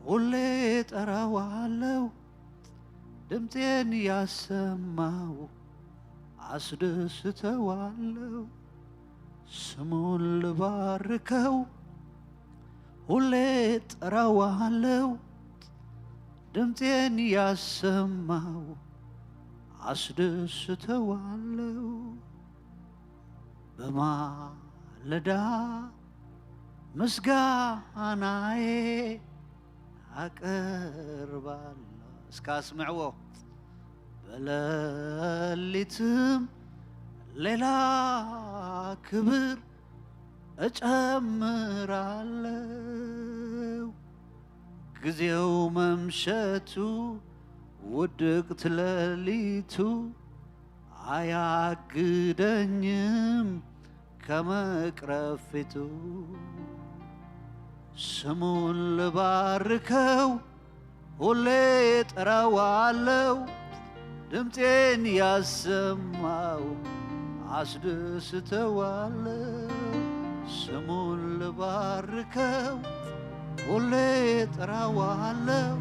ሁሌ ጠራዋለው፣ ድምጤን ያሰማው አስደስተዋለው። ስሙን ልባርከው፣ ሁሌ ጠራዋለው፣ ድምጤን ያሰማው አስደስተዋለው። በማለዳ ምስጋናዬ አቀርባለሁ። እስከ አስምዕዎ። በሌሊትም ሌላ ክብር እጨምራለሁ። ጊዜው መምሸቱ ውድቅት ሌሊቱ አያግደኝም ከመቅረብ ፊቱ። ስሙን ልባርከው፣ ሁሌ ጠራዋለው፣ ድምጤን ያሰማው አስደስተዋለው። ስሙን ልባርከው፣ ሁሌ ጠራዋለው፣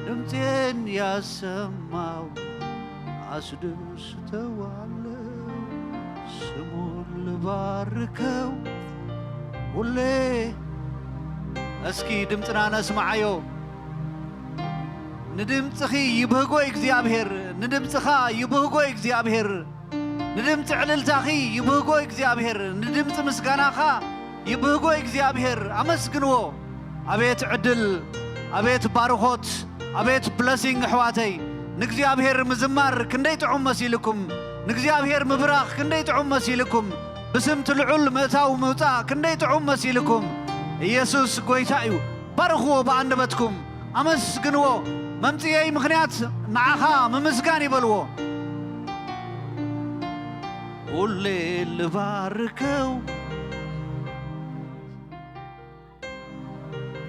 ድምጤን ያሰማው አስደስተዋለው። ስሙን ልባርከው፣ ሁሌ። እስኪ ድምፅና ነስምዓዮ። ንድምፅኺ ይብህጎ እግዚኣብሔር፣ ንድምፅኻ ይብህጎ እግዚኣብሔር፣ ንድምፂ ዕልልታኺ ይብህጎ እግዚኣብሔር፣ ንድምፂ ምስጋናኻ ይብህጎ እግዚኣብሔር። ኣመስግንዎ። ኣቤት ዕድል፣ ኣቤት ባርኾት፣ ኣቤት ብለሲንግ ኣሕዋተይ። ንእግዚኣብሔር ምዝማር ክንደይ ጥዑም መሲልኩም፣ ንእግዚኣብሔር ምብራኽ ክንደይ ጥዑም መሲልኩም፣ ብስምቲ ልዑል ምእታው ምውፃእ ክንደይ ጥዑም መሲልኩም። ኢየሱስ ጎይታ እዩ። ባርኽዎ ብኣንደበትኩም፣ ኣመስግንዎ። መምጽኤይ ምኽንያት ንዓኻ ምምስጋን ይበልዎ። ሁሌ ልባርከው፣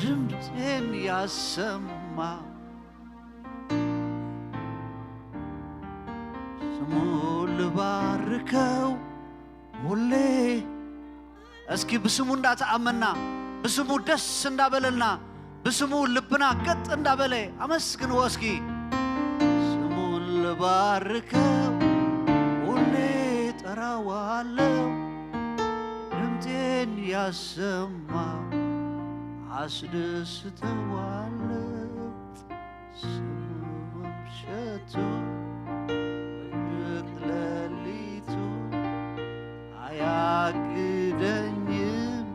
ድምጼን ያሰማ፣ ስሙ ልባርከው ሁሌ። እስኪ ብስሙ እንዳተኣመና፣ ብስሙ ደስ እንዳበለና፣ ብስሙ ልብና ገጥ እንዳበለ ኣመስግንዎ እስኪ። ስሙን ልባርከው፣ ሁሌ ጠራዋለው፣ ድምጤን ያሰማ፣ አስደስተዋለው። ስሙ ምሸቱ ውድቅ ሌሊቱ አያግደኝም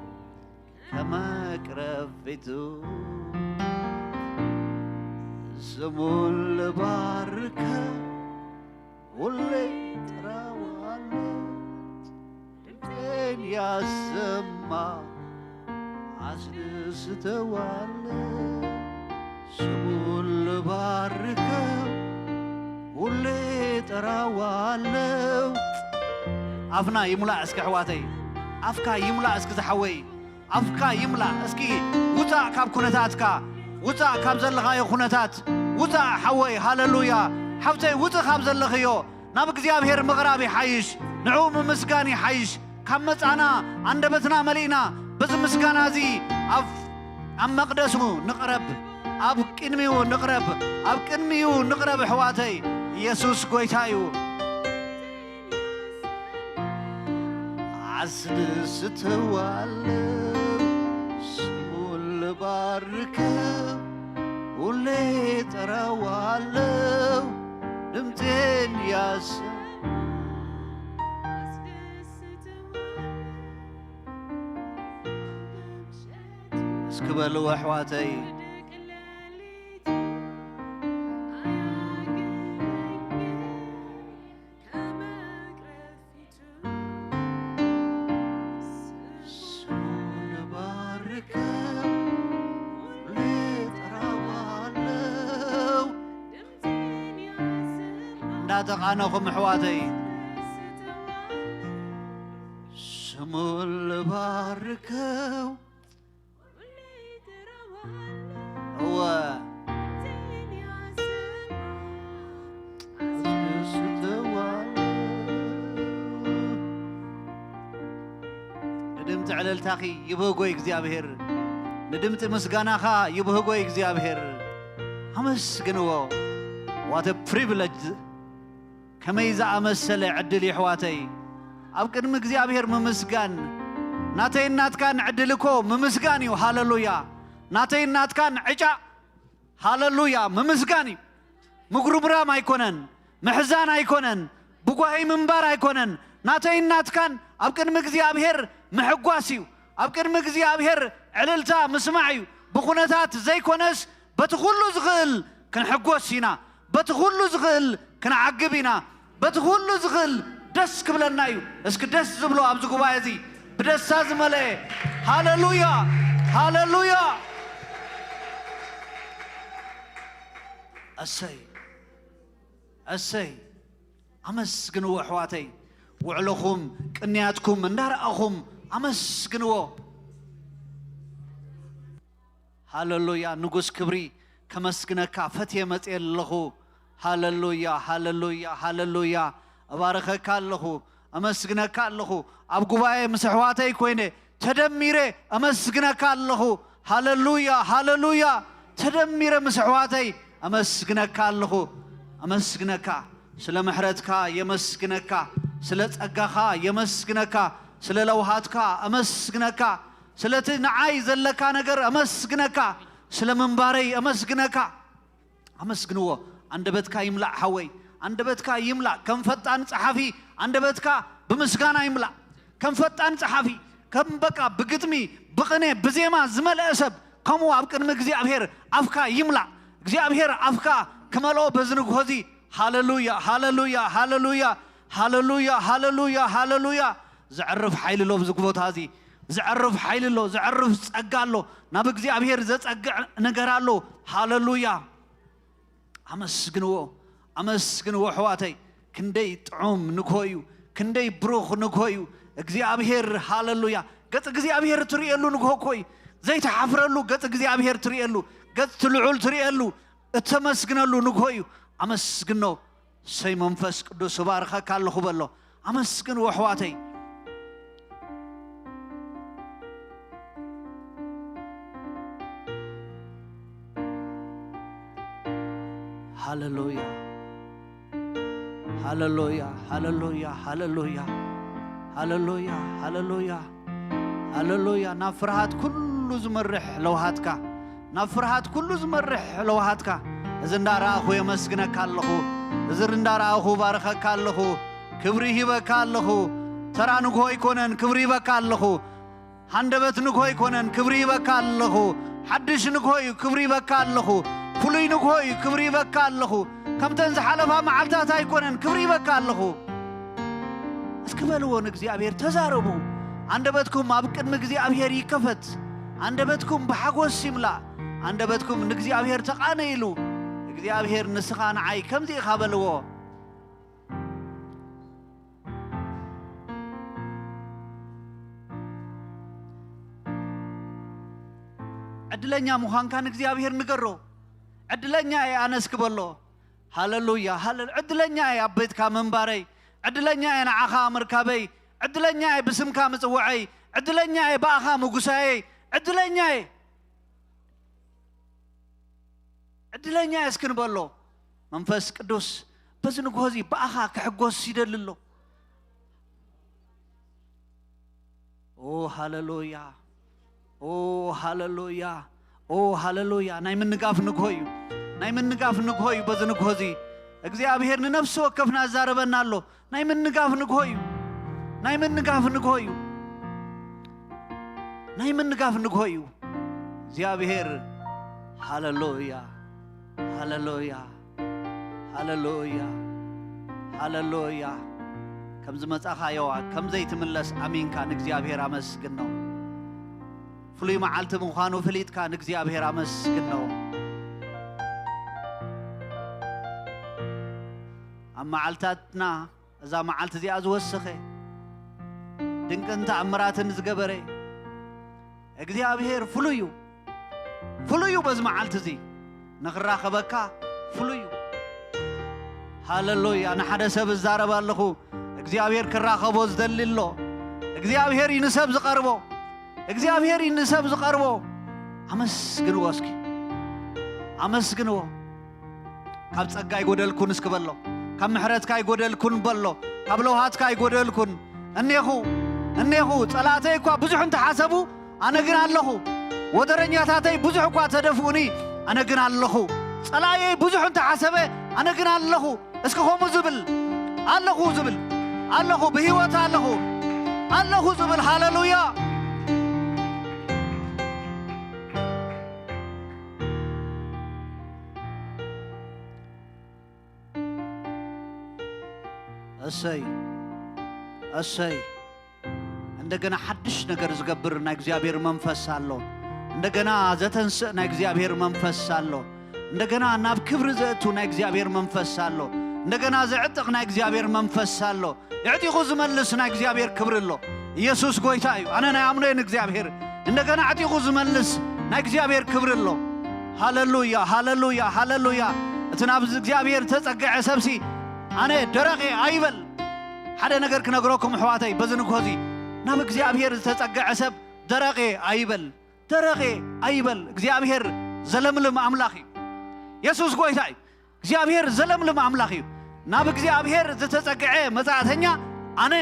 ከመቅረብ ፊቱ። ስሙን ልባርከው፣ ሁሌ ጠራዋለው፣ ድምጼን ያሰማ፣ አስደስተዋለው። ስሙን ልባርከው፣ ሁሌ ጠራዋለው። ኣፍና ይሙላእ እስኪ ኣሕዋተይ፣ ኣፍካ ይሙላእ እስኪ ዝሓወይ። ኣፍካ ይምላእ። እስኪ ውጻእ ካብ ኩነታትካ፣ ውጻእ ካብ ዘለኻዮ ኩነታት፣ ውጻእ ሓወይ። ሃለሉያ። ሓፍተይ፣ ውጽእ ካብ ዘለኽዮ፣ ናብ እግዚኣብሔር ምቕራብ ይሓይሽ፣ ንዕኡ ምምስጋን ይሓይሽ። ካብ መጻና ኣንደበትና መሊእና በዚ ምስጋና እዚ ኣብ፣ ኣብ መቕደሱ ንቕረብ፣ ኣብ ቅድሚኡ ንቕረብ፣ ኣብ ቅድሚኡ ንቕረብ ኣሕዋተይ። ኢየሱስ ጎይታ እዩ። አስደስተዋለው፣ ስሙን ልባርከው፣ ሁሌ ጠራዋለው፣ ድምጼን ያሰ እስኪ በልዎ ኣሕዋተይ። ስሙን ባርከው፣ ልጠራዋለው። እንዳተቓነኹም ኣሕዋተይ፣ ስሙን ልባርከው። እወ። ንድምፂ ዕልልታኺ ይብህጎ እግዚኣብሔር። ንድምፂ ምስጋናኻ ይብህጎ እግዚኣብሔር። ኣመስግንዎ። What a privilege! ከመይ ዝኣመሰለ ዕድል ይሕዋተይ። ኣብ ቅድሚ እግዚኣብሔር ምምስጋን። ናተይን ናትካን ዕድል እኮ ምምስጋን እዩ። ሃለሉያ። ናተይን ናትካን ዕጫ፣ ሃለሉያ፣ ምምስጋን እዩ። ምጉርምራም ኣይኮነን፣ ምሕዛን ኣይኮነን፣ ብጓሂ ምንባር ኣይኮነን። ናተይን ናትካን ኣብ ቅድሚ እግዚኣብሔር ምሕጓስ እዩ። ኣብ ቅድሚ እግዚኣብሔር ዕልልታ ምስማዕ እዩ። ብኹነታት ዘይኮነስ በቲ ኩሉ ዝኽእል ክንሕጎስ ኢና። በቲ ኩሉ ዝኽእል ክንዓግብ ኢና። በቲ ኩሉ ዝኽእል ደስ ክብለና እዩ። እስኪ ደስ ዝብሎ ኣብዚ ጉባኤ እዚ ብደስታ ዝመልአ ሃለሉያ፣ ሃለሉያ። እሰይ፣ እሰይ። ኣመስግንዎ ኣሕዋተይ። ውዕሎኹም፣ ቅንያትኩም እንዳረኣኹም ኣመስግንዎ። ሃለሉያ። ንጉስ ክብሪ፣ ከመስግነካ ፈትየ መጽየ ኣለኹ። ሃለሉያ፣ ሃለሉያ፣ ሃለሉያ። እባርኸካ ኣለኹ፣ እመስግነካ ኣለኹ። ኣብ ጉባኤ ምስ ኣሕዋተይ ኮይነ ተደሚረ እመስግነካ ኣለኹ። ሃለሉያ፣ ሃለሉያ። ተደሚረ ምስ ኣሕዋተይ እመስግነካ ኣለኹ። እመስግነካ፣ ስለ ምሕረትካ የመስግነካ፣ ስለ ጸጋኻ የመስግነካ፣ ስለ ለውሃትካ እመስግነካ፣ ስለቲ ንዓይ ዘለካ ነገር እመስግነካ፣ ስለ ምንባረይ እመስግነካ። ኣመስግንዎ። ኣንደበትካ ይምላእ ሓወይ፣ ኣንደበትካ ይምላእ። ከም ፈጣን ጸሓፊ ኣንደበትካ ብምስጋና ይምላእ። ከም ፈጣን ጸሓፊ፣ ከም በቃ ብግጥሚ፣ ብቕኔ፣ ብዜማ ዝመልአ ሰብ፣ ከምኡ ኣብ ቅድሚ እግዚኣብሔር ኣፍካ ይምላእ። እግዚኣብሔር ኣፍካ ክመልኦ በዚ ንግሆ እዚ። ሃለሉያ፣ ሃለሉያ፣ ሃለሉያ፣ ሃለሉያ፣ ሃለሉያ፣ ሃለሉያ። ዘዕርፍ ሓይሊ ኣሎ ኣብዚ ቦታ እዚ። ዘዕርፍ ሓይሊ ኣሎ፣ ዘዕርፍ ጸጋ ኣሎ። ናብ እግዚኣብሔር ዘጸግዕ ነገር ኣሎ። ሃለሉያ። ኣመስግንዎ፣ ኣመስግንዎ ኣሕዋተይ። ክንደይ ጥዑም ንግሆ እዩ፣ ክንደይ ብሩኽ ንግሆ እዩ። እግዚኣብሔር፣ ሃለሉያ። ገጽ እግዚኣብሔር ትርእየሉ ንግሆ እኮ እዩ። ዘይትሓፍረሉ ገጽ እግዚኣብሔር ትርእየሉ፣ ገጽ ትልዑል ትርእየሉ፣ እተመስግነሉ ንግሆ እዩ። ኣመስግኖ። እሰይ መንፈስ ቅዱስ እባርኸካ ኣለኹ በሎ። ኣመስግንዎ ኣሕዋተይ። ሃለሉያ፣ ሃለሉያ፣ ሃለሉያ፣ ሃለሉያ፣ ሃለሉያ፣ ሃለሉያ፣ ሃለሉያ። ናብ ፍርሃት ኩሉ ዝመርሕ ለውሃትካ፣ ናብ ፍርሃት ኩሉ ዝመርሕ ለውሃትካ። እዚ እንዳረኣኹ የመስግነካ ኣለኹ፣ እዚ እንዳረኣኹ ባርኸካ ኣለኹ፣ ክብሪ ሂበካ ኣለኹ። ተራ ንግሆ ኣይኮነን፣ ክብሪ ሂበካ ኣለኹ። ሃንደበት ንግሆ ኣይኮነን፣ ክብሪ ሂበካ ኣለኹ። ሓድሽ ንግሆ እዩ፣ ክብሪ ሂበካ ኣለኹ። ፍሉይ ንግሆ እዩ፣ ክብሪ ሂበካ ኣለኹ። ከምተን ዝሓለፋ መዓልታት ኣይኮነን፣ ክብሪ ሂበካ ኣለኹ። እስኪ በልዎ ንእግዚኣብሔር፣ ተዛረቡ። ኣንደበትኩም ኣብ ቅድሚ እግዚኣብሔር ይከፈት። ኣንደበትኩም ብሓጎስ ይምላእ። ኣንደበትኩም ንእግዚኣብሔር ተቓነይሉ። እግዚኣብሔር ንስኻ ንዓይ ከምዚ ኢኻ በልዎ። ዕድለኛ ምዃንካ ንእግዚኣብሔር ንገሮ። ዕድለኛ እየ ኣነ እስኪ በሎ። ሃለሉያ፣ ሃለ-፣ ዕድለኛ እየ ኣብ ቤትካ ምንባረይ። ዕድለኛ እየ ንዓኻ ምርካበይ። ዕድለኛ እየ ብስምካ ምጽውዐይ። ዕድለኛ እየ ብኣኻ ምጉሳየይ። ዕድለኛ እየ። ዕድለኛ እየ እስኪ ንበሎ። መንፈስ ቅዱስ በዚ ንግሆ እዚ ብኣኻ ክሕጎስ ይደሊ ኣሎ። ኦ ሃለሉያ፣ ኦ ሃለሉያ፣ ኦ ሃለሉያ። ናይ ምንጋፍ ንግሆ እዩ፣ ናይ ምንጋፍ ንግሆ እዩ። በዚ ንግሆ እዚ እግዚኣብሔር ንነፍሲ ወከፍና ዝዛረበና ኣሎ። ናይ ምንጋፍ ንግሆ እዩ፣ ናይ ምንጋፍ ንግሆ እዩ፣ ናይ ምንጋፍ ንግሆ እዩ። እግዚኣብሔር ሃለሉያ፣ ሃለሉያ፣ ሃለሉያ፣ ሃለሉያ። ከም ዝመጻኻዮ ከም ዘይትምለስ ኣሚንካ ንእግዚኣብሔር ኣመስግኖ። ፍሉይ መዓልቲ ምዃኑ ፍሊጥካ ንእግዚኣብሔር ኣመስግኖ። ኣብ መዓልታትና እዛ መዓልቲ እዚኣ ዝወሰኸ፣ ድንቅን ተኣምራትን ዝገበረ እግዚኣብሔር ፍሉይ እዩ። ፍሉይ እዩ። በዚ መዓልቲ እዚ ንኽራኸበካ ፍሉይ እዩ። ሃለሉያ። ንሓደ ሰብ እዛረብ ኣለኹ፣ እግዚኣብሔር ክራኸቦ ዝደሊ ኣሎ። እግዚኣብሔር እዩ ንሰብ ዝቐርቦ። እግዚኣብሔር እዩ ንሰብ ዝቐርቦ። ኣመስግንዎ እስኪ፣ ኣመስግንዎ። ካብ ጸጋ ኣይጎደልኩን እስኪ በሎ። ካብ ምሕረትካ ኣይጎደልኩን በሎ። ካብ ለውሃትካ ኣይጎደልኩን። እኔኹ፣ እኔኹ፣ ጸላእተይ እኳ ብዙሕ እንተሓሰቡ፣ ኣነ ግን ኣለኹ። ወደረኛታተይ ብዙሕ እኳ ተደፍኡኒ፣ ኣነ ግን ኣለኹ። ጸላእየይ ብዙሕ እንተሓሰበ፣ ኣነ ግን ኣለኹ። እስኪ ከምኡ ዝብል፣ ኣለኹ ዝብል፣ ኣለኹ፣ ብህይወት ኣለኹ፣ ኣለኹ ዝብል፣ ሃሌሉያ። እሰይ፣ እሰይ። እንደገና ሓድሽ ነገር ዝገብር ናይ እግዚኣብሔር መንፈስ ኣሎ። እንደገና ዘተንስእ ናይ እግዚኣብሔር መንፈስ ኣሎ። እንደገና ናብ ክብሪ ዘእቱ ናይ እግዚኣብሔር መንፈስ ኣሎ። እንደገና ዘዕጥቕ ናይ እግዚኣብሔር መንፈስ ኣሎ። ኣዕጢቑ ዝመልስ ናይ እግዚኣብሔር ክብሪ ኣሎ። ኢየሱስ ጎይታ እዩ። ኣነ ናይ ኣምኖ እየ ንእግዚኣብሔር። እንደገና ኣዕጢቑ ዝመልስ ናይ እግዚኣብሔር ክብሪ ኣሎ። ሃሌሉያ፣ ሃሌሉያ፣ ሃሌሉያ። እቲ ናብ እግዚኣብሔር ዝተጸግዐ ሰብሲ ኣነ ደረቕ እየ ኣይበል። ሓደ ነገር ክነግረኩም ኣሕዋተይ፣ በዚ ንግሆ እዚ ናብ እግዚኣብሔር ዝተጸግዐ ሰብ ደረቕ እየ ኣይበል፣ ደረቕ እየ ኣይበል። እግዚኣብሔር ዘለምልም ኣምላኽ እዩ። የሱስ ጎይታ እዩ። እግዚኣብሔር ዘለምልም ኣምላኽ እዩ። ናብ እግዚኣብሔር ዝተጸግዐ መጻእተኛ ኣነ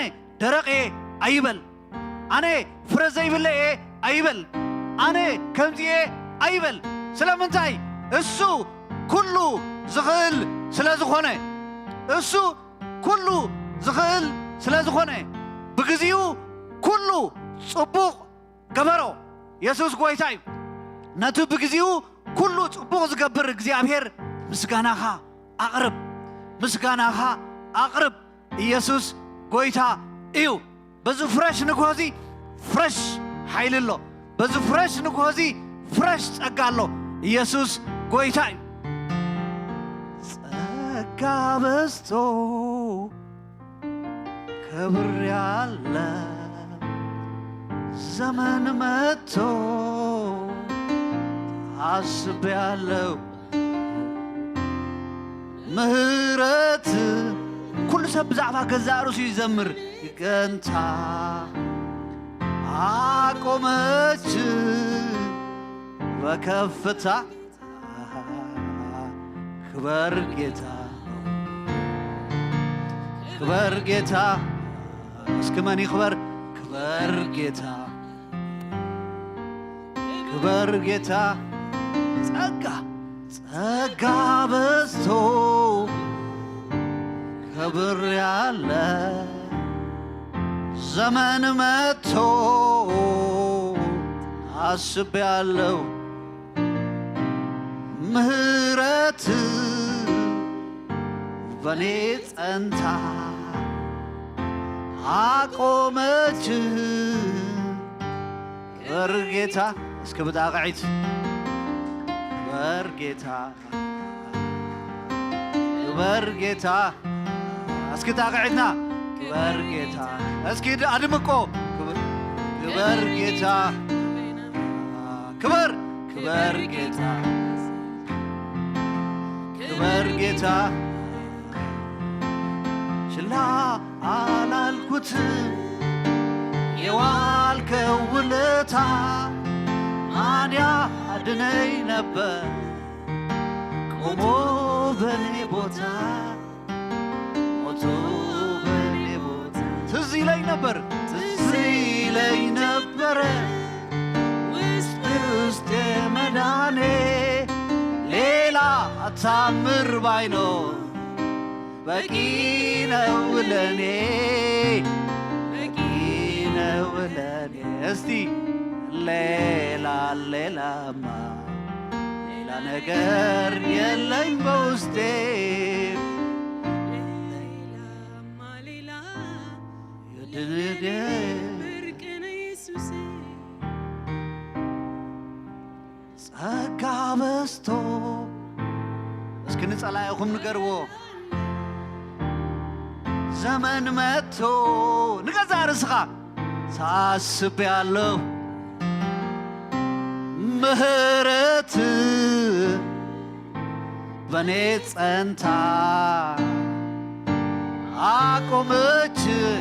ደረቕ እየ ኣይበል፣ ኣነ ፍረ ዘይብለ እየ ኣይበል፣ ኣነ ከምዚ እየ ኣይበል። ስለምንታይ? እሱ ኩሉ ዝኽእል ስለ ዝኾነ፣ እሱ ኩሉ ዝኽእል ስለ ዝኾነ፣ ብግዚኡ ኩሉ ጽቡቕ ገበሮ። የሱስ ጎይታ እዩ። ነቲ ብግዚኡ ኩሉ ጽቡቕ ዝገብር እግዚኣብሔር ምስጋናኻ ኣቕርብ፣ ምስጋናኻ ኣቕርብ። ኢየሱስ ጎይታ እዩ። በዚ ፍረሽ ንግሆ እዚ ፍረሽ ሓይሊ ኣሎ። በዚ ፍረሽ ንግሆ እዚ ፍረሽ ጸጋ ኣሎ። ኢየሱስ ጎይታ እዩ። ጸጋ በዝቶ ከብሬያለ፣ ዘመን መጥቶ ኣስቤያለሁ። ምህረት ኩሉ ሰብ ብዛዕባ ገዛእ ርእሱ ይዘምር። ገንታ ኣቆመች በከፍታ። ክበር ጌታ፣ ክበር ጌታ። እስኪ መን ይኽበር? ክበር ጌታ፣ ክበር ጌታ። ጸጋ፣ ጸጋ በዝቶ ከብሬያለ፣ ዘመን መጥቶ ኣስቤያለሁ። ምህረት በኔ ጸንታ ኣቆመች። ክበር ጌታ። እስኪ ብጣቕዒት ክበር ጌታ፣ ክበር ጌታ። እስኪ ጣቕዒትና ክበር ጌታ። እስኪ ድ-፣ ኣድምቆ። ክበር፣ ክበር ጌታ። ክበር፣ ክበር ጌታ። ክበር ጌታ። ችላ ኣላልኩት የዋልከው ውለታ። ማን ያድነኝ ነበር ቆሞ በኔ ቦታ፣ ሞቶ በኔ ቦታ። ትዝ ይለኝ ነበር፣ ትዝ ይለኝ ነበረ ውስጥ ውስጥ መዳኔ። ሌላ ታምር ባይኖር በቂ ነው ለኔ፣ በቂ ነው ለኔ። እስቲ ሌላ፣ ሌላማ ሌላ ነገር የለኝ በውስጤ። ሌላማ ሌላ የድንዴ ብርቅ ነው ኢየሱሴ። ጸጋ በዝቶ። እስኪ ንጸላኢኹም ንገርዎ። ዘመን መጥቶ። ንገዛ ርእስኻ። ሳስቤያለሁ። ምህረት በኔ ጸንታ አቆመች።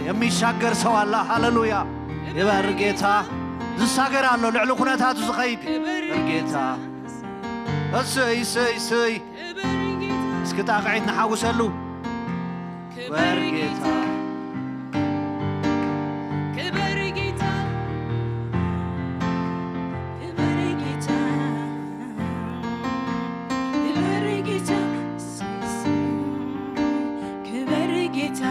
የሚሻገር ሰው አለ። ሃሌሉያ። ክበር ጌታ፣ ዝሳገር ኣሎ፣ ልዕሊ ኩነታቱ ዝኸይድ። ክብር ጌታ። እሰይ፣ እሰይ፣ እሰይ። እስኪ ጣቕዒት ንሓውሰሉ። ክብር ጌታ። ክብር ጌታ። ክብር ጌታ። ክብር ጌታ። ክብር ጌታ።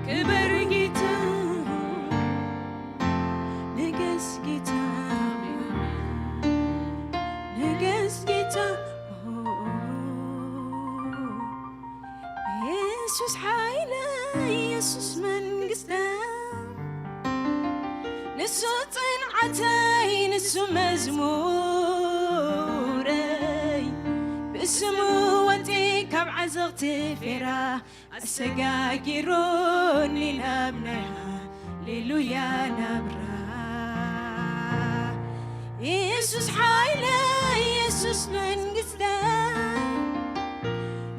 ክብር ጌታ። ንገስ ጌታ። ንገስ ጌታ። ኢየሱስ ሓይለይ፣ ኢየሱስ መንግስተይ፣ ንሱ ጽንዓተይ፣ ንሱ መዝሙረይ፣ ብስሙ ወጺ ካብ ዓዘቕቲ ፌራ፣ ኣሰጋጊሩኒ ናብ ናይ ሃሌሉያ ናብራ። ኢየሱስ ሓይለይ፣ ኢየሱስ መንግስተይ፣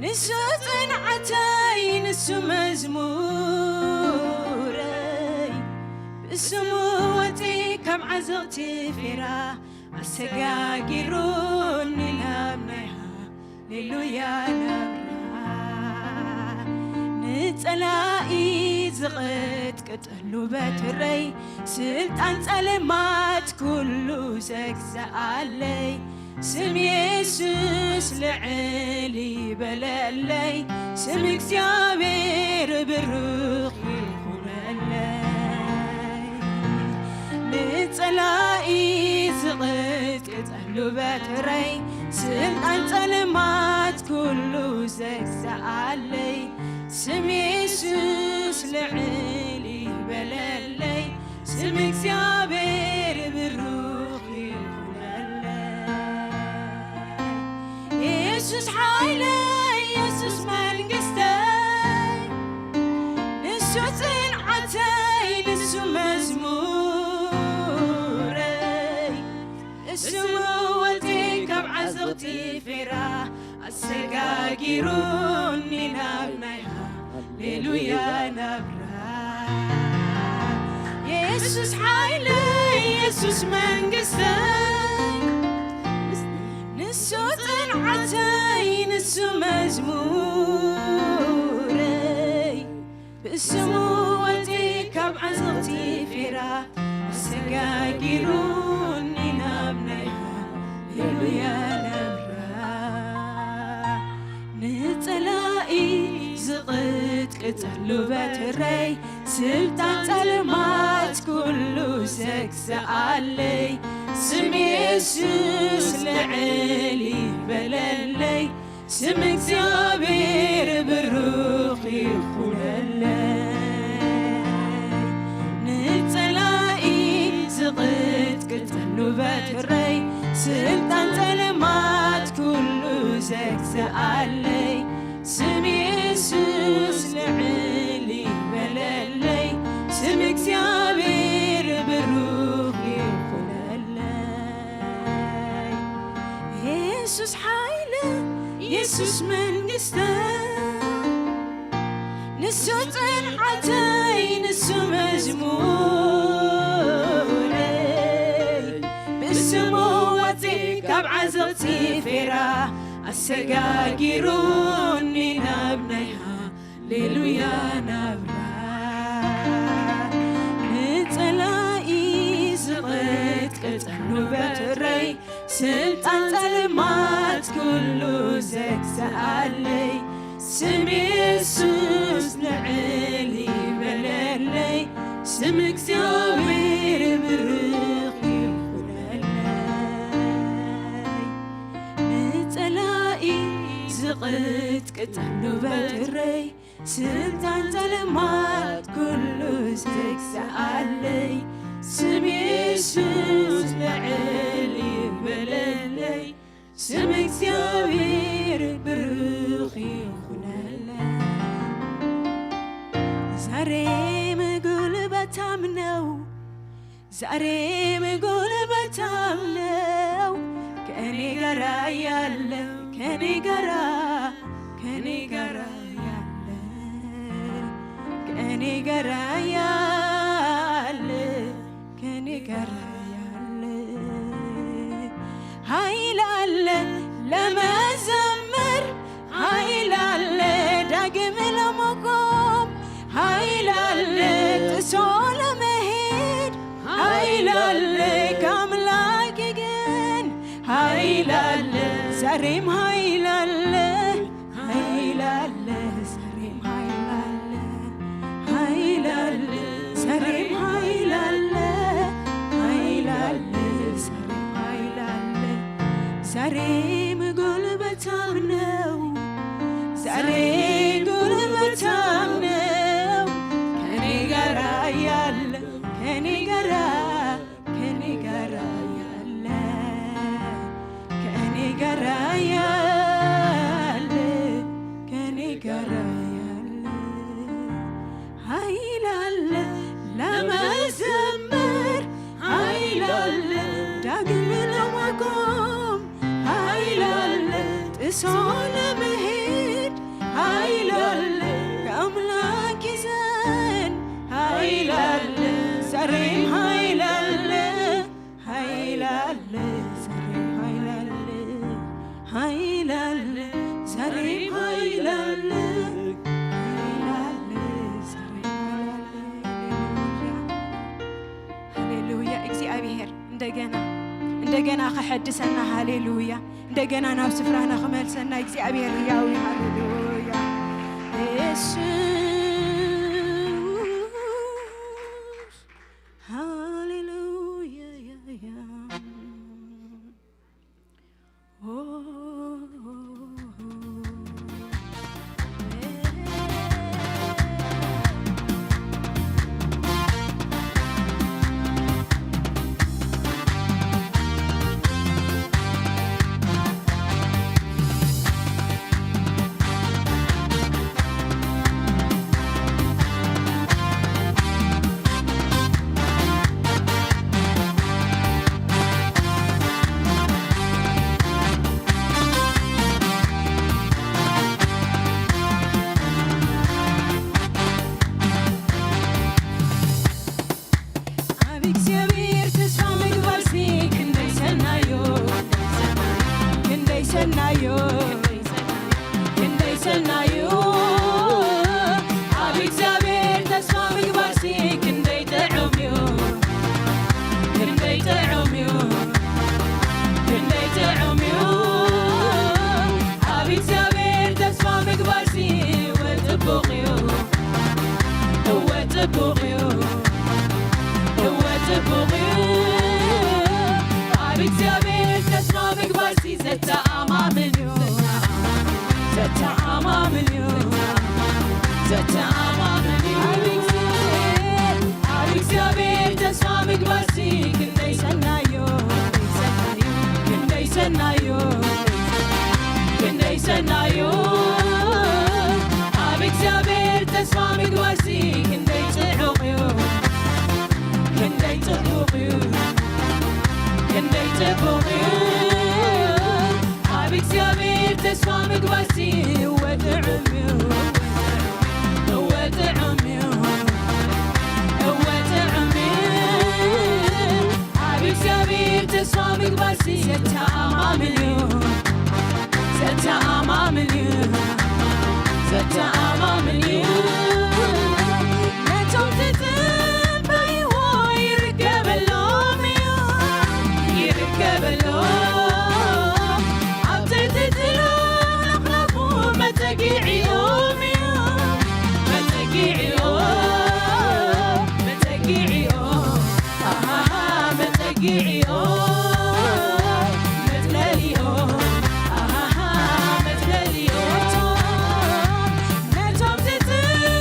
ንሱ ጽንዓተይ፣ ንሱ መዝሙረይ፣ ብስሙ ወጺ ካብ ዓዘቕቲ ፌራ፣ ኣሰጋጊሩኒ ናብ ናይ ሃሌሉያ ናብራ። ንጸላኢ ዝቕጥቅጠሉ በትረይ፣ ስልጣን ጸልማት ኩሉ ዘግዝኣለይ፣ ስም የሱስ ልዕል ይበለለይ፣ ስም እግዚኣብሔር ብሩኽ ይኹነለይ። ንጸላኢ ዝቕጥቅጠሉ በትረይ፣ ስልጣን ጸልማት ኩሉ ዘግዝኣለይ፣ ስም የሱስ ልዕል ይበለለይ፣ ስም እግዚኣብሔር ብሩኽ ይኹነለይ። ኢየሱስ ሓይለይ፣ ኢየሱስ መንግስተይ፣ ንሱ ጽንዓተይ፣ ንሱ መዝሙረይ፣ ብስሙ ወጺ ካብ ዓዘቕቲ ፌራ፣ ኣሰጋጊሩኒ ናብ ናይ ሃሌሉያ ናብራ። የሱስ ሓይለይ፣ የሱስ መንግስተይ፣ ንሱ ጽንዓተይ፣ ንሱ መዝሙረይ፣ ብስሙ ወጺ ካብ ዓዘቕቲ ፌራ፣ ኣሰጋጊሩኒ ናብ ናይ ሃሌሉያ ናብራ። ንጸላኢ ዝቕጥቅጠሉ በትረይ፣ ስልጣን ጸልማት ኩሉ ዘግዝኣለይ፣ ስም የሱስ ልዕል ይበለለይ፣ ስም እግዚኣብሔር ብሩኽ ይኹነለይ። ንጸላኢ ዝቕጥቅጠሉ በትረይ፣ ስልጣን ጸልማት ኩሉ ዘግዝኣለይ፣ ስም የሱስ ልዕል ይበለለይ፣ ስም እግዚኣብሔር ብሩኽ ይኹነለይ። የሱስ ሓይለ፣ የሱስ መንግስተ፣ ንሱ ጽንዓተይ፣ ንሱ መዝሙረይ፣ ብስሙ ወጺ ካብ ዓዘቕቲ ፌራ፣ ኣሰጋጊሩኒ ናብ ናይ ሃሌሉያ ናብራ። ንጸላኢ ዝቕጥቅጠሉ በትረይ፣ ስልጣን ጸልማት ኩሉ ዘግዝኣለይ፣ ስም የሱስ ልዕል ይበለለይ፣ ስም እግዚኣብሔር ብሩኽ ይኹነለይ። ንጸላኢ ዝቕጥቅጠሉ በትረይ፣ ስልጣን ጸልማት ኩሉ ዘግዝኣለይ፣ ስም የሱስ ልዕል ይበለለይ፣ ስም እግዚኣብሔር ብሩኽ ይኹነለይ። ዛሬም ጉልበታም ነው፣ ዛሬም ጉልበታም ነው፣ ከኔ ጋራ ያለ፣ ከኔ ጋራ፣ ከኔ ጋራ ያለ፣ ከኔ ጋራ ያለ። ዛሬም ኃይል አለ፣ ኃይል አለ፣ ዛሬም ኃይል አለ፣ ኃይል አለ፣ ዛሬም ኃይል አለ፣ ኃይል አለ፣ ዛሬም ኃይል አለ። ዛሬም ጉልበታም ነው፣ ዛሬ ጉልበታም ነው። ከኔ ጋራ ያለ፣ ከኔ ጋራ፣ ከኔ ጋራ ያለ፣ ከኔ ጋራ ያለ፣ ከኔ ጋራ ያለ። ኃይል አለ ለመዘመር፣ ኃይል አለ ዳግም ለማቆም፣ ኃይል አለ ጥሶ ለመሄድ፣ ኃይል አለ ከአምላክ ይዘን፣ ኃይል አለ ዛሬም ኃይል አለ፣ ኃይል አለ ዛሬም ኃይል አለ፣ ኃይል አለ ዛሬም ኃይል አለ፣ ኃይል አለ ዛሬም ኃይል አለ። ሃሌሉያ፣ ሃሌሉያ። እግዚኣብሔር እንደገና፣ እንደገና ከሐድሰና፣ ሃሌሉያ። እንደገና ናብ ስፍራና ክመልሰና እግዚኣብሔር ሕያው እዩ። ሃሌሉያ። የሱስ፣ ሃሌሉያ። ኦ፣ ኣብ እግዚኣብሔር ተስፋ ምግባርሲ ክንደይ ሰናዩ፣ ክንደይ ሰናዩ፣ ክንደይ ሰናዩ። ኣብ እግዚኣብሔር ተስፋ ምግባርሲ ክንደይ ጥዑም እዩ፣ ክንደይ ጥዑም እዩ፣ ክንደይ ጥዑም እዩ። ኣብ እግዚኣብሔር ተስፋ ምግባርሲ እወ ጽቡቕ እዩ፣ እወ ጽቡቕ እዩ፣ እወ ጽቡቕ እዩ። ኣብ እግዚኣብሔር ተስፋ ምግባርሲ ዘተኣማምን እዩ፣ ዘተኣማምን እዩ፣ ዘተኣማምን እዩ። ኣብ እግዚኣብሔር፣ ኣብ እግዚኣብሔር ተስፋ ምግባርሲ ክንደይ ሰናዩ፣ ክንደይ ሰናዩ፣ ክንደይ ሰናዩ። ኣብ እግዚኣብሔር ተስፋ ምግባርሲ ክንደይ ጽዑቕ እዩ፣ ክንደይ ጽቡቕ እዩ፣ ክንደይ ጽቡቕ እዩ። ኣብ እግዚኣብሔር ተስፋ ምግባርሲ እወ ጥዑም እዩ፣ እወ ጥዑም እዩ፣ እወ ጥዑም እዩ። ኣብ እግዚኣብሔር ተስፋ ምግባርሲ ዘተኣማምን እዩ፣ ዘተኣማምን እዩ፣ ዘተኣማምን እዩ። ነቶም ዝጽበይዎ ይርከበሎም እዩ፣ ይርከበሎም። ኣብ ትሕቲ ጽላል ኣኽናፉ መጸጊዒኦም እዩ፣ መጸጊዒኦም፣ መጸጊዒኦም። ኣሃ፣ መጸጊዒኦም፣ መጽለሊኦም፣ ኣሃ፣ መጽለሊኦም። ነቶም ዝጽበይዎ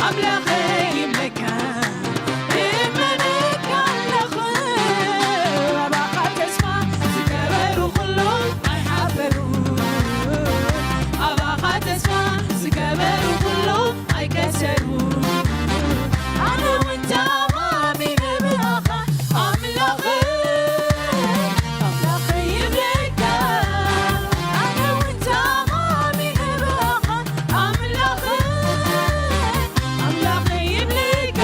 ኣምላኸይ ይብለካ፣ እመነካ ኣለኹ። ኣባኻ ተስፋ ዝገበሩ ኩሎም ኣይሓፈሩ። ኣባኻ ተስፋ ዝገበሩ ኩሎም ኣይከሰሩ። ኣነ እውን ተኣማሚነ ብኣኻ ኣምላኸይ፣ ኣምላኸይ ይብለካ፣ ኣነ እውን ተኣማሚነ ብኣኻ ኣምላኸይ፣ ኣምላኸይ ይብለካ።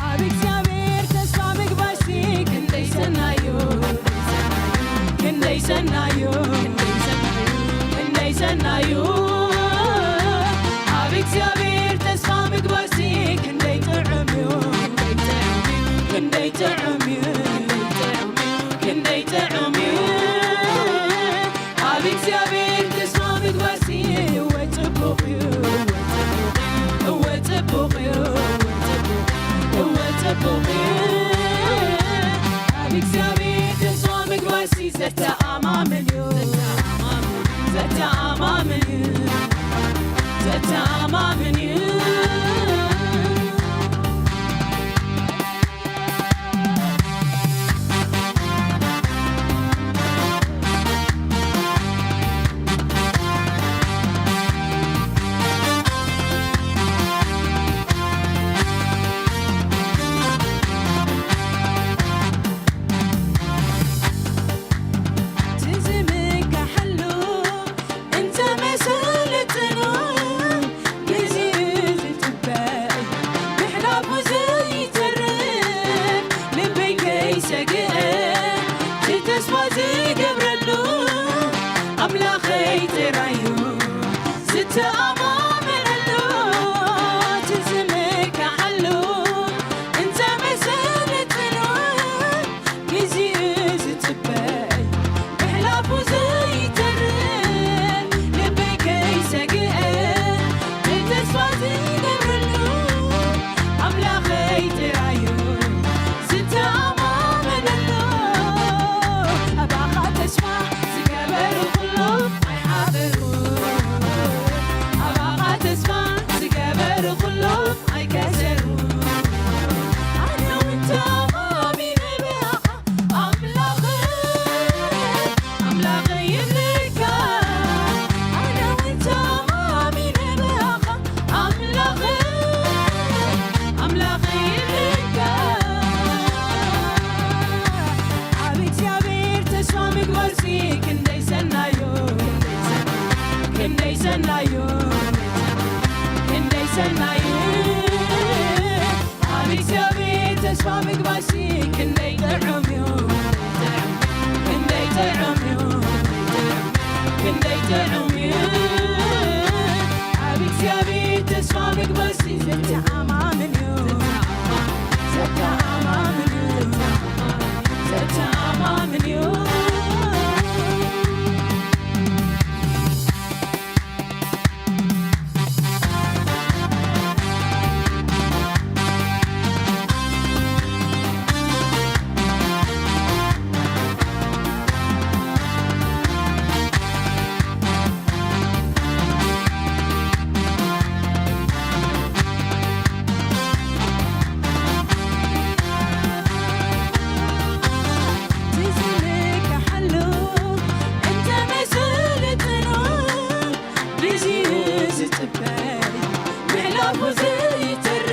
ኣብ እግዚኣብሔር ተስፋ ምግባርሲ ክንደይ ሰናዩ፣ ክንደይ ሰናዩ፣ ክንደይ ሰናዩ። ኣብ እግዚኣብሔር ተስፋ ምግባርሲ ክንደይ ጥዑም እዩ፣ ክንደይ ጥዑም እዩ፣ ክንደይ ጥዑም እዩ፣ ክንደይ ጥዑም እዩ። ኣብ እግዚኣብሔር ተስፋ ምግባርሲ እወ ጽቡቕ እዩ፣ እወ ጽቡቕ እዩ፣ እወ ጽቡቕ እዩ። ኣብ እግዚኣብሔር ተስፋ ምግባርሲ ዘተኣማምን እዩ፣ ዘተኣማምን እዩ፣ ዘተኣማምን እዩ። ትዝምካሓሉ እንተ መሰለትኑ ግዜኡ ዝጽበ ምሕላፉ ዘይተርፍ ልበይ ከይሰግአ እቲ ተስፋ ዝገብረሉ ኣምላኸይ ጥራዩ ዝተኣማመነሉ ትዝምካሓሉ እንተ መሰለትኑ ግዜኡ ዝጽበ ምሕላፉ ዘይተርፍ ልበይ ከይሰግአ ብተስፋ ዝነብረሉ ኣምላኸይ ጥራዩ ዝተኣማመነሉ ኣባኻ ተስፋ ዝገበሩ ኩሎም ኣይሓፈሩ ኣባኻ ተስፋ ዝገበሩ ኩሎም ኣይከሰሩ ኣነ እውን ተኣማሚነ ብኣኻ ኣምላኸይ ኣምላኸይ ይብለካ ኣነ እውን ተኣማሚነ ብኣኻ ኣምላኸይ ኣምላኸይ ይብለካ ኣብ እግዚኣብሔር ተስፋ ምግባርሲ ክንደይ ሰናዩ ክንደይ ሰናዩ ክንደይ ሰናዩ ኣብ እግዚኣብሔር ተስፋ ምግባርሲ ክንደይ ጥዑም እዩ ክንደይ ጥዑም እዩ ክንደይ ጥዑም እዩ ኣብ እግዚኣብሔር ተስፋ ምግባርሲ ዘተኣማምን እዩ ዘተኣማምን እዩ ዘተኣማምን እዩ ትዝምካሓሉ እንተ መሰለትኑ ግዜኡ ዝጽበ ምሕላፉ ዘይተርፍ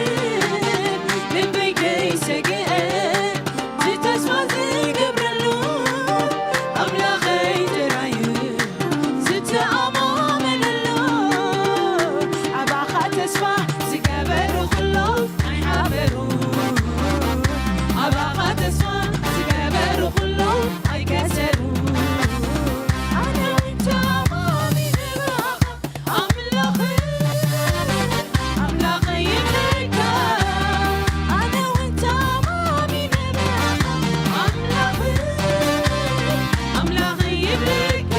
ልበይ ከይሰግአ ዝተስፋ ዝገብረሉ ኣምላኸይ ጥራዩ ዝተኣማመነሉ ኣባኻ ተስፋ ዝገበሩ ኩሎም ኣይሓፈሩ ኣባኻ ተስፋ ዝገበሩ ኩሎም ኣይከሰሩ ኣነ እውን ተኣማሚነ ብኣኻ ኣምላኸይ ኣምላኸይ ይብለካ ኣነ እውን ተኣማሚነ ብኣኻ ኣምላኸይ ኣምላኸይ ይብለካ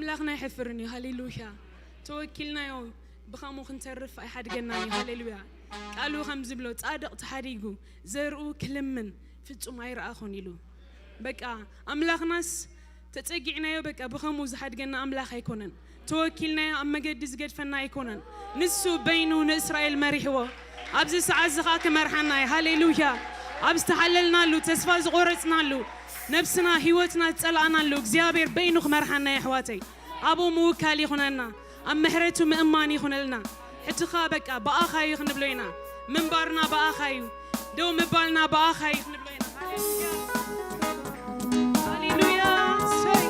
ኣምላኽና ኣይሕፍርን እዩ። ሃሌሉያ። ተወኪልናዮ ብኸምኡ ክንተርፍ ኣይሓድገናን እዩ። ሃሌሉያ። ቃሉ ከም ዝብሎ፣ ጻድቕ ተሓዲጉ ዘርኡ ክልምን ፍጹም ኣይረኣኹን ኢሉ። በቃ ኣምላኽናስ ተጸጊዕናዮ፣ በቃ ብኸምኡ ዝሓድገና ኣምላኽ ኣይኮነን። ተወኪልናዮ ኣብ መገዲ ዝገድፈና ኣይኮነን። ንሱ በይኑ ንእስራኤል መሪሕዎ። ኣብዚ ሰዓት እዚ ኸኣ ክመርሓና እዩ። ሃሌሉያ። ኣብ ዝተሓለልናሉ፣ ተስፋ ዝቖረጽናሉ፣ ነብስና ህይወትና ዝጸላእናሉ እግዚኣብሔር በይኑ ክመርሓና እዩ ኣሕዋተይ። ኣብኡ ምውካል ይኹነና። ኣብ ምሕረቱ ምእማን ይኹነልና። ሕጂ ኸኣ በቃ ብኣኻ እዩ ክንብሎ ኢና። ምንባርና ብኣኻ እዩ። ደው ምባልና ብኣኻ እዩ ክንብሎ ኢና። ሃሌሉያ። ሃሌሉያ። እሰይ።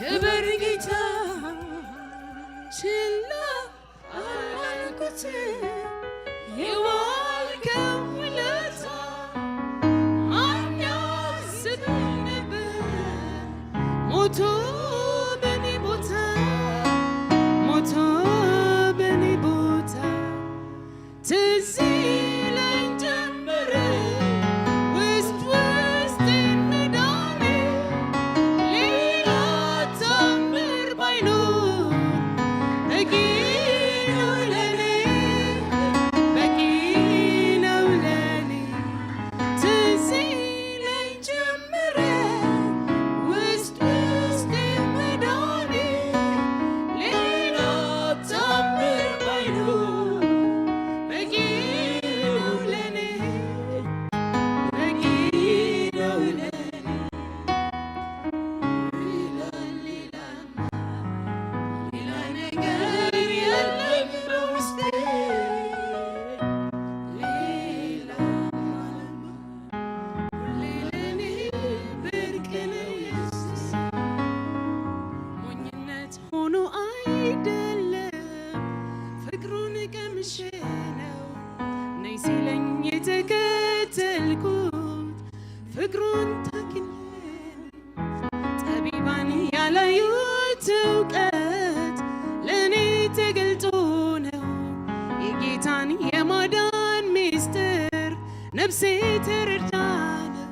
ክበር ጌታ ችላ አላልኩት የዋልከው ውለታ ማን ያስብ ነበር ሞቶ በኔ ቦታ ሞቶ በኔ ቦታ ትዝ ይለኝ ጀመረ ውስጥ ውስጤን መዳኔ ሌላ ታምር ባይኖር በቂ ነው ለኔ በቂ ነው ለኔ ትዝ ይለኝ ጀመረ ውስጥ ውስጤን መዳኔ ሌላ ታምር ባይኖር በቂ ነው ለኔ በቂ ነው ለኔ ሌላ ነገር የለም በውስጤ ሌላ ሁሌ ለኔ ብርቅ ነው ኢየሱስ ሞኝነት ሆኖ አይደለም ፍቅሩን ቀምሼ ነው ነይ ሲለኝ የተከተልኩት ፍቅሩን ታግኘ ነው ጠቢባን ያላዩት እውቀት ለእኔ ተገልጦ ነው የጌታን የማዳን ሚስጥር ነፍሴ ተረድታ ነው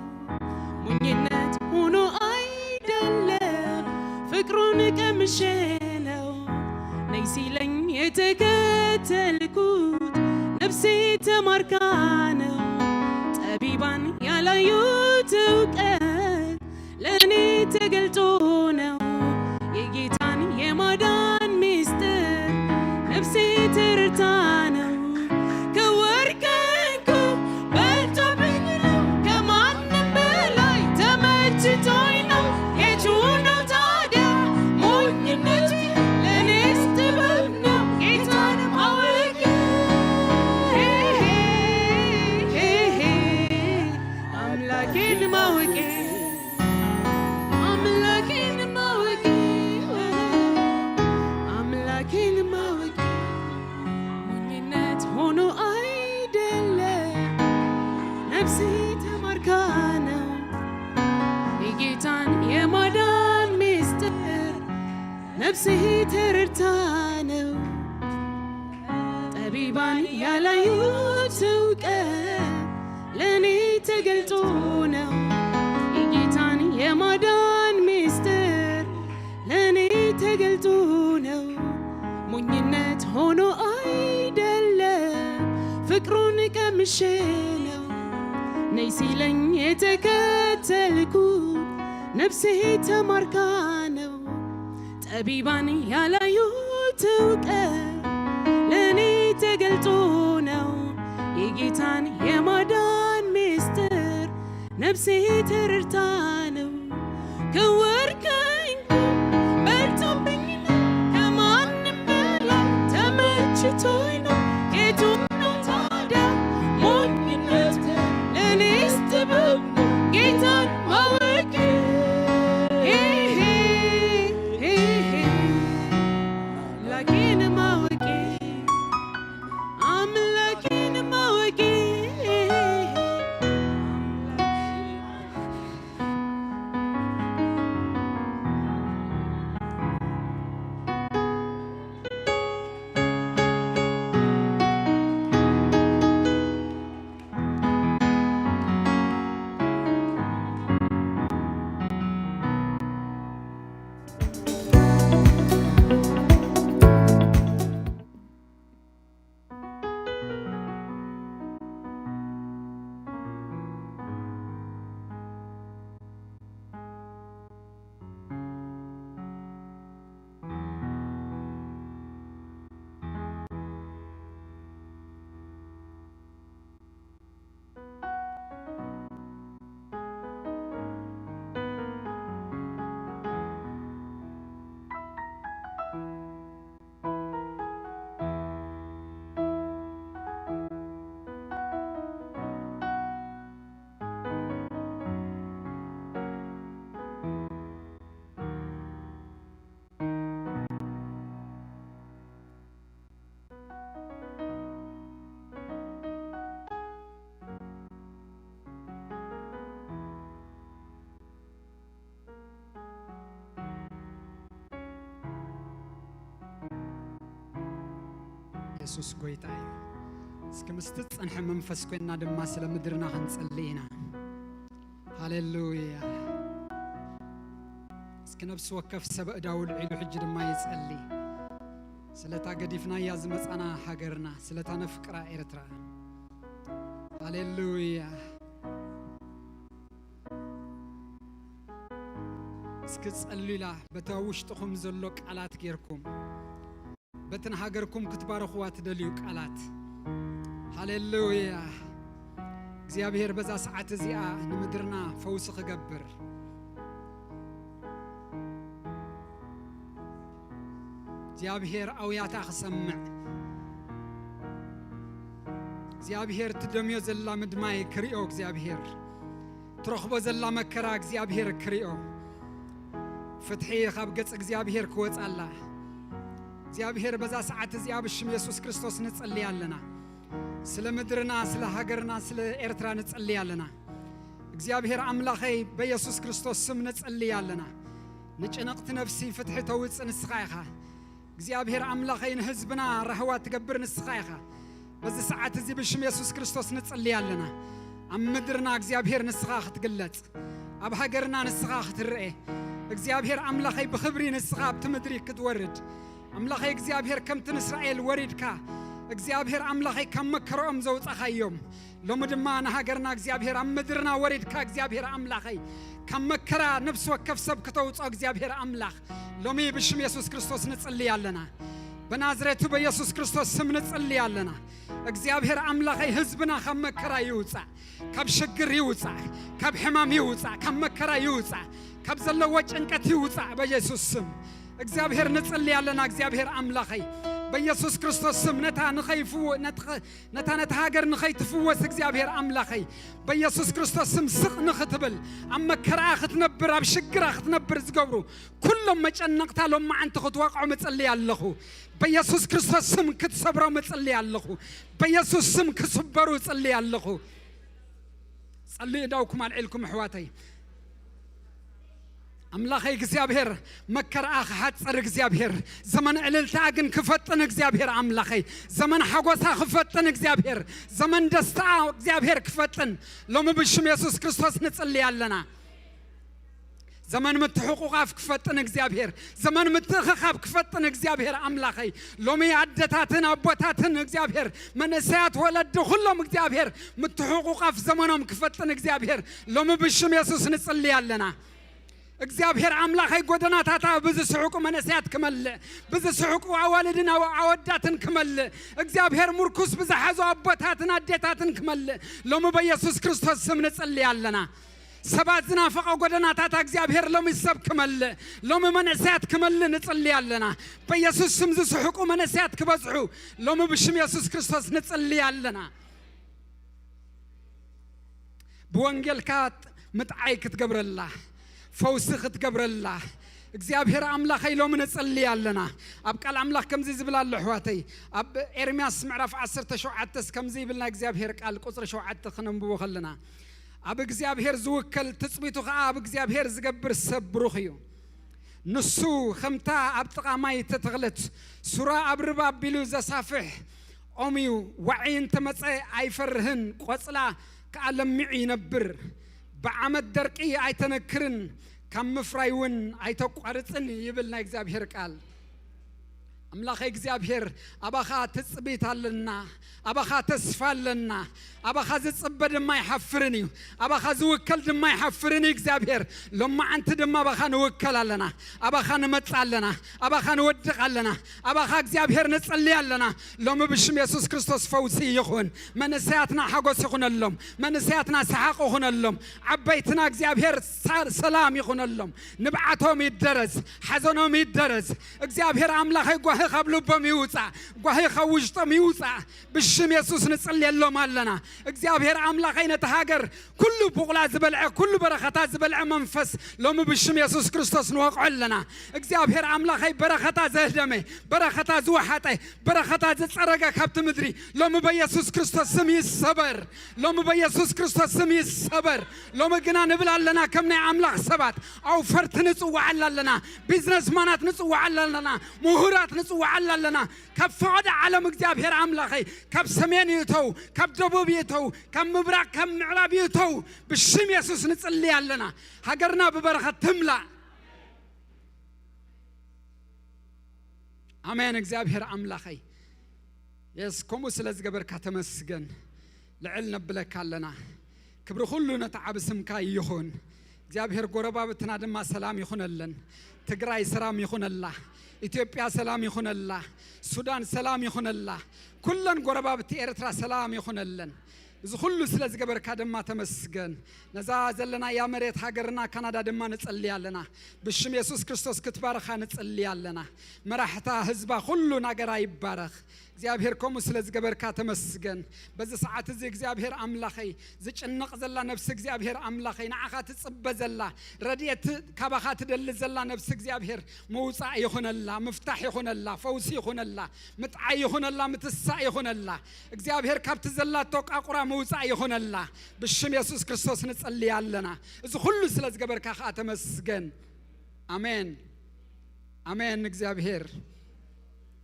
ሞኝነት ሆኖ አይደለም ፍቅሩን ቀምሼ ነው ነይ ሲለኝ የተከተልኩት ነፍሴ ተማርካ ነው ጠቢባን ያላዩት እውቀት ለእኔ ተገልጦ ነው የጌታን የማዳን ሚስጥር ነፍሴ ተረድታ ነው ከወርቅ ከዕንቁ በልጦብኝ ነው ከማንም በላይ ተመችቶኝ ነው የቱ ነው ታዲያ ሞኝነቴ ለእኔስ ጥበብ ነው ጌታን ማወቄ አምላኬን ማወቄ አምላኬን ማወቄ አምላኬን ማወቄ ሞኝነት ሆኖ አይደለም ነፍሴ ተማርካ ነው የጌታን የማዳን ሚስጥር ነፍሴ ተረድታ ነው ጠቢባን ያላዩት እውቀት ለእኔ ተገልጦ ነው የጌታን የማዳን ሚስጥር ለእኔ ተገልጦ ነው ሞኝነት ሆኖ አይደለም ፍቅሩን ቀምሼ ነው ነይ ሲለኝ የተከተልኩት ነፍሴ ተማርካ ነው ጠቢባን ያላዩት እውቀት ለእኔ ተገልጦ ነው የጌታን የማዳን ሚስጥር ነፍሴ ተረድታ ነው ከወርቅ ከዕንቁ በልጦብኝ ነው ከማንም በላይ ተመችቶኝ ነው የቱ ነው ታዲያ ሞኝነት ለእኔስ ጥበብ ነው ጌታን ማወቄ አምላኬን ማወቄ አምላኬን ማወቄ የሱስ ጎይታ እዩ። እስኪ ምስቲ ዝጸንሐ መንፈስ ኮይንና ድማ ስለ ምድርና ክንጸሊ ኢና። ሃሌሉያ። እስኪ ነፍሲ ወከፍ ሰብ ኣእዳዉ ኣልዒሉ ሕጂ ድማ ይጸሊ። ስለታ ገዲፍናያ ዝመጻና ሃገርና፣ ስለታ ነፍቅራ ኤርትራ። ሃሌሉያ። እስኪ ጸልዩላ፣ በታ ውሽጥኹም ዘሎ ቃላት ጌርኩም፣ በቲ ንሃገርኩም ክትባርኽዋ ትደልዩ ቃላት። ሃሌሉያ። እግዚኣብሔር በዛ ሰዓት እዚኣ ንምድርና ፈውሲ ክገብር፣ እግዚኣብሔር ኣውያታ ክሰምዕ፣ እግዚኣብሔር ትደምዮ ዘላ ምድማይ ክርእዮ፣ እግዚኣብሔር ትረኽቦ ዘላ መከራ እግዚኣብሔር ክርእዮ፣ ፍትሒ ካብ ገጽ እግዚኣብሔር ክወጻላ እግዚኣብሔር በዛ ሰዓት እዚኣ ብሽም የሱስ ክርስቶስ ንጽሊ ኣለና። ስለ ምድርና፣ ስለ ሃገርና፣ ስለ ኤርትራ ንጽሊ ኣለና። እግዚኣብሔር ኣምላኸይ በየሱስ ክርስቶስ ስም ንጽሊ ኣለና። ንጭንቕቲ ነፍሲ ፍትሒ ተውጽእ ንስኻ ኢኻ። እግዚኣብሔር ኣምላኸይ ንህዝብና ራህዋ ትገብር ንስኻ ኢኻ። በዚ ሰዓት እዚ ብሽም የሱስ ክርስቶስ ንጽሊ ኣለና። ኣብ ምድርና እግዚኣብሔር ንስኻ ክትግለጽ፣ ኣብ ሃገርና ንስኻ ክትረኤ፣ እግዚኣብሔር ኣምላኸይ ብኽብሪ ንስኻ ኣብቲ ምድሪ ክትወርድ፣ ኣምላኸይ እግዚኣብሔር ከምቲ ንእስራኤል ወሪድካ እግዚኣብሔር ኣምላኸይ ካብ መከረኦም ዘውጻኻዮም፣ ሎሚ ድማ ንሃገርና እግዚኣብሔር ኣብ ምድርና ወሪድካ እግዚኣብሔር ኣምላኸይ ካብ መከራ ነፍሲ ወከፍ ሰብ ክተውጽኦ እግዚኣብሔር ኣምላኽ ሎሚ ብሽም የሱስ ክርስቶስ ንጽሊ ኣለና። በናዝሬቱ በየሱስ ክርስቶስ ስም ንጽሊ ኣለና። እግዚኣብሔር ኣምላኸይ ህዝብና ካብ መከራ ይውጻእ፣ ካብ ሽግር ይውጻእ፣ ካብ ሕማም ይውጻእ፣ ካብ መከራ ይውጻእ፣ ካብ ዘለዎ ጭንቀት ይውጻእ በየሱስ ስም። እግዚኣብሔር ንጽሊ ኣለና። እግዚኣብሔር ኣምላኸይ በየሱስ ክርስቶስ ስም ነታ ንኸይፍው-፣ ነትኸ-፣ ነታ ነታ ሃገር ንኸይትፍወስ እግዚኣብሔር ኣምላኸይ በየሱስ ክርስቶስ ስም ስቕ ንኽትብል፣ ኣብ መከራኣ ክትነብር፣ ኣብ ሽግራ ክትነብር ዝገብሩ ኩሎም መጨነቕታ ሎማዓንቲ ክትወቕዖም እጽሊ ኣለኹ። በየሱስ ክርስቶስ ስም ክትሰብሮም እጽሊ ኣለኹ። በየሱስ ስም ክስበሩ እጽሊ ኣለኹ። ጸልዩ እዳውኩም ኣልዒልኩም ኣሕዋተይ። ኣምላኸይ እግዚኣብሔር መከራኣ ክሓጽር እግዚኣብሔር፣ ዘመን ዕልልታኣ ግን ክፈጥን እግዚኣብሔር ኣምላኸይ፣ ዘመን ሓጎሳ ክፈጥን እግዚኣብሔር፣ ዘመን ደስታኣ እግዚኣብሔር ክፈጥን ሎሚ ብሽም የሱስ ክርስቶስ ንጽሊ ኣለና። ዘመን ምትሕቑቓፍ ክፈጥን እግዚኣብሔር፣ ዘመን ምትእኽኻብ ክፈጥን እግዚኣብሔር ኣምላኸይ፣ ሎሚ ኣደታትን ኣቦታትን እግዚኣብሔር፣ መንእሰያት ወለዲ ኩሎም እግዚኣብሔር ምትሕቑቓፍ ዘመኖም ክፈጥን እግዚኣብሔር ሎሚ ብሽም የሱስ ንጽሊ ኣለና። እግዚኣብሔር ኣምላኸይ ጎደናታታ ብዝስሕቁ መንእሰያት ክመልእ፣ ብዝስሕቁ ኣዋልድን ኣወ-፣ ኣወዳትን ክመልእ፣ እግዚኣብሔር ምርኩስ ብዝሓዙ ኣቦታትን ኣዴታትን ክመልእ ሎሚ በየሱስ ክርስቶስ ስም ንጽሊ ኣለና። ሰባት ዝናፈቐ ጎደናታት እግዚኣብሔር ሎሚ ሰብ ክመልእ፣ ሎሚ መንእሰያት ክመልእ ንጽሊ ኣለና። በየሱስ ስም ዝስሕቁ መንእሰያት ክበዝሑ ሎሚ ብሽም የሱስ ክርስቶስ ንጽሊ ኣለና። ብወንጌልካ ምጥዓይ ክትገብረላ፣ ፈውሲ ክትገብረላ እግዚኣብሔር ኣምላኸይ ሎሚ ንጽሊ ኣለና። ኣብ ቃል ኣምላኽ ከምዚ ዝብል ኣሎ ኣሕዋተይ፣ ኣብ ኤርምያስ ምዕራፍ ዓሰርተ ሸውዓተ ከምዚ ይብል ናይ እግዚኣብሔር ቃል ቁጽሪ ሸውዓተ ክነንብቦ ከለና፣ ኣብ እግዚኣብሔር ዝውከል ትጽቢቱ ኸኣ ኣብ እግዚኣብሔር ዝገብር ሰብ ብሩኽ እዩ። ንሱ ኸምታ ኣብ ጥቓ ማይ እተተኽለት ሱራ ኣብ ርባ ኣቢሉ ዘሳፍሕ ኦም እዩ። ዋዒ እንተ መጸ ኣይፈርህን፣ ቆጽላ ከኣ ለሚዑ ይነብር። ብዓመት ደርቂ ኣይተነክርን፣ ካብ ምፍራይ እውን ኣይተቋርጽን ይብል ናይ እግዚኣብሔር ቃል። ኣምላኸይ እግዚኣብሔር፣ ኣባኻ ትጽቢት ኣለና፣ ኣባኻ ተስፋ ኣለና። ኣባኻ ዝጽበ ድማ ኣይሓፍርን እዩ፣ ኣባኻ ዝውከል ድማ ኣይሓፍርን እዩ እግዚኣብሔር። ሎማዓንቲ ድማ ኣባኻ ንውከል ኣለና፣ ኣባኻ ንመጽእ ኣለና፣ ኣባኻ ንወድቕ ኣለና፣ ኣባኻ እግዚኣብሔር ንጽሊ ኣለና። ሎሚ ብሽም የሱስ ክርስቶስ ፈውሲ ይኹን፣ መንእሰያትና ሓጎስ ይኹነሎም፣ መንእሰያትና ሰሓቕ ይኹነሎም፣ ዓበይትና እግዚኣብሔር ሳ-፣ ሰላም ይኹነሎም። ንብዓቶም ይደረዝ፣ ሓዘኖም ይደረዝ። እግዚኣብሔር ኣምላኸይ ጓሂ ካብ ልቦም ይውጻእ፣ ጓሂ ካብ ውሽጦም ይውጻእ። ብሽም የሱስ ንጽልየሎም ኣለና። እግዚኣብሔር ኣምላኸይ ነቲ ሃገር ኩሉ ቡቕላ ዝበልዐ፣ ኩሉ በረኸታ ዝበልዐ መንፈስ ሎሚ ብሽም የሱስ ክርስቶስ ንወቕዖ ኣለና። እግዚኣብሔር ኣምላኸይ በረኸታ ዘህደመ፣ በረኸታ ዝወሓጠ፣ በረኸታ ዝጸረገ ካብቲ ምድሪ ሎሚ በየሱስ ክርስቶስ ስም ይሰበር። ሎሚ በየሱስ ክርስቶስ ስም ይሰበር። ሎሚ ግና ንብል ኣለና ከም ናይ ኣምላኽ ሰባት ኣውፈርቲ ንጽውዓላ ኣለና፣ ቢዝነስማናት ንጽውዓላ ኣለና፣ ምሁራት ንጽውዓላ ኣለና። ካብ ፈቐዶ ዓለም እግዚኣብሔር ኣምላኸይ፣ ካብ ሰሜን ይእተው፣ ካብ ደቡብ ይእተው፣ ካብ ምብራቕ፣ ካብ ምዕራብ ይእተው። ብሽም የሱስ ንጽሊ ኣለና። ሃገርና ብበረኸት ትምላእ። ኣሜን። እግዚኣብሔር ኣምላኸይ፣ የስ፣ ከምኡ ስለ ዝገበርካ ተመስገን። ልዕል ነብለካ ኣለና። ክብሪ ኩሉ ነቲ ዓቢ ስምካ ይኹን። እግዚኣብሔር ጎረባብትና ድማ ሰላም ይኹነለን። ትግራይ ሰላም ይኹነላ። ኢትዮጵያ ሰላም ይኹነላ። ሱዳን ሰላም ይኹነላ። ኩለን ጎረባብቲ ኤርትራ ሰላም ይኹነለን። እዚ ኩሉ ስለ ዝገበርካ ድማ ተመስገን። ነዛ ዘለናያ መሬት ሃገርና ካናዳ ድማ ንጸሊ ኣለና። ብሽም የሱስ ክርስቶስ ክትባርኻ ንጸሊ ኣለና። መራሕታ ህዝባ ኩሉ ናገራ ይባረኽ። እግዚኣብሔር ከምኡ ስለ ዝገበርካ ተመስገን። በዚ ሰዓት እዚ እግዚኣብሔር ኣምላኸይ ዝጭነቕ ዘላ ነብሲ እግዚኣብሔር ኣምላኸይ ንዓኻ ትጽበ ዘላ ረድኤት ካባኻ ትደሊ ዘላ ነብሲ እግዚኣብሔር መውጻእ ይኹነላ፣ ምፍታሕ ይኹነላ፣ ፈውሲ ይኹነላ፣ ምጥዓይ ይኹነላ፣ ምትሳእ ይኹነላ። እግዚኣብሔር ካብቲ ዘላቶ ቃቑራ መውጻእ ይኹነላ። ብሽም የሱስ ክርስቶስ ንጸልይ ኣለና። እዚ ኩሉ ስለ ዝገበርካ ኸኣ ተመስገን። ኣሜን። ኣሜን። እግዚኣብሔር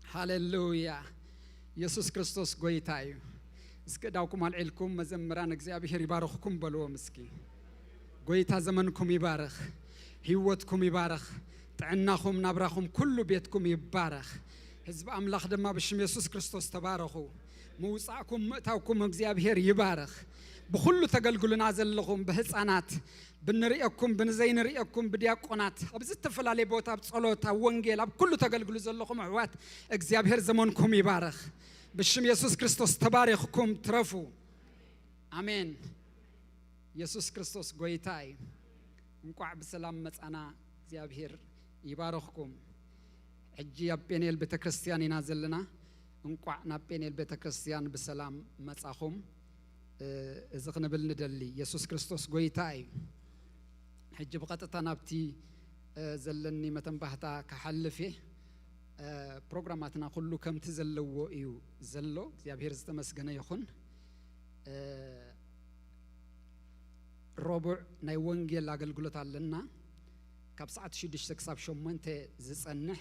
ሃሌሉያ። የሱስ ክርስቶስ ጎይታ እዩ። እስኪ እዳውኩም ኣልዒልኩም መዘምራን እግዚኣብሔር ይባርኽኩም በልዎም እስኪ። ጎይታ ዘመንኩም ይባርኽ፣ ህይወትኩም ይባርኽ፣ ጥዕናኹም ናብራኹም ኩሉ ቤትኩም ይባረኽ። ህዝቢ ኣምላኽ ድማ ብሽም የሱስ ክርስቶስ ተባረኹ። ምውጻእኩም ምእታውኩም እግዚኣብሔር ይባረኽ። ብኹሉ ተገልግሉና ዘለኹም ብህፃናት ብንርእየኩም ብንዘይንርእየኩም ብዲያቆናት ኣብ ዝተፈላለየ ቦታ ኣብ ጸሎት ኣብ ወንጌል ኣብ ኩሉ ተገልግሉ ዘለኹም ኣሕዋት እግዚኣብሔር ዘመንኩም ይባረኽ። ብሽም የሱስ ክርስቶስ ተባሪኽኩም ትረፉ። ኣሜን። የሱስ ክርስቶስ ጎይታ እዩ። እንቋዕ ብሰላም መጻና። እግዚኣብሔር ይባርኽኩም። ሕጂ ኣብ ጴንኤል ቤተክርስትያን ኢና ዘለና። እንቋዕ ናብ ጴንኤል ቤተክርስትያን ብሰላም መጻኹም። እ፣ እዚ ክንብል ንደሊ። የሱስ ክርስቶስ ጎይታ እዩ። ሕጂ ብቐጥታ ናብቲ፣ እ፣ ዘለኒ መተንባህታ ክሓልፍ እየ። እ፣ ፕሮግራማትና ኩሉ ከምቲ ዘለዎ እዩ ዘሎ። እግዚኣብሔር ዝተመስገነ ይኹን። እ፣ ረቡዕ ናይ ወንጌል ኣገልግሎት ኣለና። ካብ ሰዓት ሽዱሽተ ክሳብ ሸሞንተ ዝጸንሕ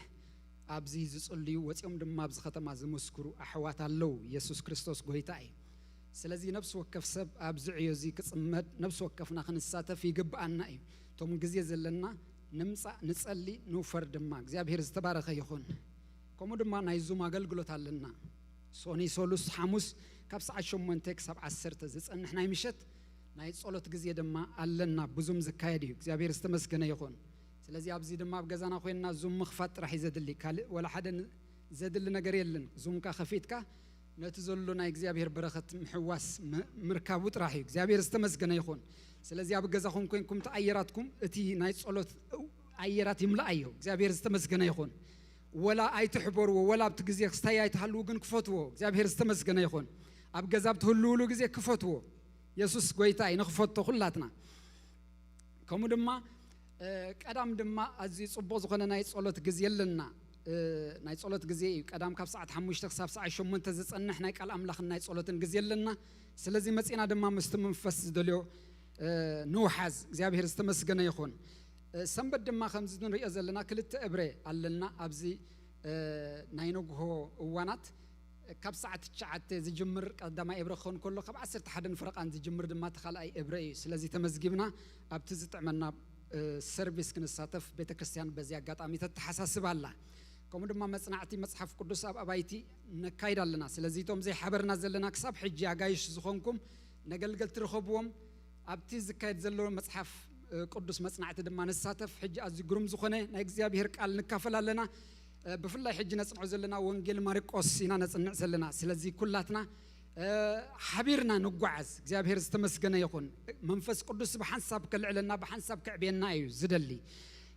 ኣብዚ ዝጽልዩ ወጺኦም ድማ ኣብዚ ከተማ ዝምስክሩ ኣሕዋት ኣለዉ። የሱስ ክርስቶስ ጎይታ እዩ። ስለዚ ነፍሲ ወከፍ ሰብ ኣብዚ ዕዮ እዚ ክጽመድ ነፍሲ ወከፍና ክንሳተፍ ይግብኣና እዩ። እቶም ግዜ ዘለና ንምጻእ፣ ንጸሊ፣ ንውፈር ድማ። እግዚኣብሔር ዝተባረኸ ይኹን። ከምኡ ድማ ናይ ዙም ኣገልግሎት ኣለና። ሶኒ፣ ሶሉስ፣ ሓሙስ ካብ ሰዓት ሸሞንተ ክሳብ ዓሰርተ ዝጸንሕ ናይ ምሸት ናይ ጸሎት ግዜ ድማ ኣለና። ብዙም ዝካየድ እዩ። እግዚኣብሔር ዝተመስገነ ይኹን። ስለዚ ኣብዚ ድማ ኣብ ገዛና ኮይንና ዙም ምኽፋት ጥራሕ እዩ ዘድሊ። ካልእ ወላ ሓደ ን-፣ ዘድሊ ነገር የለን። ዙምካ ከፊትካ ነቲ ዘሎ ናይ እግዚኣብሔር በረኸት ምሕዋስ ም-፣ ምርካቡ ጥራሕ እዩ። እግዚኣብሔር ዝተመስገነ ይኹን። ስለዚ ኣብ ገዛኹም ኮይንኩም ተኣየራትኩም እቲ ናይ ጸሎት ኣየራት ይምልኣዮ። እግዚኣብሔር ዝተመስገነ ይኹን። ወላ ኣይትሕበርዎ፣ ወላ ኣብቲ ግዜ ክስታይ ኣይትሃልዉ፣ ግን ክፈትዎ። እግዚኣብሔር ዝተመስገነ ይኹን። ኣብ ገዛ ኣብ ትህልውሉ ግዜ ክፈትዎ። የሱስ ጎይታ እዩ፣ ንኽፈቶ ኩላትና። ከምኡ ድማ፣ እ፣ ቀዳም ድማ ኣዝዩ ጽቡቕ ዝኾነ ናይ ጸሎት ግዜ ኣለና። እ፣ ናይ ጸሎት ግዜ እዩ። ቀዳም ካብ ሰዓት ሓሙሽተ ክሳብ ሰዓት ሸሞንተ ዝጸንሕ ናይ ቃል ኣምላኽን ናይ ጸሎትን ግዜ ኣለና። ስለዚ መጺና ድማ ምስቲ መንፈስ ዝደልዮ፣ እ፣ ንውሓዝ። እግዚኣብሔር ዝተመስገነ ይኹን። እ፣ ሰንበት ድማ ከምዚ ንሪኦ ዘለና ክልተ እብረ ኣለና ኣብዚ፣ እ፣ ናይ ነግሆ እዋናት። ካብ ሰዓት ትሽዓተ ዝጅምር ቀዳማይ እብረ ክኸውን ከሎ፣ ካብ ዓሰርተ ሓደን ፈረቓን ዝጅምር ድማ እቲ ካልኣይ እብረ እዩ። ስለዚ ተመዝጊብና ኣብቲ ዝጥዕመና፣ እ፣ ሰርቪስ ክንሳተፍ ቤተክርስትያን በዚ ኣጋጣሚ ተተሓሳስብ ኣላ። ከምኡ ድማ መጽናዕቲ መጽሓፍ ቅዱስ ኣብ ኣባይቲ ነካይድ ኣለና። ስለዚ እቶም ዘይሓበርና ዘለና ክሳብ ሕጂ ኣጋይሽ ዝኾንኩም ነገልገልቲ ርኸብዎም። ኣብቲ ዝካየድ ዘሎ መጽሓፍ፣ እ፣ ቅዱስ መጽናዕቲ ድማ ንሳተፍ። ሕጂ ኣዝዩ ግሩም ዝኾነ ናይ እግዚኣብሔር ቃል ንካፈል ኣለና። እ፣ ብፍላይ ሕጂ ነጽንዖ ዘለና ወንጌል ማርቆስ ኢና ነጽንዕ ዘለና። ስለዚ ኩላትና፣ እ፣ ሓቢርና ንጓዓዝ። እግዚኣብሔር ዝተመስገነ ይኹን። መንፈስ ቅዱስ ብሓንሳብ ከልዕለና፣ ብሓንሳብ ከዕብየና እዩ ዝደሊ።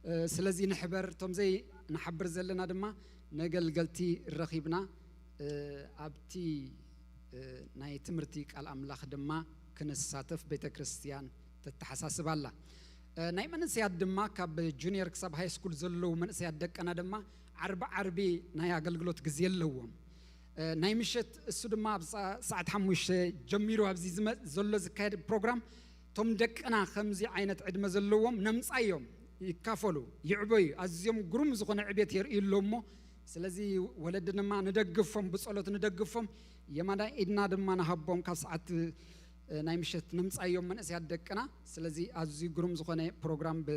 እ፣ ስለዚ ንሕበር። እቶም ዘይንሓብር ዘለና ድማ ነገልገልቲ ረኺብና፣ እ፣ ኣብቲ፣ እ፣ ናይ ትምህርቲ ቃል ኣምላኽ ድማ ክንሳተፍ ቤተ ክርስቲያን ተተሓሳስብ ኣላ። እ፣ ናይ መንእሰያት ድማ ካብ ጁኒየር ክሳብ ሃይ ስኩል ዘለዉ መንእሰያት ደቀና ድማ ዓርቢ ዓርቢ ናይ ኣገልግሎት ግዜ ኣለዎም። እ፣ ናይ ምሸት እሱ ድማ ኣብ ሰ-፣ ሰዓት ሓሙሽተ ጀሚሩ ኣብዚ ዝመ-፣ ዘሎ ዝካየድ ፕሮግራም እቶም ደቅና ከምዚ ዓይነት ዕድመ ዘለዎም ነምጻዮም ይካፈሉ፣ ይዕበዩ። ኣዝዮም ግሩም ዝኾነ ዕቤት የርእዩ ኣለዉ እሞ ስለዚ ወለዲ ድማ ንደግፎም፣ ብጸሎት ንደግፎም፣ የማናይ ኢድና ድማ ንሃቦም። ካብ ሰዓት፣ እ፣ ናይ ምሸት ንምጻዮም መንእሰያት ደቅና። ስለዚ ኣዝዩ ግሩም ዝኾነ ፕሮግራም ብ፣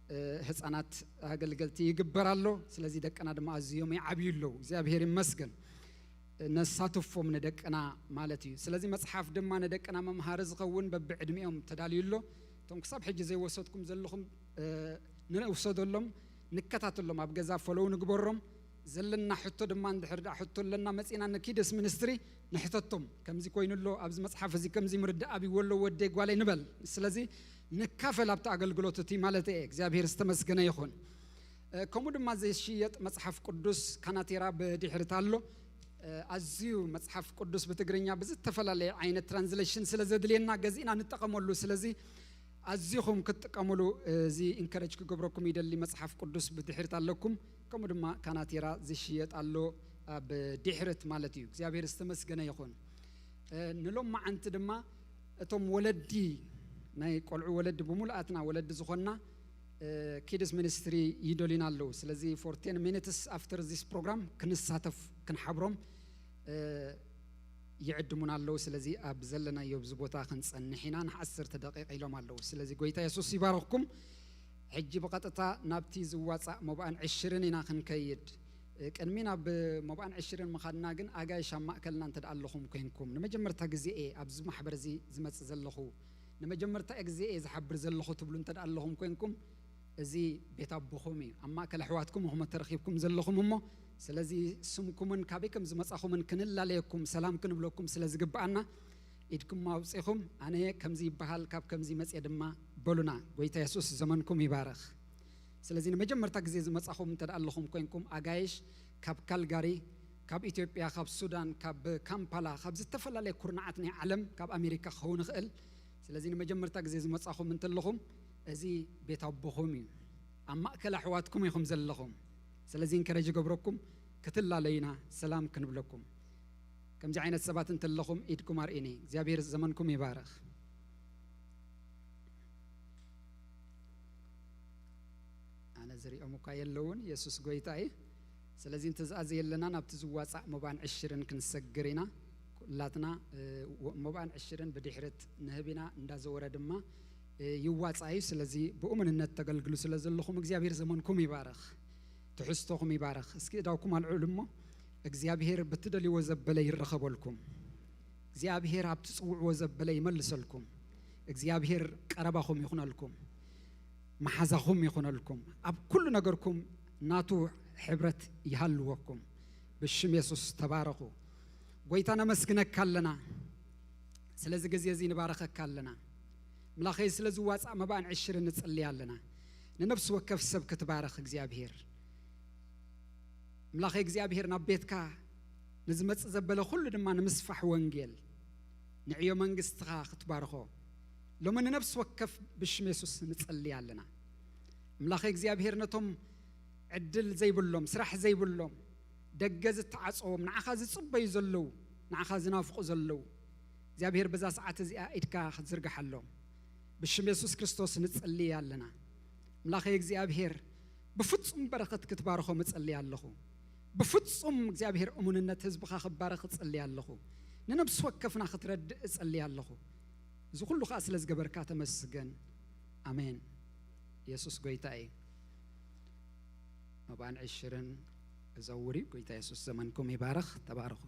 እ፣ ህጻናት ኣገልገልቲ ይግበር ኣሎ። ስለዚ ደቅና ድማ ኣዝዮም ይዓብዩ ኣለዉ። እግዚኣብሔር ይመስገን። ነሳትፎም ንደቅና ማለት እዩ። ስለዚ መጽሓፍ ድማ ንደቅና መምሃሪ ዝኸውን በብዕድሚኦም ተዳልዩ ኣሎ። እቶም ክሳብ ሕጂ ዘይወሰድኩም ዘለኹም፣ እ፣ ንውሰደሎም፣ ንከታተሎም፣ ኣብ ገዛ ፎሎው ንግበሮም። ዘለና ሕቶ ድማ እንድሕር ደኣ ሕቶ ኣለና መጺና ንኪድስ ሚኒስትሪ ንሕተቶም። ከምዚ ኮይኑ ኣሎ፣ ኣብዚ መጽሓፍ እዚ ከምዚ ምርዳእ ኣብይዎ ኣሎ ወደይ ጓለይ ንበል። ስለዚ ንካፈል ኣብቲ ኣገልግሎት እቲ ማለት እየ። እግዚኣብሔር ዝተመስገነ ይኹን። እ፣ ከምኡ ድማ ዘይሽየጥ መጽሓፍ ቅዱስ ካናቴራ ብድሕሪት ኣሎ። እ፣ ኣዝዩ መጽሓፍ ቅዱስ ብትግርኛ ብዝተፈላለየ ዓይነት ትራንስሌሽን ስለ ዘድልየና ገዚእና ንጠቐመሉ። ስለዚ ኣዚኹም ክትጥቀሙሉ እዚ ኢንከረጅ ክገብረኩም ይደሊ። መጽሓፍ ቅዱስ ብድሕሪት ኣለኩም። ከምኡ ድማ ካናቴራ ዝሽየጥ ኣሎ ኣብ ድሕሪት ማለት እዩ። እግዚኣብሔር ዝተመስገነ ይኹን። እ፣ ንሎማዓንቲ ድማ እቶም ወለዲ፣ ናይ ቆልዑ ወለዲ፣ ብምሉኣትና ወለዲ ዝኾንና፣ እ፣ ኪድስ ሚኒስትሪ ይደልዩና ኣለዉ። ስለዚ for ten minutes after this program ክንሳተፍ ክንሓብሮም፣ እ፣ ይዕድሙና ኣለዉ። ስለዚ ኣብ ዘለናዮ ኣብዚ ቦታ ክንጸንሕ ኢና። ንዓሰርተ ደቂቕ ኢሎም ኣለዉ። ስለዚ ጎይታ የሱስ ይባርኽኩም። ሕጂ ብቐጥታ ናብቲ ዝዋጻእ መባእን ዕሽርን ኢና ክንከይድ። እ፣ ቅድሚ ናብ መባእን ዕሽርን ምኻድና ግን ኣጋይሽ ኣብ ማእከልና እንተ ደኣ ኣለኹም ኮይንኩም፣ ንመጀመርታ ግዜ እየ ኣብዚ ማሕበር እዚ ዝመጽእ ዘለኹ፣ ንመጀመርታ ግዜ እየ ዝሓብር ዘለኹ ትብሉ እንተ ደኣ ኣለኹም ኮይንኩም፣ እዚ ቤት ኣቦኹም እዩ። ኣብ ማእከል ኣሕዋትኩም ኢኹም ተረኺብኩም ዘለኹም እሞ፣ ስለዚ ስምኩምን ካበይ ከም ዝመጻኹምን ክንላለየኩም፣ ሰላም ክንብለኩም ስለ ዝግብኣና፣ ኢድኩም ኣውጺኹም፣ ኣነ ከምዚ ይበሃል፣ ካብ ከምዚ መጽየ ድማ በሉና። ጎይታ የሱስ ዘመንኩም ይባረኽ። ስለዚ ንመጀመርታ ግዜ ዝመጻኹም እንተ ደኣ ኣለኹም ኮይንኩም፣ ኣጋይሽ ካብ ካልጋሪ፣ ካብ ኢትዮጵያ፣ ካብ ሱዳን፣ ካብ ካምፓላ፣ ካብ ዝተፈላለየ ኩርናዓት ናይ ዓለም፣ ካብ ኣሜሪካ ክኸውን ይኽእል። ስለዚ ንመጀመርታ ግዜ ዝመጻኹም እንተለኹም፣ እዚ ቤት ኣቦኹም እዩ። ኣብ ማእከል ኣሕዋትኩም ኢኹም ዘለኹም። ስለዚ እንከረጅ ገብረኩም ክትላለዩና ሰላም ክንብለኩም። ከምዚ ዓይነት ሰባት እንተለኹም ኢድኩም ኣርእኒ። እግዚኣብሔር ዘመንኩም ይባረኽ። ኣነ ዝሪኦም እኳ የለውን። የሱስ ጎይታ እዩ። ስለዚ እንተ ዝኣዘ የለና ናብቲ ዝዋጻእ መባን ዕሽርን ክንሰግር ኢና። ኩላትና፣ እ፣ ወ-፣ መባን ዕሽርን ብድሕረት ንህብ ኢና፣ እንዳዘወረ ድማ፣ እ፣ ይዋጻእ እዩ። ስለዚ ብእሙንነት ተገልግሉ ስለ ዘለኹም እግዚኣብሔር ዘመንኩም ይባረኽ፣ ትሕዝቶኹም ይባረኽ። እስኪ እዳውኩም ኣልዕሉ እሞ እግዚኣብሔር ብትደልይዎ ዘበለ ይረኸበልኩም። እግዚኣብሔር ኣብ ትጽውዕዎ ዘበለ ይመልሰልኩም። እግዚኣብሔር ቀረባኹም ይኹነልኩም፣ መሓዛኹም ይኹነልኩም። ኣብ ኩሉ ነገርኩም ናቱ ሕብረት ይሃልወኩም። ብሽም የሱስ ተባረኹ። ጎይታ ነመስግነካ ኣለና። ስለዚ ግዜ እዚ ንባረኸካ ኣለና። ምላኸይ ስለ ዝዋጻእ መባእን ዕሽርን ንጽሊ ኣለና። ንነፍሲ ወከፍ ሰብ ክትባረኽ እግዚኣብሔር። ምላኸይ እግዚኣብሔር ናብ ቤትካ ንዝመጽእ ዘበለ ኩሉ ድማ ንምስፋሕ ወንጌል፣ ንዕዮ መንግስትኻ ክትባርኾ ሎሚ ንነፍሲ ወከፍ ብሽም የሱስ ንጽሊ ኣለና። ምላኸይ እግዚኣብሔር ነቶም ዕድል ዘይብሎም፣ ስራሕ ዘይብሎም፣ ደገ ዝተዓጸዎም፣ ንዓኻ ዝጽበዩ ዘለዉ፣ ንዓኻ ዝናፍቑ ዘለዉ፣ እግዚኣብሔር በዛ ሰዓት እዚኣ ኢድካ ክትዝርግሓሎም ብሽም የሱስ ክርስቶስ ንጽሊ ኣለና። ምላኸይ እግዚኣብሔር ብፍጹም በረኸት ክትባርኾም እጽሊ ኣለኹ። ብፍጹም እግዚኣብሔር እሙንነት ህዝብኻ ክባረኽ እጽሊ ኣለኹ። ንነብሲ ወከፍና ክትረድእ እጽሊ ኣለኹ። እዚ ኩሉ ኸኣ ስለ ዝገበርካ ተመስገን። ኣሜን። የሱስ ጎይታ እዩ። መባን ዕሽርን እዘውር እዩ። ጎይታ የሱስ ዘመንኩም ይባረኽ። ተባረኹ።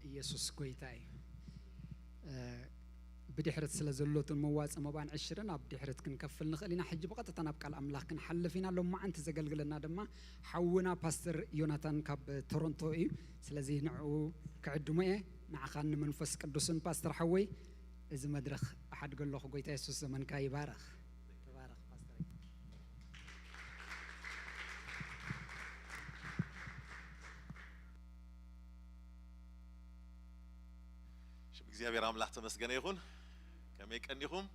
ኢየሱስ ጎይታ እዩ። እ፣ ብድሕረት ስለ ዘሎትን መዋጽእ መባን ዕሽርን ኣብ ድሕረት ክንከፍል ንኽእል ኢና። ሕጂ ብቐጥታ ናብ ቃል ኣምላኽ ክንሓልፍ ኢና። ሎማዓንቲ ዘገልግለና ድማ ሓውና ፓስተር ዮናታን ካብ ቶሮንቶ እዩ። ስለዚ ንዕኡ ክዕድሞ እየ። ንዓኻን ንመንፈስ ቅዱስን ፓስተር ሓወይ እዚ መድረኽ እሓድገ ኣለኹ። ጎይታ የሱስ ዘመንካ ይባረኽ። ተባረኽ ፓስተር። ሽም እግዚኣብሔር ኣምላኽ ተመስገነ ይኹን። ከመይ ቀኒኹም?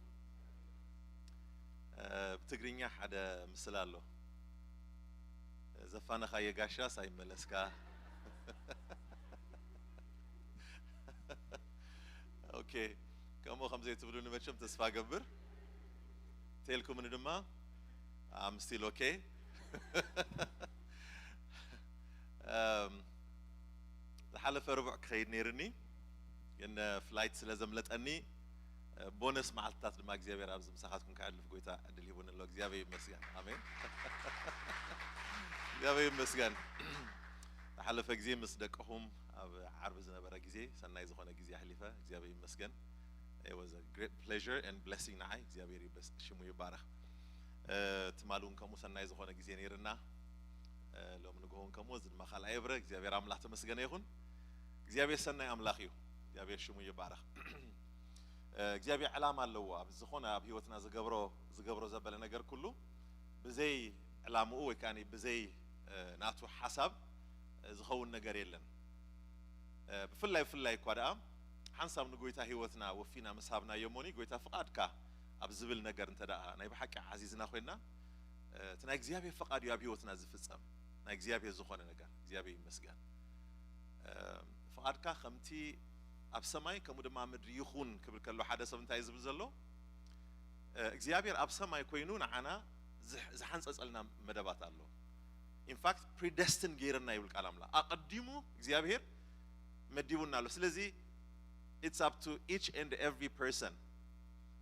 ብትግርኛ ሓደ ምስላ ኣሎ። ዘፋነኻዮ ጋሻ ሳይመለስካ። ኦኬ፣ ከምኡ ከም ዘይትብሉኒ መቸም ተስፋ ገብር። ተልኩምኒ ድማ I'm still okay። ዝሓለፈ ርቡዕ ክኸይድ ነይርኒ፣ ግን ፍላይት ስለ ዘምለጠኒ ቦነስ መዓልትታት ድማ እግዚኣብሔር ኣብዚ ምሳኻትኩም ከዕልፍ ጎይታ ዕድል ሂቡኒ ኣሎ። እግዚኣብሔር ይመስገን። ኣሜን። እግዚኣብሔር ይመስገን። ዝሓለፈ ግዜ ምስ ደቅኹም ኣብ ዓርቢ ዝነበረ ግዜ ሰናይ ዝኾነ ግዜ ኣሕሊፈ እግዚኣብሔር ይመስገን። It was a great pleasure and blessing ንዓይ። እግዚኣብሔር ይበስ- ሽሙ ይባረኽ። ትማሊ እውን ከምኡ ሰናይ ዝኾነ ግዜ ነይርና። ሎሚ ንግሆ እውን ከምኡ፣ እዚ ድማ ካልኣይ እብረ። እግዚኣብሔር ኣምላኽ ተመስገነ ይኹን። እግዚኣብሔር ሰናይ ኣምላኽ እዩ። እግዚኣብሔር ሽሙ ይባረኽ። እግዚኣብሔር ዕላማ ኣለዎ። ኣብ ዝኾነ ኣብ ህይወትና ዝገብሮ ዝገብሮ ዘበለ ነገር ኩሉ ብዘይ ዕላምኡ ወይ ከዓ ብዘይ ናቱ ሓሳብ ዝኸውን ነገር የለን። ብፍላይ ብፍላይ እኳ ደኣ ሓንሳብ ንጎይታ ህይወትና ወፊና ምስ ሃብናዮ እሞኒ ጎይታ ፍቓድካ ኣብ ዝብል ነገር እንተ ደኣ ናይ ብሓቂ ዓዚዝና ኮይንና እቲ ናይ እግዚኣብሔር ፍቓድ እዩ ኣብ ህይወትና ዝፍጸም። ናይ እግዚኣብሔር ዝኾነ ነገር እግዚኣብሔር ይመስገን። ፍቓድካ ከምቲ ኣብ ሰማይ ከምኡ ድማ ኣብ ምድሪ ይኹን ክብል ከሎ ሓደ ሰብ እንታይ እዩ ዝብል ዘሎ? እግዚኣብሔር ኣብ ሰማይ ኮይኑ ንዓና ዝሓንጸጸልና መደባት ኣሎ። ኢንፋክት ፕሪደስትን ገይርና ይብል ቃል ኣምላኽ። ኣቐዲሙ እግዚኣብሔር መዲቡና ኣሎ። ስለዚ it's up to each and every person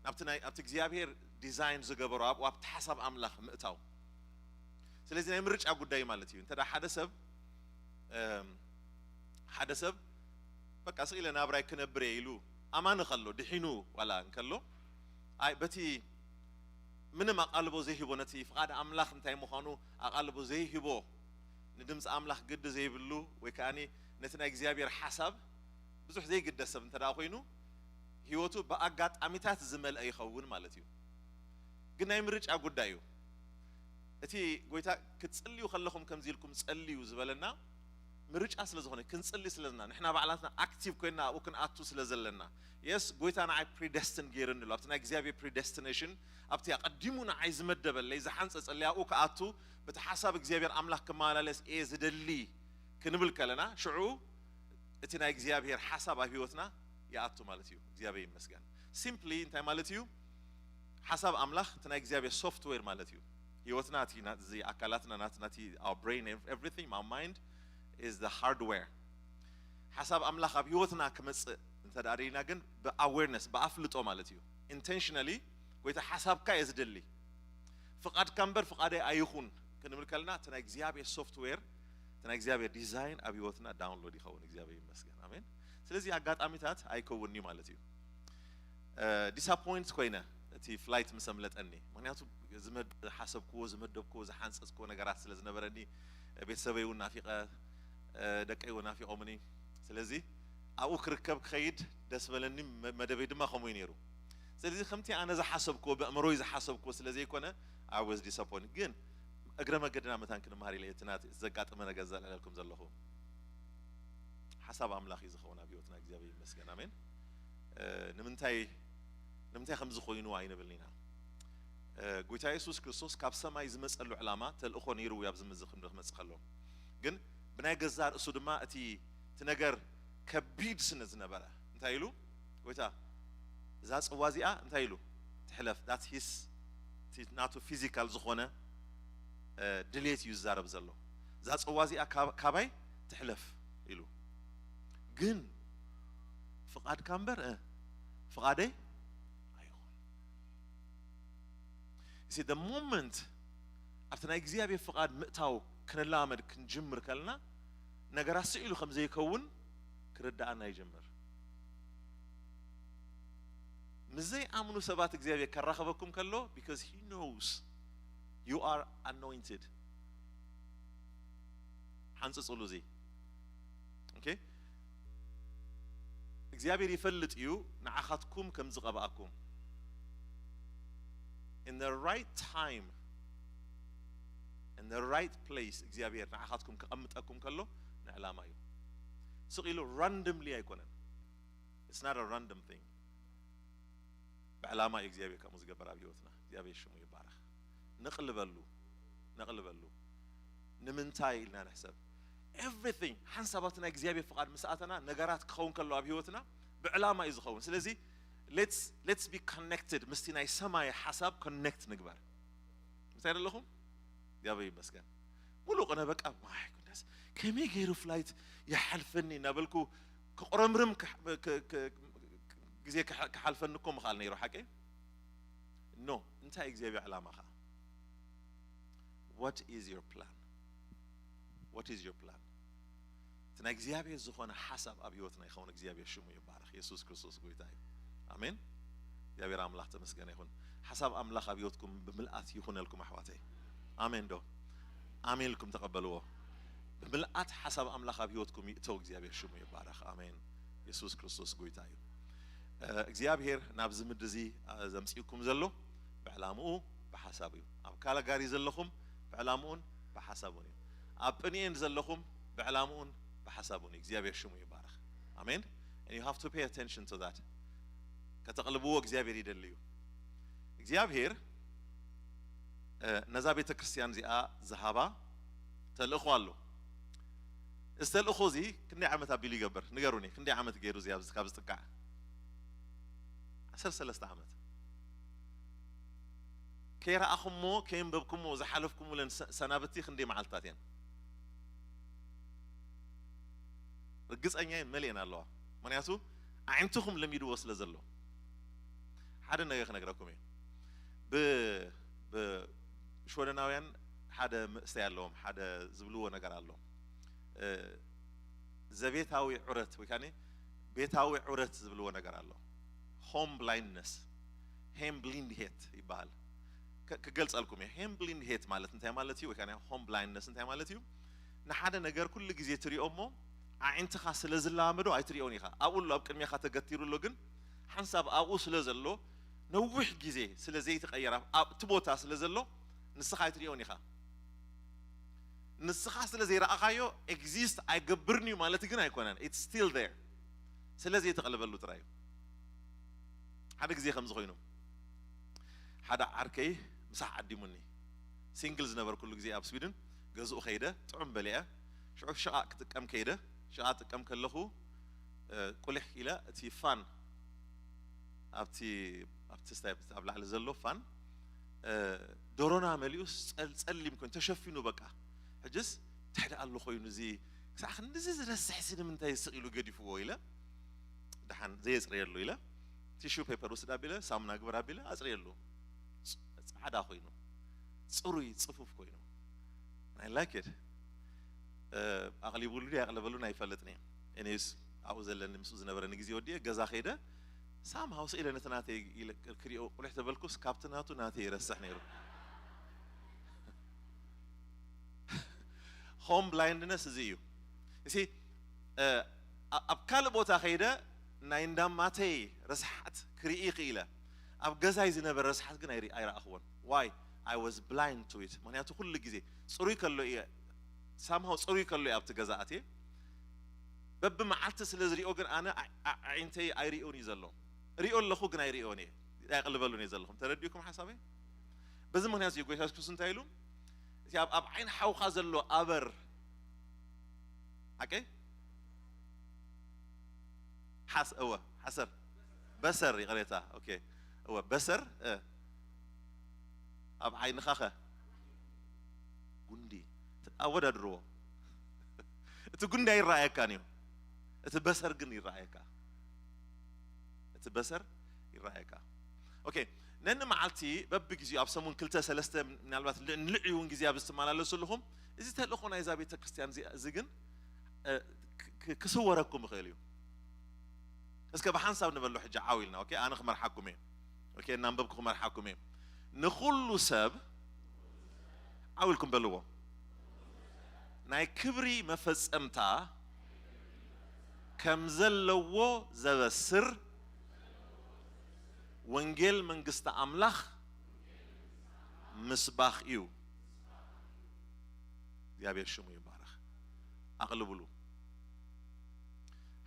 ናብቲ ናይ ኣብቲ እግዚኣብሔር ዲዛይን ዝገበሮ ኣብኡ ኣብቲ ሓሳብ ኣምላኽ ምእታው። ስለዚ ናይ ምርጫ ጉዳይ ማለት እዩ። እንተ ሓደ ሰብ ሓደ ሰብ በቃ ስኢለ ናብራይ ክነብር እየ ኢሉ ኣማኒ ከሎ ድሒኑ ዋላ እንከሎ ኣይ በቲ ምንም ኣቓልቦ ዘይህቦ ነቲ ፍቓድ ኣምላኽ እንታይ ምዃኑ ኣቓልቦ ዘይህቦ ንድምፂ ኣምላኽ ግዲ ዘይብሉ ወይ ከዓ ነቲ ናይ እግዚኣብሔር ሓሳብ ብዙሕ ዘይግደስ ሰብ እንተ ኮይኑ ህይወቱ ብኣጋጣሚታት ዝመልአ ይኸውን ማለት እዩ። ግን ናይ ምርጫ ጉዳይ እዩ። እቲ ጎይታ ክትጽልዩ ከለኹም ከምዚ ኢልኩም ጸልዩ ዝበለና ምርጫ ስለ ዝኾነ ክንጽሊ ስለ ዘለና ንሕና ባዕላትና ኣክቲቭ ኮይና ኣብኡ ክንኣቱ ስለ ዘለና የስ ጎይታ ንዓይ ፕሪደስትን ገይርኒ ኣሎ ኣብቲ ናይ እግዚኣብሔር ፕሪደስቲኔሽን ኣብቲ ኣቐዲሙ ንዓይ ዝመደበለይ ዝሓንጸጸለይ ኣብኡ ክኣቱ በቲ ሓሳብ እግዚኣብሔር ኣምላኽ ክመላለስ እየ ዝደሊ ክንብል ከለና ሽዑ እቲ ናይ እግዚኣብሔር ሓሳብ ኣብ ህይወትና ይኣቱ ማለት እዩ። እግዚኣብሔር ይመስገን። ሲምፕሊ እንታይ ማለት እዩ? ሓሳብ ኣምላኽ እቲ ናይ እግዚኣብሔር ሶፍትዌር ማለት እዩ። ህይወትና እቲ ና- እዚ ኣካላትና ናት ናቲ our brain everything my mind is the hardware ሓሳብ ኣምላኽ ኣብ ህይወትና ክመጽእ እንተ ደኣ ደሊና ግን ብኣዌርነስ ብኣፍልጦ ማለት እዩ። ኢንቴንሽናሊ ጎይታ ሓሳብካ እየ ዝደሊ ፍቓድካ እምበር ፍቓደይ ኣይኹን ክንብል ከለና እቲ ናይ እግዚኣብሔር ሶፍትዌር እቲ ናይ እግዚኣብሔር ዲዛይን ኣብ ህይወትና ዳውንሎድ ይኸውን። እግዚኣብሔር ይመስገን። ኣሜን። ስለዚ ኣጋጣሚታት ኣይከውንዩ ማለት እዩ። ዲስኣፖይንት ኮይነ እቲ ፍላይት ምስ ኣምለጠኒ ምክንያቱ ዝሓሰብክዎ ዝመደብክዎ ዝሓንፀፅክዎ ነገራት ስለ ዝነበረኒ ቤተሰበይ እውን ናፊቐ ደቀይ እውን ናፊቖምኒ ስለዚ ኣብኡ ክርከብ ክኸይድ ደስ በለኒ መደበይ ድማ ከምኡ እዩ ነይሩ ስለዚ ከምቲ ኣነ ዝሓሰብክዎ ብእምሮይ ዝሓሰብክዎ ስለ ዘይኮነ I was disappointed ግን እግረ መገድና መታን ክንመሃር ኢለ እቲ ናት ዘጋጠመ ነገር ዘልዕለልኩም ዘለኹ ሓሳብ ኣምላኽ እዩ ዝኸውን ኣብ ህይወትና እግዚኣብሔር ይመስገን ኣሜን ንምንታይ ንምንታይ ከምዚ ኮይኑ ኣይንብልን ኢና ጎይታ የሱስ ክርስቶስ ካብ ሰማይ ዝመፀሉ ዕላማ ተልእኾ ነይሩ ኣብዚ ምዚ ክመፅ ከሎ ግን ብናይ ገዛ ርእሱ ድማ እቲ እቲ ነገር ከቢድ ስነ ዝነበረ እንታይ ኢሉ ጎይታ እዛ ፅዋ እዚኣ እንታይ ኢሉ ትሕለፍ that's his ናቱ ፊዚካል ዝኾነ ድሌት እዩ ዝዛረብ ዘሎ እዛ ፅዋ እዚኣ ካባይ ትሕለፍ ኢሉ ግን ፍቓድካ እምበር ፍቓደይ ኣይኹን see the moment ኣብቲ ናይ እግዚኣብሔር ፍቓድ ምእታው ክንለማመድ ክንጅምር ከለና ነገራት ስኢሉ ከም ዘይከውን ክርድኣና ይጀምር ምስ ዘይኣምኑ ሰባት እግዚኣብሔር ከራኸበኩም ከሎ because he knows you are anointed። ሓንፅፅሉ እዚ። Okay? እግዚኣብሔር ይፈልጥ እዩ ንዓኻትኩም ከም ዝቐብኣኩም። In the right time, in the right place እግዚኣብሔር ንዓኻትኩም ከቐምጠኩም ከሎ ንዕላማ እዩ። ስቕ ኢሉ randomly ኣይኮነን። It's not a random thing። ብዕላማ እዩ እግዚኣብሔር ከምኡ ዝገበር ኣብ ህይወትና። እግዚኣብሔር ሽሙ ይባረኽ። ነቕልበሉ፣ ነቕልበሉ። ንምንታይ ኢልና ንሕሰብ። Everything ሓንሳባት ናይ እግዚኣብሔር ፍቓድ ምስ ኣተና ነገራት ክኸውን ከሎ ኣብ ህይወትና ብዕላማ እዩ ዝኸውን። ስለዚ let's let's be connected ምስቲ ናይ ሰማይ ሓሳብ connect ንግበር። እንታይ ዘለኹም? እግዚኣብሔር ይመስገን። ሙሉ ቅነ በቃ my goodness ከመይ ገይሩ flight ይሓልፈኒ እናበልኩ ክቁረምርም ግዜ ክሓልፈኒ እኮ ምኻል ነይሩ ሓቂ። No እንታይ እግዚኣብሔር ዕላማኻ? What is your plan? What is your plan? እቲ ናይ እግዚኣብሔር ዝኾነ ሓሳብ ኣብ ህይወትና ይኸውን። እግዚኣብሔር ሽሙ ይባረኽ። የሱስ ክርስቶስ ጎይታ እዩ። ኣሜን። እግዚኣብሔር ኣምላኽ ተመስገነ ይኹን። ሓሳብ ኣምላኽ ኣብ ህይወትኩም ብምልኣት ይኹነልኩም ኣሕዋተይ። ኣሜን ዶ? ኣሜን ኢልኩም ተቐበልዎ። ብምልኣት ሓሳብ ኣምላኽ ኣብ ህይወትኩም ይእተው። እግዚኣብሔር ሽሙ ይባረኽ። ኣሜን። የሱስ ክርስቶስ ጎይታ እዩ። እግዚኣብሔር ናብዚ ምድሪ እዚ ዘምፅእኩም ዘሎ ብዕላምኡ ብሓሳቡ እዩ። ኣብ ካላጋሪ ዘለኹም ብዕላምኡን ብሓሳቡን እዩ። ኣብ ጵንኤን ዘለኹም ብዕላምኡን ብሓሳቡን እዩ። እግዚኣብሔር ሽሙ ይባረኽ። ኣሜን። And you have to pay attention to that። ከተቕልብዎ እግዚኣብሔር ይደሊ እዩ። እግዚኣብሔር ነዛ ቤተ ክርስቲያን እዚኣ ዝሃባ ተልእኾ ኣሎ። እዚ ተልእኾ እዚ ክንደይ ዓመት ኣቢሉ ይገብር? ንገሩኒ፣ ክንደይ ዓመት ገይሩ እዚ ኣብዚ ካብ ዝጥቃዕ? ዓሰርተ ሰለስተ ዓመት። ከይረኣኹሞ ከየንበብኩሞ ዝሓለፍኩምለን ሰናብቲ ክንደይ መዓልትታት እየን? ርግፀኛ እየ መሊአን ኣለዋ። ምክንያቱ ኣዒንትኹም ለሚድዎ ስለ ዘሎ። ሓደ ነገር ክነግረኩም እየ። ብሽወደናውያን ሓደ መእሰይ ኣለዎም፣ ሓደ ዝብልዎ ነገር ኣሎ። ዘቤታዊ ዑረት ወይ ከዓ ቤታዊ ዑረት ዝብልዎ ነገር ኣሎ። Home blindness፣ Hemblindhet ይበሃል። ክገልፀልኩም እየ። Hemblindhet ማለት እንታይ ማለት እዩ ወይ ከዓ home blindness እንታይ ማለት እዩ? ንሓደ ነገር ኩሉ ግዜ ትሪኦ እሞ ኣዒንትኻ ስለ ዝለማመዶ ኣይትሪኦን ኢኻ። ኣብኡ ኣሎ፣ ኣብ ቅድሜኻ ተገቲሩ ኣሎ፣ ግን ሓንሳብ ኣብኡ ስለ ዘሎ ነዊሕ ግዜ ስለ ዘይተቐየረ ኣብቲ ቦታ ስለ ዘሎ ንስኻ ኣይትሪኦን ኢኻ። ንስኻ ስለ ዘይረኣኻዮ exist ኣይገብርን እዩ ማለት ግን ኣይኮነን። It's still there። ስለ ዘይተቐልበሉ ጥራይ እዩ። ሓደ ግዜ ከምዚ ኮይኑ ሓደ ዓርከይ ምሳሕ ዓዲሙኒ። ሲንግል ዝነበርኩሉ ግዜ ኣብ ስዊድን ገዝኡ ከይደ ጥዑም በሊዐ። ሽዑ ሽቓቕ ክጥቀም ከይደ፣ ሽቓቕ ጥቀም ከለኹ ቁሊሕ ኢለ እቲ ፋን ኣብቲ ኣብቲ ስታይ ኣብ ላዕሊ ዘሎ ፋን ደሮና መሊኡ ጸሊም ኮይኑ ተሸፊኑ በቃ። ሕጅስ እንታይ ደኣ ኣሎ ኮይኑ እዚ ክሳዕ ክንድዚ ዝረስሕ እዚ ንምንታይ ስቕ ኢሉ ገዲፍዎ ኢለ ደሓን ዘየጽረየሉ ኢለ ቲሹ ፔፐር ውስድ ኣቢለ ሳሙና ግበር ኣቢለ ኣጽረየሉ። ጻዕዳ ኮይኑ ጽሩይ ጽፉፍ ኮይኑ I like it። ኣቕሊቡሉ ድዩ ኣቕለበሉን ኣይፈልጥን እየ። እኔስ ኣብኡ ዘለኒ ምስኡ ዝነበረኒ ግዜ ወዲኤ ገዛ ከይደ ሳምሃው ስኢለ ነቲ ናተይ ክሪኦ ቁልሕ ተበልኩስ ካብቲ ናቱ ናተይ ይረስሕ ነይሩ። Home blindness እዚ እዩ። እሲ ኣብ ካልእ ቦታ ከይደ ናይ እንዳማተይ ረስሓት ክርኢ ክኢለ ኣብ ገዛይ ዝነበረ ረስሓት ግን ኣይረኣኽዎን። Why? I was blind to it። ምክንያቱ ኩሉ ግዜ ፅሩይ ከሎ እየ ሳምሃው ፅሩይ ከሎ እየ ኣብቲ ገዛ ኣትየ በብመዓልቲ ስለ ዝሪኦ ግን ኣነ ኣዒንተይ ኣይሪኦን እዩ ዘሎ። ሪኦ ኣለኹ ግን ኣይሪኦን እየ ኣይቕልበሉን እየ ዘለኹም። ተረዲእኩም ሓሳበይ? በዚ ምክንያት እዩ ጎይታ የሱስ እንታይ ኢሉ እቲ ኣብ ዓይን ሓውካ ዘሎ ኣበር ሓቀይ ሓስ እወ ሓሰር በሰር ይቕሬታ ኦኬ እወ በሰር ኣብ ዓይንኻ ኸ ጉንዲ ኣወዳድርዎ። እቲ ጉንዲ ኣይረኣየካን እዩ፣ እቲ በሰር ግን ይረኣየካ። እቲ በሰር ይረኣየካ። ኦኬ ነኒ መዓልቲ በብግዜኡ ኣብ ሰሙን ክልተ ሰለስተ ምናልባት ልዕሊ እውን ግዜ ኣብ ዝትመላለሱ ኣለኹም። እዚ ተልእኾ ናይዛ ቤተ ክርስቲያን እዚ ግን ክስወረኩም ይኽእል እዩ። እስከ ብሓንሳብ ንበሎ ሕጂ ዓው ኢልና። ኦኬ፣ ኣነ ክመርሓኩም እየ። ኦኬ፣ እናንበብኩ ክመርሓኩም እየ። ንኹሉ ሰብ ዓው ኢልኩም በልዎ። ናይ ክብሪ መፈጸምታ ከም ዘለዎ ዘበስር ወንጌል መንግስቲ ኣምላኽ ምስባኽ እዩ። እግዚኣብሔር ሽሙ ይባረኽ። ኣቕልብሉ።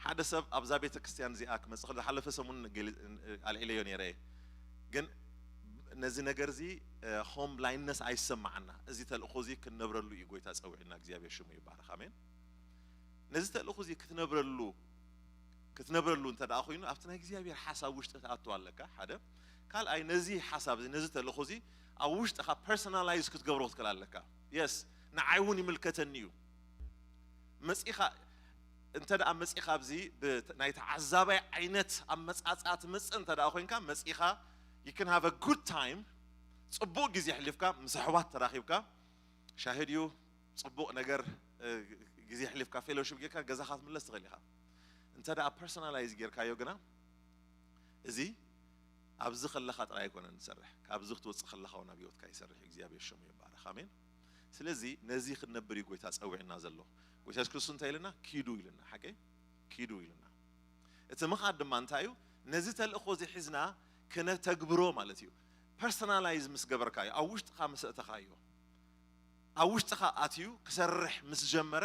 ሓደ ሰብ ኣብዛ ቤተ ክርስቲያን እዚኣ ክመጽእ ከሎ፣ ዝሓለፈ ሰሙን ገሊ-፣ ኣልዒለዮ ነይረ እየ። ግን ነዚ ነገር እዚ፣ እ፣ ሆም ብላይንድነስ ኣይሰማዓና። እዚ ተልእኾ እዚ ክንነብረሉ እዩ ጎይታ ጸዊዕና። እግዚኣብሔር ሽሙ ይባረኽ። ኣሜን። ነዚ ተልእኾ እዚ ክትነብረሉ፣ ክትነብረሉ እንተ ደኣ ኮይኑ፣ ኣብቲ ናይ እግዚኣብሔር ሓሳብ ውሽጢ ክትኣቱ ኣለካ፣ ሓደ። ካልኣይ፣ ነዚ ሓሳብ እዚ፣ ነዚ ተልእኾ እዚ ኣብ ውሽጥኻ ፐርሰናላይዝ ክትገብሮ ክትክእል ኣለካ። የስ፣ ንዓይ እውን ይምልከተኒ እዩ። መጺኻ፣ እንተ ደኣ መጺኻ ኣብዚ ብ-፣ ናይ ተዓዛባይ ዓይነት ኣመጻጽኣ ትመጽእ እንተ ደኣ ኮይንካ፣ መጺኻ፣ you can have a good time፣ ጽቡቕ ግዜ ኣሕሊፍካ፣ ምስ ኣሕዋት ተራኺብካ፣ ሻሂ ድዩ፣ ጽቡቕ ነገር፣ እ፣ ግዜ ኣሕሊፍካ፣ ፌሎሺፕ ጌርካ፣ ገዛኻ ክትምለስ ትኽእል ኢኻ። እንተ ደኣ ፐርሰናላይዝ ጌርካዮ ግና፣ እዚ ኣብዚ ከለኻ ጥራይ ኣይኮነን ዝሰርሕ፣ ካብዚ ክትወጽእ ከለኻ እውን ኣብ ህይወትካ ይሰርሕ እዩ። እግዚኣብሔር ሽሙ ይባረኽ። ኣሜን። ስለዚ ነዚ ክንነብር እዩ ጎይታ ጸዊዕና ዘሎ። ጎይታ የሱስ ክርስቶስ እንታይ ኢልና? ኪዱ ኢልና። ሓቀይ? ኪዱ ኢልና። እቲ ምኻድ ድማ እንታይ እዩ? ነዚ ተልእኾ እዚ ሒዝና ክነተግብሮ ማለት እዩ። ፐርሰናላይዝ ምስ ገበርካዮ፣ ኣብ ውሽጥኻ ምስ ኣእተኻዮ፣ ኣብ ውሽጥኻ ኣትዩ ክሰርሕ ምስ ጀመረ፣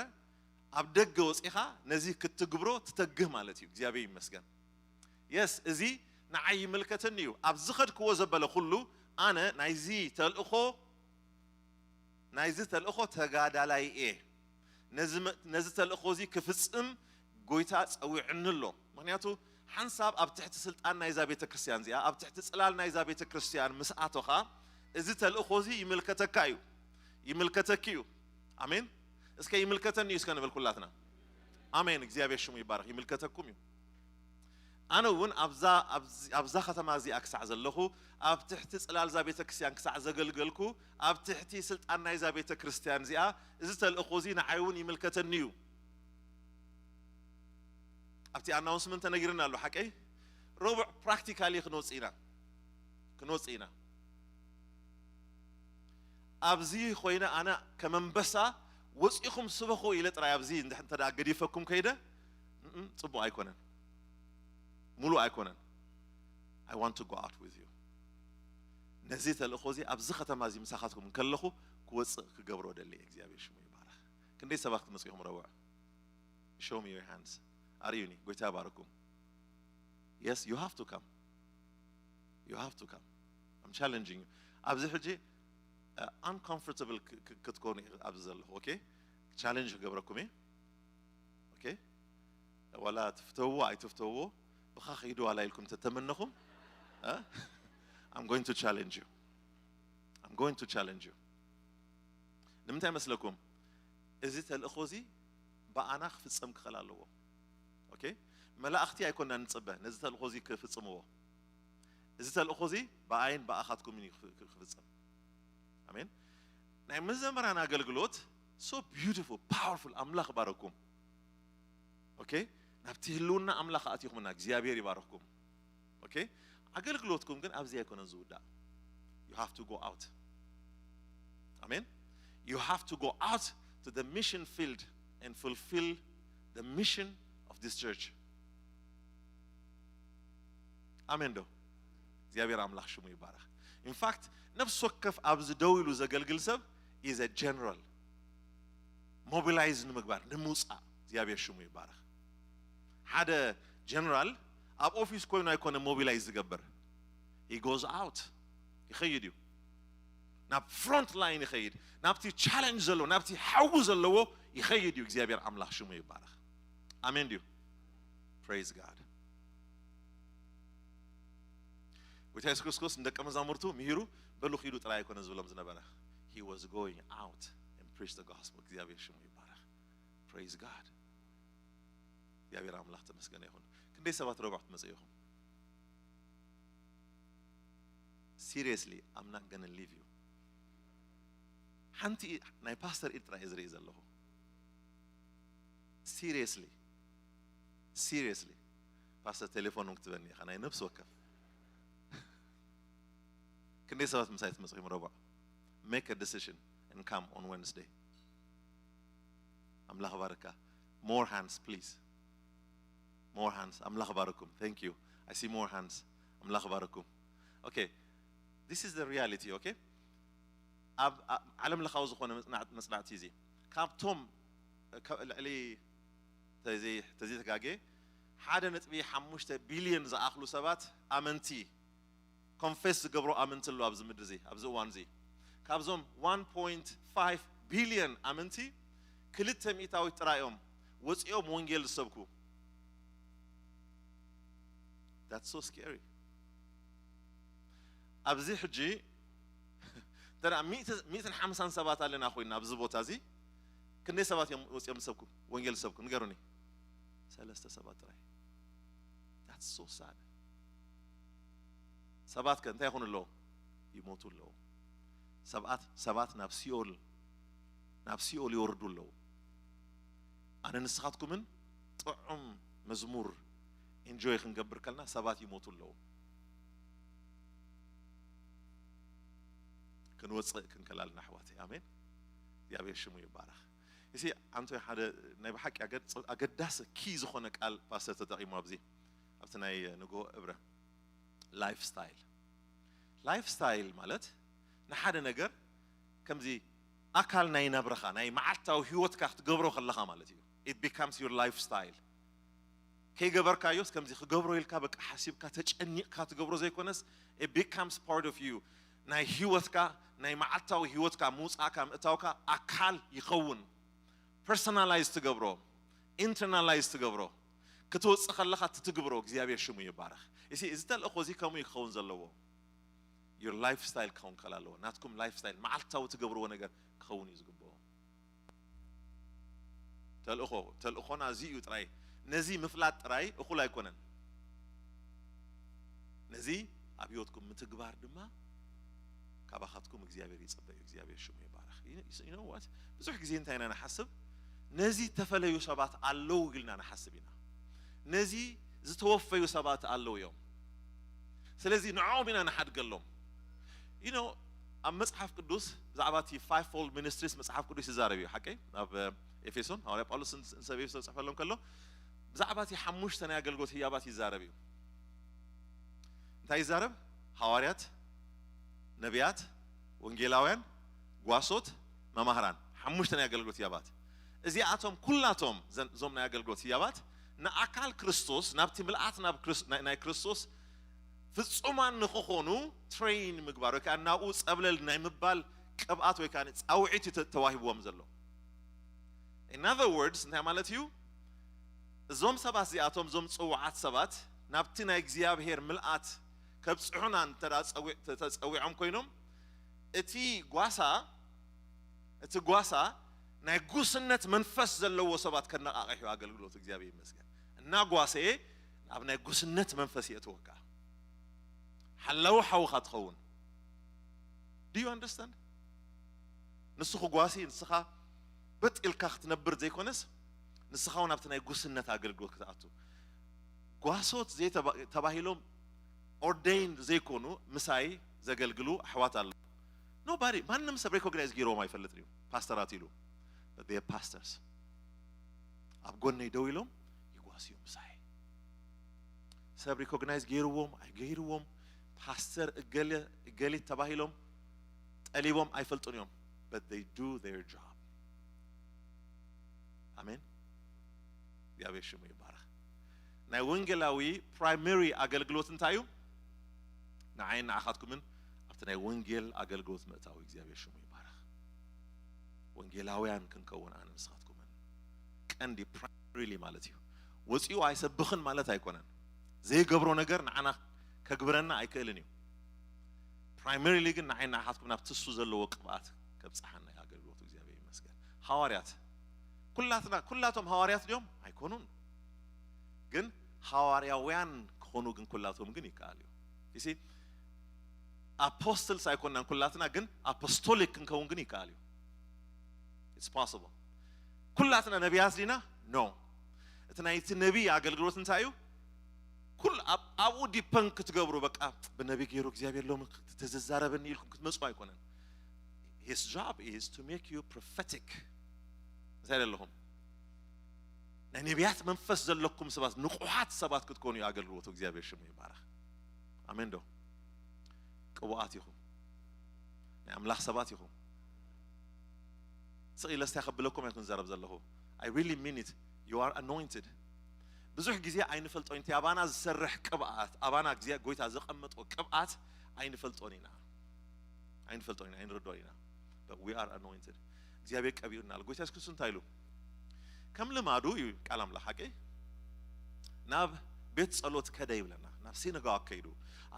ኣብ ደገ ወጺኻ ነዚ ክትትግብሮ ትተግህ ማለት እዩ። እግዚኣብሔር ይመስገን። የስ፣ እዚ ንዓይ ይምልከተኒ እዩ። ኣብ ዝኸድክዎ ዘበለ ኩሉ ኣነ ናይዚ ተልእኾ፣ ናይዚ ተልእኾ ተጋዳላይ እየ። ነዚ መ-፣ ነዚ ተልእኾ እዚ ክፍጽም ጎይታ ጸዊዕኒ ኣሎ። ምኽንያቱ ሓንሳብ ኣብ ትሕቲ ስልጣን ናይዛ ቤተ ክርስቲያን እዚኣ፣ ኣብ ትሕቲ ጽላል ናይዛ ቤተ ክርስቲያን ምስ ኣቶኻ፣ እዚ ተልእኾ እዚ ይምልከተካ እዩ። ይምልከተኪ እዩ። ኣሜን። እስከ ይምልከተኒ እዩ እስከ ንበል ኩላትና። ኣሜን። እግዚኣብሔር ሽሙ ይባረኽ። ይምልከተኩም እዩ። ኣነ እውን ኣብዛ፣ ኣብዚ-፣ ኣብዛ ከተማ እዚኣ ክሳዕ ዘለኹ፣ ኣብ ትሕቲ ጽላል እዛ ቤተ ክርስቲያን ክሳዕ ዘገልገልኩ፣ ኣብ ትሕቲ ስልጣን ናይዛ ቤተ ክርስቲያን እዚኣ፣ እዚ ተልእኾ እዚ ንዓይ እውን ይምልከተኒ እዩ። ኣብቲ ኣናውንስመንት ተነጊርና ኣሎ፣ ሓቀይ? ረቡዕ ፕራክቲካሊ ክንወጽእ ኢና። ክንወጽእ ኢና። ኣብዚ ኮይነ ኣነ ከም ኣንበሳ ወጺኹም ስበኹ ኢለ ጥራይ ኣብዚ እንድሕ-፣ እንተ ደኣ ገዲፈኩም ከይደ፣ እም፣ ጽቡቕ ኣይኮነን። ሙሉእ ኣይኮነን። I want to go out with you። ነዚ ተልእኾ እዚ ኣብዚ ከተማ እዚ ምሳኻትኩም እንከለኹ ክወጽእ ክገብሮ ደሊ እየ። እግዚኣብሔር ሽሙ ይባረኽ። ክንደይ ሰባት ክትመጹ ኢኹም ረቡዕ? Show me your hands። ኣርእዩኒ። ጎይታ ይባርኩም። Yes, you have to come. You have to come. I'm challenging you. ኣብዚ ሕጂ፣ uh, uncomfortable ክ-፣ ክ-፣ ክትኮኑ ኢኹ ኣብዚ ዘለኹ። ኦኬ? ቻሌንጅ ክገብረኩም እየ። ኦኬ? ዋላ ትፍተውዎ ኣይትፍተውዎ፣ ብኻ ኺዱ ዋላ ኢልኩም ተተመነኹም፣ እ? I'm going to challenge you. I'm going to challenge you. ንምንታይ መስለኩም? እዚ ተልእኾ እዚ ብኣና ክፍጸም ክኽእል ኣለዎ። ኦኬ? መላእኽቲ ኣይኮንና ንጽበ ነዚ ተልእኾ እዚ ክፍጽምዎ። እዚ ተልእኾ እዚ ብኣይን ብኣኻትኩምን እዩ ክፍ-፣ ክፍጸም። ኣሜን። ናይ መዘምራን ኣገልግሎት so beautiful, powerful። ኣምላኽ ባረኩም። ኦኬ? ናብቲ ህልውና ኣምላኽ ኣእቲኹምና፣ እግዚኣብሔር ይባርኽኩም። ኦኬ? ኣገልግሎትኩም ግን ኣብዚ ኣይኮነን ዝውዳእ። You have to go out. ኣሜን። You have to go out to the mission field and fulfill the mission of this church. ኣሜን ዶ? እግዚኣብሔር ኣምላኽ ሽሙ ይባረኽ። In fact፣ ነፍሲ ወከፍ ኣብዚ ደው ኢሉ ዘገልግል ሰብ is a general። ሞቢላይዝ ንምግባር፣ ንምውጻእ። እግዚኣብሔር ሽሙ ይባረኽ። ሓደ ጀነራል ኣብ ኦፊስ ኮይኑ ኣይኮነ ሞቢላይዝ ዝገብር። He goes out። ይኸይድ እዩ። ናብ ፍሮንት ላይን ይኸይድ። ናብቲ ቻለንጅ ዘለዎ፣ ናብቲ ሓዊ ዘለዎ ይኸይድ እዩ። እግዚኣብሔር ኣምላኽ ሽሙ ይባረኽ። ኣሜን ድዩ? Praise God። ጎይታ የሱስ ክርስቶስ ንደቀ መዛሙርቱ ምሂሩ፣ በሉ ኺዱ ጥራይ ኣይኮነ ዝብሎም ዝነበረ። He was going out and preach the gospel። እግዚኣብሔር ሽሙ ይባረኽ። Praise God። እግዚኣብሔር ኣምላኽ ተመስገነ ይኹን። ክንደይ ሰባት ረቡዕ ክትመጽኡ ኢኹም? Seriously, I'm not gonna leave you። ሓንቲ ናይ ፓስተር ኢድ ጥራይ እየ ዝርኢ ዘለኹ። Seriously። Seriously። ፓስተር ቴሌፎን እውን ክትበኒ ኢኻ ናይ ነፍሲ ወከፍ ክንደይ ሰባት ምሳይ ትመጽኹም ረቡዕ make a decision and come on Wednesday ኣምላኽ ባርካ more hands please more hands ኣምላኽ ባርኩም thank you I see more hands ኣምላኽ ባርኩም okay this is the reality okay ኣብ ዓለም ለኻዊ ዝኾነ መጽናዕቲ እዚ ካብቶም ልዕሊ ተዘይተጋጌ ሓደ ነጥቢ ሓሙሽተ ቢልዮን ዝኣኽሉ ሰባት ኣመንቲ confess ዝገብሮ ኣመንቲ ኣሎ ኣብዚ ምድሪ እዚ ኣብዚ እዋን እዚ ካብዞም one point five billion ኣመንቲ ክልተ ሚእታዊት ጥራይ እዮም ወፂኦም ወንጌል ዝሰብኩ that's so scary ኣብዚ ሕጂ እንተ ሚእትን ሓምሳን ሰባት ኣለና ኮይና ኣብዚ ቦታ እዚ ክንደይ ሰባት እዮም ወፂኦም ዝሰብኩ ወንጌል ዝሰብኩ ንገሩኒ ሰለስተ ሰባት ጥራይ that's so sad ሰባት ከ እንታይ ይኾኑ ኣለዉ ይሞቱ ኣለዉ ሰባት ሰባት ናብ ሲኦል ናብ ሲኦል ይወርዱ ኣለዉ ኣነ ንስኻትኩምን ጥዑም መዝሙር enjoy ክንገብር ከልና ሰባት ይሞቱ ኣለዉ ክንወፅእ ክንከላልና ኣሕዋተይ ኣሜን እግዚኣብሔር ሽሙ ይባረኽ እዚ ኣንቶይ ሓደ ናይ ብሓቂ ኣገዳሲ ኪ ዝኾነ ቃል ፓስተር ተጠቂሙ ኣብዚ ኣብቲ ናይ ንግሆ እብረ lifestyle lifestyle ማለት ንሓደ ነገር ከምዚ ኣካል ናይ ናብረኻ ናይ መዓልታዊ ህይወትካ ክትገብሮ ከለኻ ማለት እዩ it becomes your lifestyle ከይገበርካዮስ ከምዚ ክገብሮ ኢልካ በቃ ሓሲብካ ተጨኒቕካ ትገብሮ ዘይኮነስ it becomes part of you ናይ ህይወትካ ናይ መዓልታዊ ህይወትካ ምውፃእካ ምእታውካ ኣካል ይኸውን personalize ትገብሮ internalize ትገብሮ ክትወፅእ ከለኻ ትትግብሮ እግዚኣብሔር ሽሙ ይባረኽ እዚ እዚ ተልእኾ እዚ ከምኡ እዩ ክኸውን ዘለዎ your lifestyle ክኸውን ከላለዎ ናትኩም lifestyle መዓልታዊ ትገብርዎ ነገር ክኸውን እዩ ዝግብኦ ተልእኾ ተልእኾና እዚ እዩ ጥራይ ነዚ ምፍላጥ ጥራይ እኹል ኣይኮነን ነዚ ኣብ ህይወትኩም ምትግባር ድማ ካባኻትኩም እግዚኣብሔር ይፅበ እዩ እግዚኣብሔር ሽሙ ይባረኽ ይነዋት ብዙሕ ግዜ እንታይ ኢና ንሓስብ ነዚ ተፈለዩ ሰባት ኣለዉ ኢልና ንሓስብ ኢና ነዚ ዝተወፈዩ ሰባት ኣለዉ እዮም ስለዚ ንዕኦም ኢና ንሓድገሎም you know ኣብ መጽሓፍ ቅዱስ ብዛዕባ እቲ five fold ministries መጽሓፍ ቅዱስ ይዛረብ እዩ ሓቀይ ኣብ ኤፌሶን ሃዋርያ ጳውሎስ ንሰብ ኤፌሶን ዝጽሕፈሎም ከሎ ብዛዕባ እቲ ሓሙሽተ ናይ ኣገልግሎት ህያባት ይዛረብ እዩ እንታይ ይዛረብ ሃዋርያት ነቢያት ወንጌላውያን ጓሶት መማህራን ሓሙሽተ ናይ ኣገልግሎት ህያባት እዚኣቶም ኩላቶም እዞም ናይ ኣገልግሎት ህያባት ንኣካል ክርስቶስ ናብቲ ምልኣት ናይ ክርስቶስ ፍጹማን ንክኾኑ train ምግባር ወይ ከዓ ናብኡ ፀብለል ናይ ምባል ቅብኣት ወይ ከዓ ፃውዒት እዩ ተዋሂብዎም ዘሎ in other words እንታይ ማለት እዩ እዞም ሰባት እዚኣቶም እዞም ፅውዓት ሰባት ናብቲ ናይ እግዚኣብሄር ምልኣት ከብፅሑና ተፀዊዖም ኮይኖም እቲ ጓሳ እቲ ጓሳ ናይ ጉስነት መንፈስ ዘለዎ ሰባት ከነቃቂሑ ኣገልግሎት እግዚኣብሔር ይመስገን እና ጓሰየ ኣብ ናይ ጉስነት መንፈስ የእትወካ ሓላዊ ሓውኻ ትኸውን do you understand ንሱ ክጓሲ ንስኻ በጥ ኢልካ ክትነብር ዘይኮነስ ንስኻ እውን ኣብቲ ናይ ጉስነት ኣገልግሎት ክትኣቱ ጓሶት ተባሂሎም ordained ዘይኮኑ ምሳይ ዘገልግሉ ኣሕዋት ኣለዉ nobody ማንም ሰብ recognize ገይርዎም ኣይፈልጥን እዩ ፓስተራት ኢሉ pastors ኣብ ጎነይ ደው ኢሎም ይጓስዩ ምሳይ ሰብ recognize ገይርዎም ኣይገይርዎም ፓስተር እገሊት ተባሂሎም ጠሊቦም ኣይፈልጡን እዮም but they do their job ኣሜን እግዚኣብሔር ሽሙ ይባረኽ ናይ ወንጌላዊ primary ኣገልግሎት እንታይ እዩ ንዓይን ንዓኻትኩምን ኣብቲ ናይ ወንጌል ኣገልግሎት ምእታው እግዚኣብሔር ሽሙ ይባረኽ ወንጌላውያን ክንከውን ኣነ ንስኻትኩምን ቀንዲ primarily ማለት እዩ ወፂኡ ኣይሰብኽን ማለት ኣይኮነን ዘይገብሮ ነገር ንዓና ከግብረና ኣይክእልን እዩ primarily ግን ንዓይን ንዓኻትኩም ናብ ትሱ ዘለዎ ቅብኣት ከብፅሓና ኣገልግሎት እግዚኣብሔር ይመስገን ሃዋርያት ኩላትና ኩላቶም ሃዋርያት ድዮም ኣይኮኑን ግን ሃዋርያውያን ክኾኑ ግን ኩላቶም ግን ይከኣል እዩ you see apostles ኣይኮናን ኩላትና ግን apostolic ክንከውን ግን ይከኣል እዩ it's possible ኩላትና ነቢያት ዲና no እቲ ናይቲ ነቢይ ኣገልግሎት እንታይ እዩ ኣብኡ ዲፐን ክትገብሩ በቃ ብነቢ ገይሩ እግዚኣብሔር ሎም ተዘዛረበኒ ኢልኩም ክትመፁ ኣይኮነን። His job is to make you prophetic። እንታይ ዘለኹም ናይ ነቢያት መንፈስ ዘለኩም ሰባት ንቑሓት ሰባት ክትኮኑ እዩ ኣገልግሎቱ። እግዚኣብሔር ሽሙ ይባረኽ። ኣሜን ዶ? ቅቡኣት ኢኹም። ናይ ኣምላኽ ሰባት ኢኹም። ስቕ ኢለ ስታይ ከብለኩም ኣይኩን ዘረብ ዘለኹ። I really mean it. You are anointed. ብዙሕ ግዜ ኣይንፈልጦን እቲ ኣባና ዝሰርሕ ቅብኣት ኣባና ግዜ ጎይታ ዘቐመጦ ቅብኣት ኣይንፈልጦን ኢና ኣይንፈልጦን ኢና ኣይንርድኦን ኢና። But we are anointed. እግዚኣብሔር ቀቢኡና ኣሎ። ጎይታ የሱስ ክርስቶስ እንታይ ኢሉ? ከም ልማዱ እዩ ቃል ኣምላኽ ሓቂ ናብ ቤት ጸሎት ከደ ይብለና። ናብ ሲነጋግ ከይዱ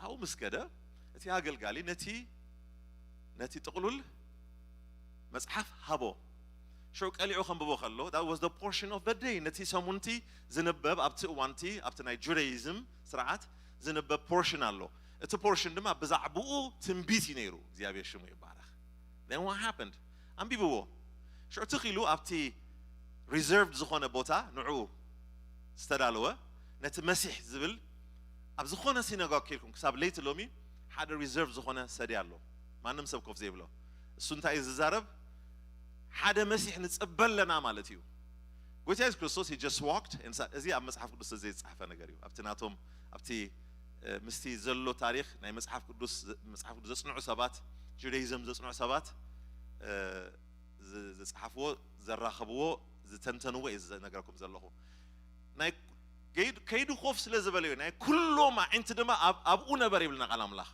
ኣብኡ ምስ ከደ እቲ ኣገልጋሊ ነቲ ነቲ ጥቕሉል መጽሓፍ ሃቦ። ሽዑ ቀሊዑ ከንብቦ ከሎ that was the portion of the day ነቲ ሰሙንቲ ዝንበብ ኣብቲ እዋንቲ ኣብቲ ናይ ጁዳይዝም ስርዓት ዝንበብ ፖርሽን ኣሎ። እቲ ፖርሽን ድማ ብዛዕባኡ ትንቢት እዩ ነይሩ። እግዚኣብሔር ሽሙ ይባረኽ። Then what happened? ኣንቢብዎ። ሽዑ ትኺሉ ኣብቲ ሪዘርቭድ ዝኾነ ቦታ ንዑ ዝተዳለወ ነቲ መሲሕ ዝብል ኣብ ዝኾነ ሲነጋግ ከይድኩም ክሳብ ለይቲ ሎሚ ሓደ ሪዘርቭ ዝኾነ ሰዲ ኣሎ። ማንም ሰብ ኮፍ ዘይብሎ እሱ እንታይ እዩ ዝዛረብ? ሓደ መሲሕ ንጽበ ኣለና ማለት እዩ። ጎይታ የሱስ ክርስቶስ he just walked inside። እዚ ኣብ መጽሓፍ ቅዱስ ዘይተጻሕፈ ነገር እዩ። ኣብቲ ናቶም ኣብቲ ምስቲ ዘሎ ታሪኽ ናይ መጽሓፍ ቅዱስ መጽሓፍ ቅዱስ ዘጽንዑ ሰባት ጁዳይዝም ዘጽንዑ ሰባት ዝጸሓፍዎ ዘራኸብዎ ዝተንተንዎ እየ ዝነገረኩም ዘለኹ። ናይ ከይዱ ኮፍ ስለ ዝበለዩ ናይ ኩሎም ኣዒንቲ ድማ ኣብኡ ነበር ይብልና ቃል ኣምላኽ።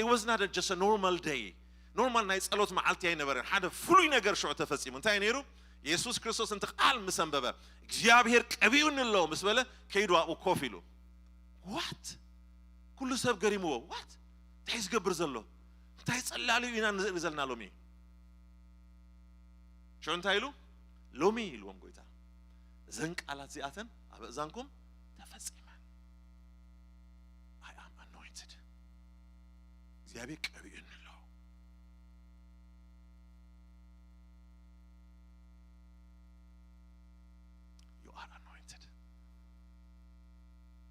It was not just a normal day. ኖርማል ናይ ጸሎት መዓልቲ ኣይነበረን። ሓደ ፍሉይ ነገር ሽዑ ተፈጺሙ። እንታይ ነይሩ? የሱስ ክርስቶስ እንተ ቃል ምስ ኣንበበ እግዚኣብሔር ቀቢኡኒ ኣሎ ምስ በለ ከይዱ ኣብኡ ኮፍ ኢሉ። ዋት ኩሉ ሰብ ገሪምዎ። ዋት እንታይ ዝገብር ዘሎ እንታይ ጸላልዩ ኢና ንርኢ ዘለና ሎሚ። ሽዑ እንታይ ኢሉ? ሎሚ ኢልዎም ጎይታ እዘን ቃላት እዚኣተን ኣብ እዛንኩም ተፈጺመን። I am anointed። እግዚኣብሔር ቀቢኡኒ ኣሎ። You are anointed።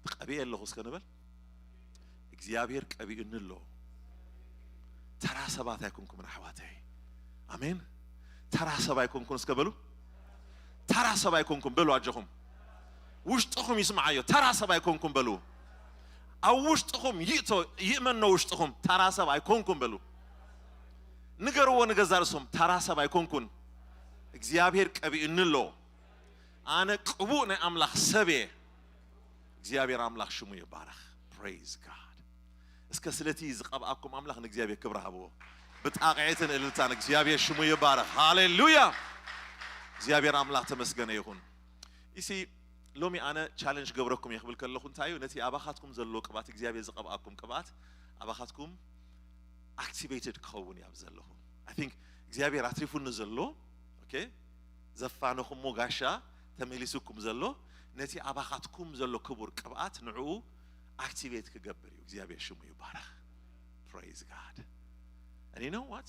ተቐቢኤ ኣለኹ እስከ ንበል። እግዚኣብሔር ቀቢኡኒ ኣሎ። ተራ ሰባት ኣይኮንኩምን ኣሕዋተይ። ኣሜን። ተራ ሰብ ኣይኮንኩን እስከ በሉ። ተራ ሰብ ኣይኮንኩም በሉ ኣጆኹም። ውሽጥኹም ይስምዓዮ። ተራ ሰብ ኣይኮንኩም በሉ። ኣብ ውሽጥኹም ይእቶ ይእመኖ ውሽጥኹም ተራ ሰብ ኣይኮንኩም በሉ። ንገርዎ ንገዛ ርእሶም ተራ ሰብ ኣይኮንኩን። እግዚኣብሔር ቀቢኡኒ ኣሎ። ኣነ ቅቡእ ናይ ኣምላኽ ሰብ እየ። እግዚኣብሔር ኣምላኽ ሽሙ ይባረኽ። Praise God። እስከ ስለቲ ዝቐብኣኩም ኣምላኽ ንእግዚኣብሔር ክብሪ ሃብዎ። ብጣቕዒትን እልልታን እግዚኣብሔር ሽሙ ይባረኽ። ሃሌሉያ። እግዚኣብሔር ኣምላኽ ተመስገነ ይኹን። ይሲ ሎሚ ኣነ ቻለንጅ ገብረኩም እየ ክብል ከለኹ እንታይ እዩ ነቲ ኣባኻትኩም ዘሎ ቅብኣት እግዚኣብሔር ዝቐብኣኩም ቅብኣት ኣባኻትኩም ኣክቲቬትድ ክኸውን እያ ዘለኹ። I think እግዚኣብሔር ኣትሪፉኒ ዘሎ okay ዘፋነኹሞ ጋሻ ተመሊሱኩም ዘሎ ነቲ ኣባኻትኩም ዘሎ ክቡር ቅብኣት ንዕኡ ኣክቲቬት ክገብር እዩ። እግዚኣብሔር ሽሙ ይባረኽ። Praise God። And you know what?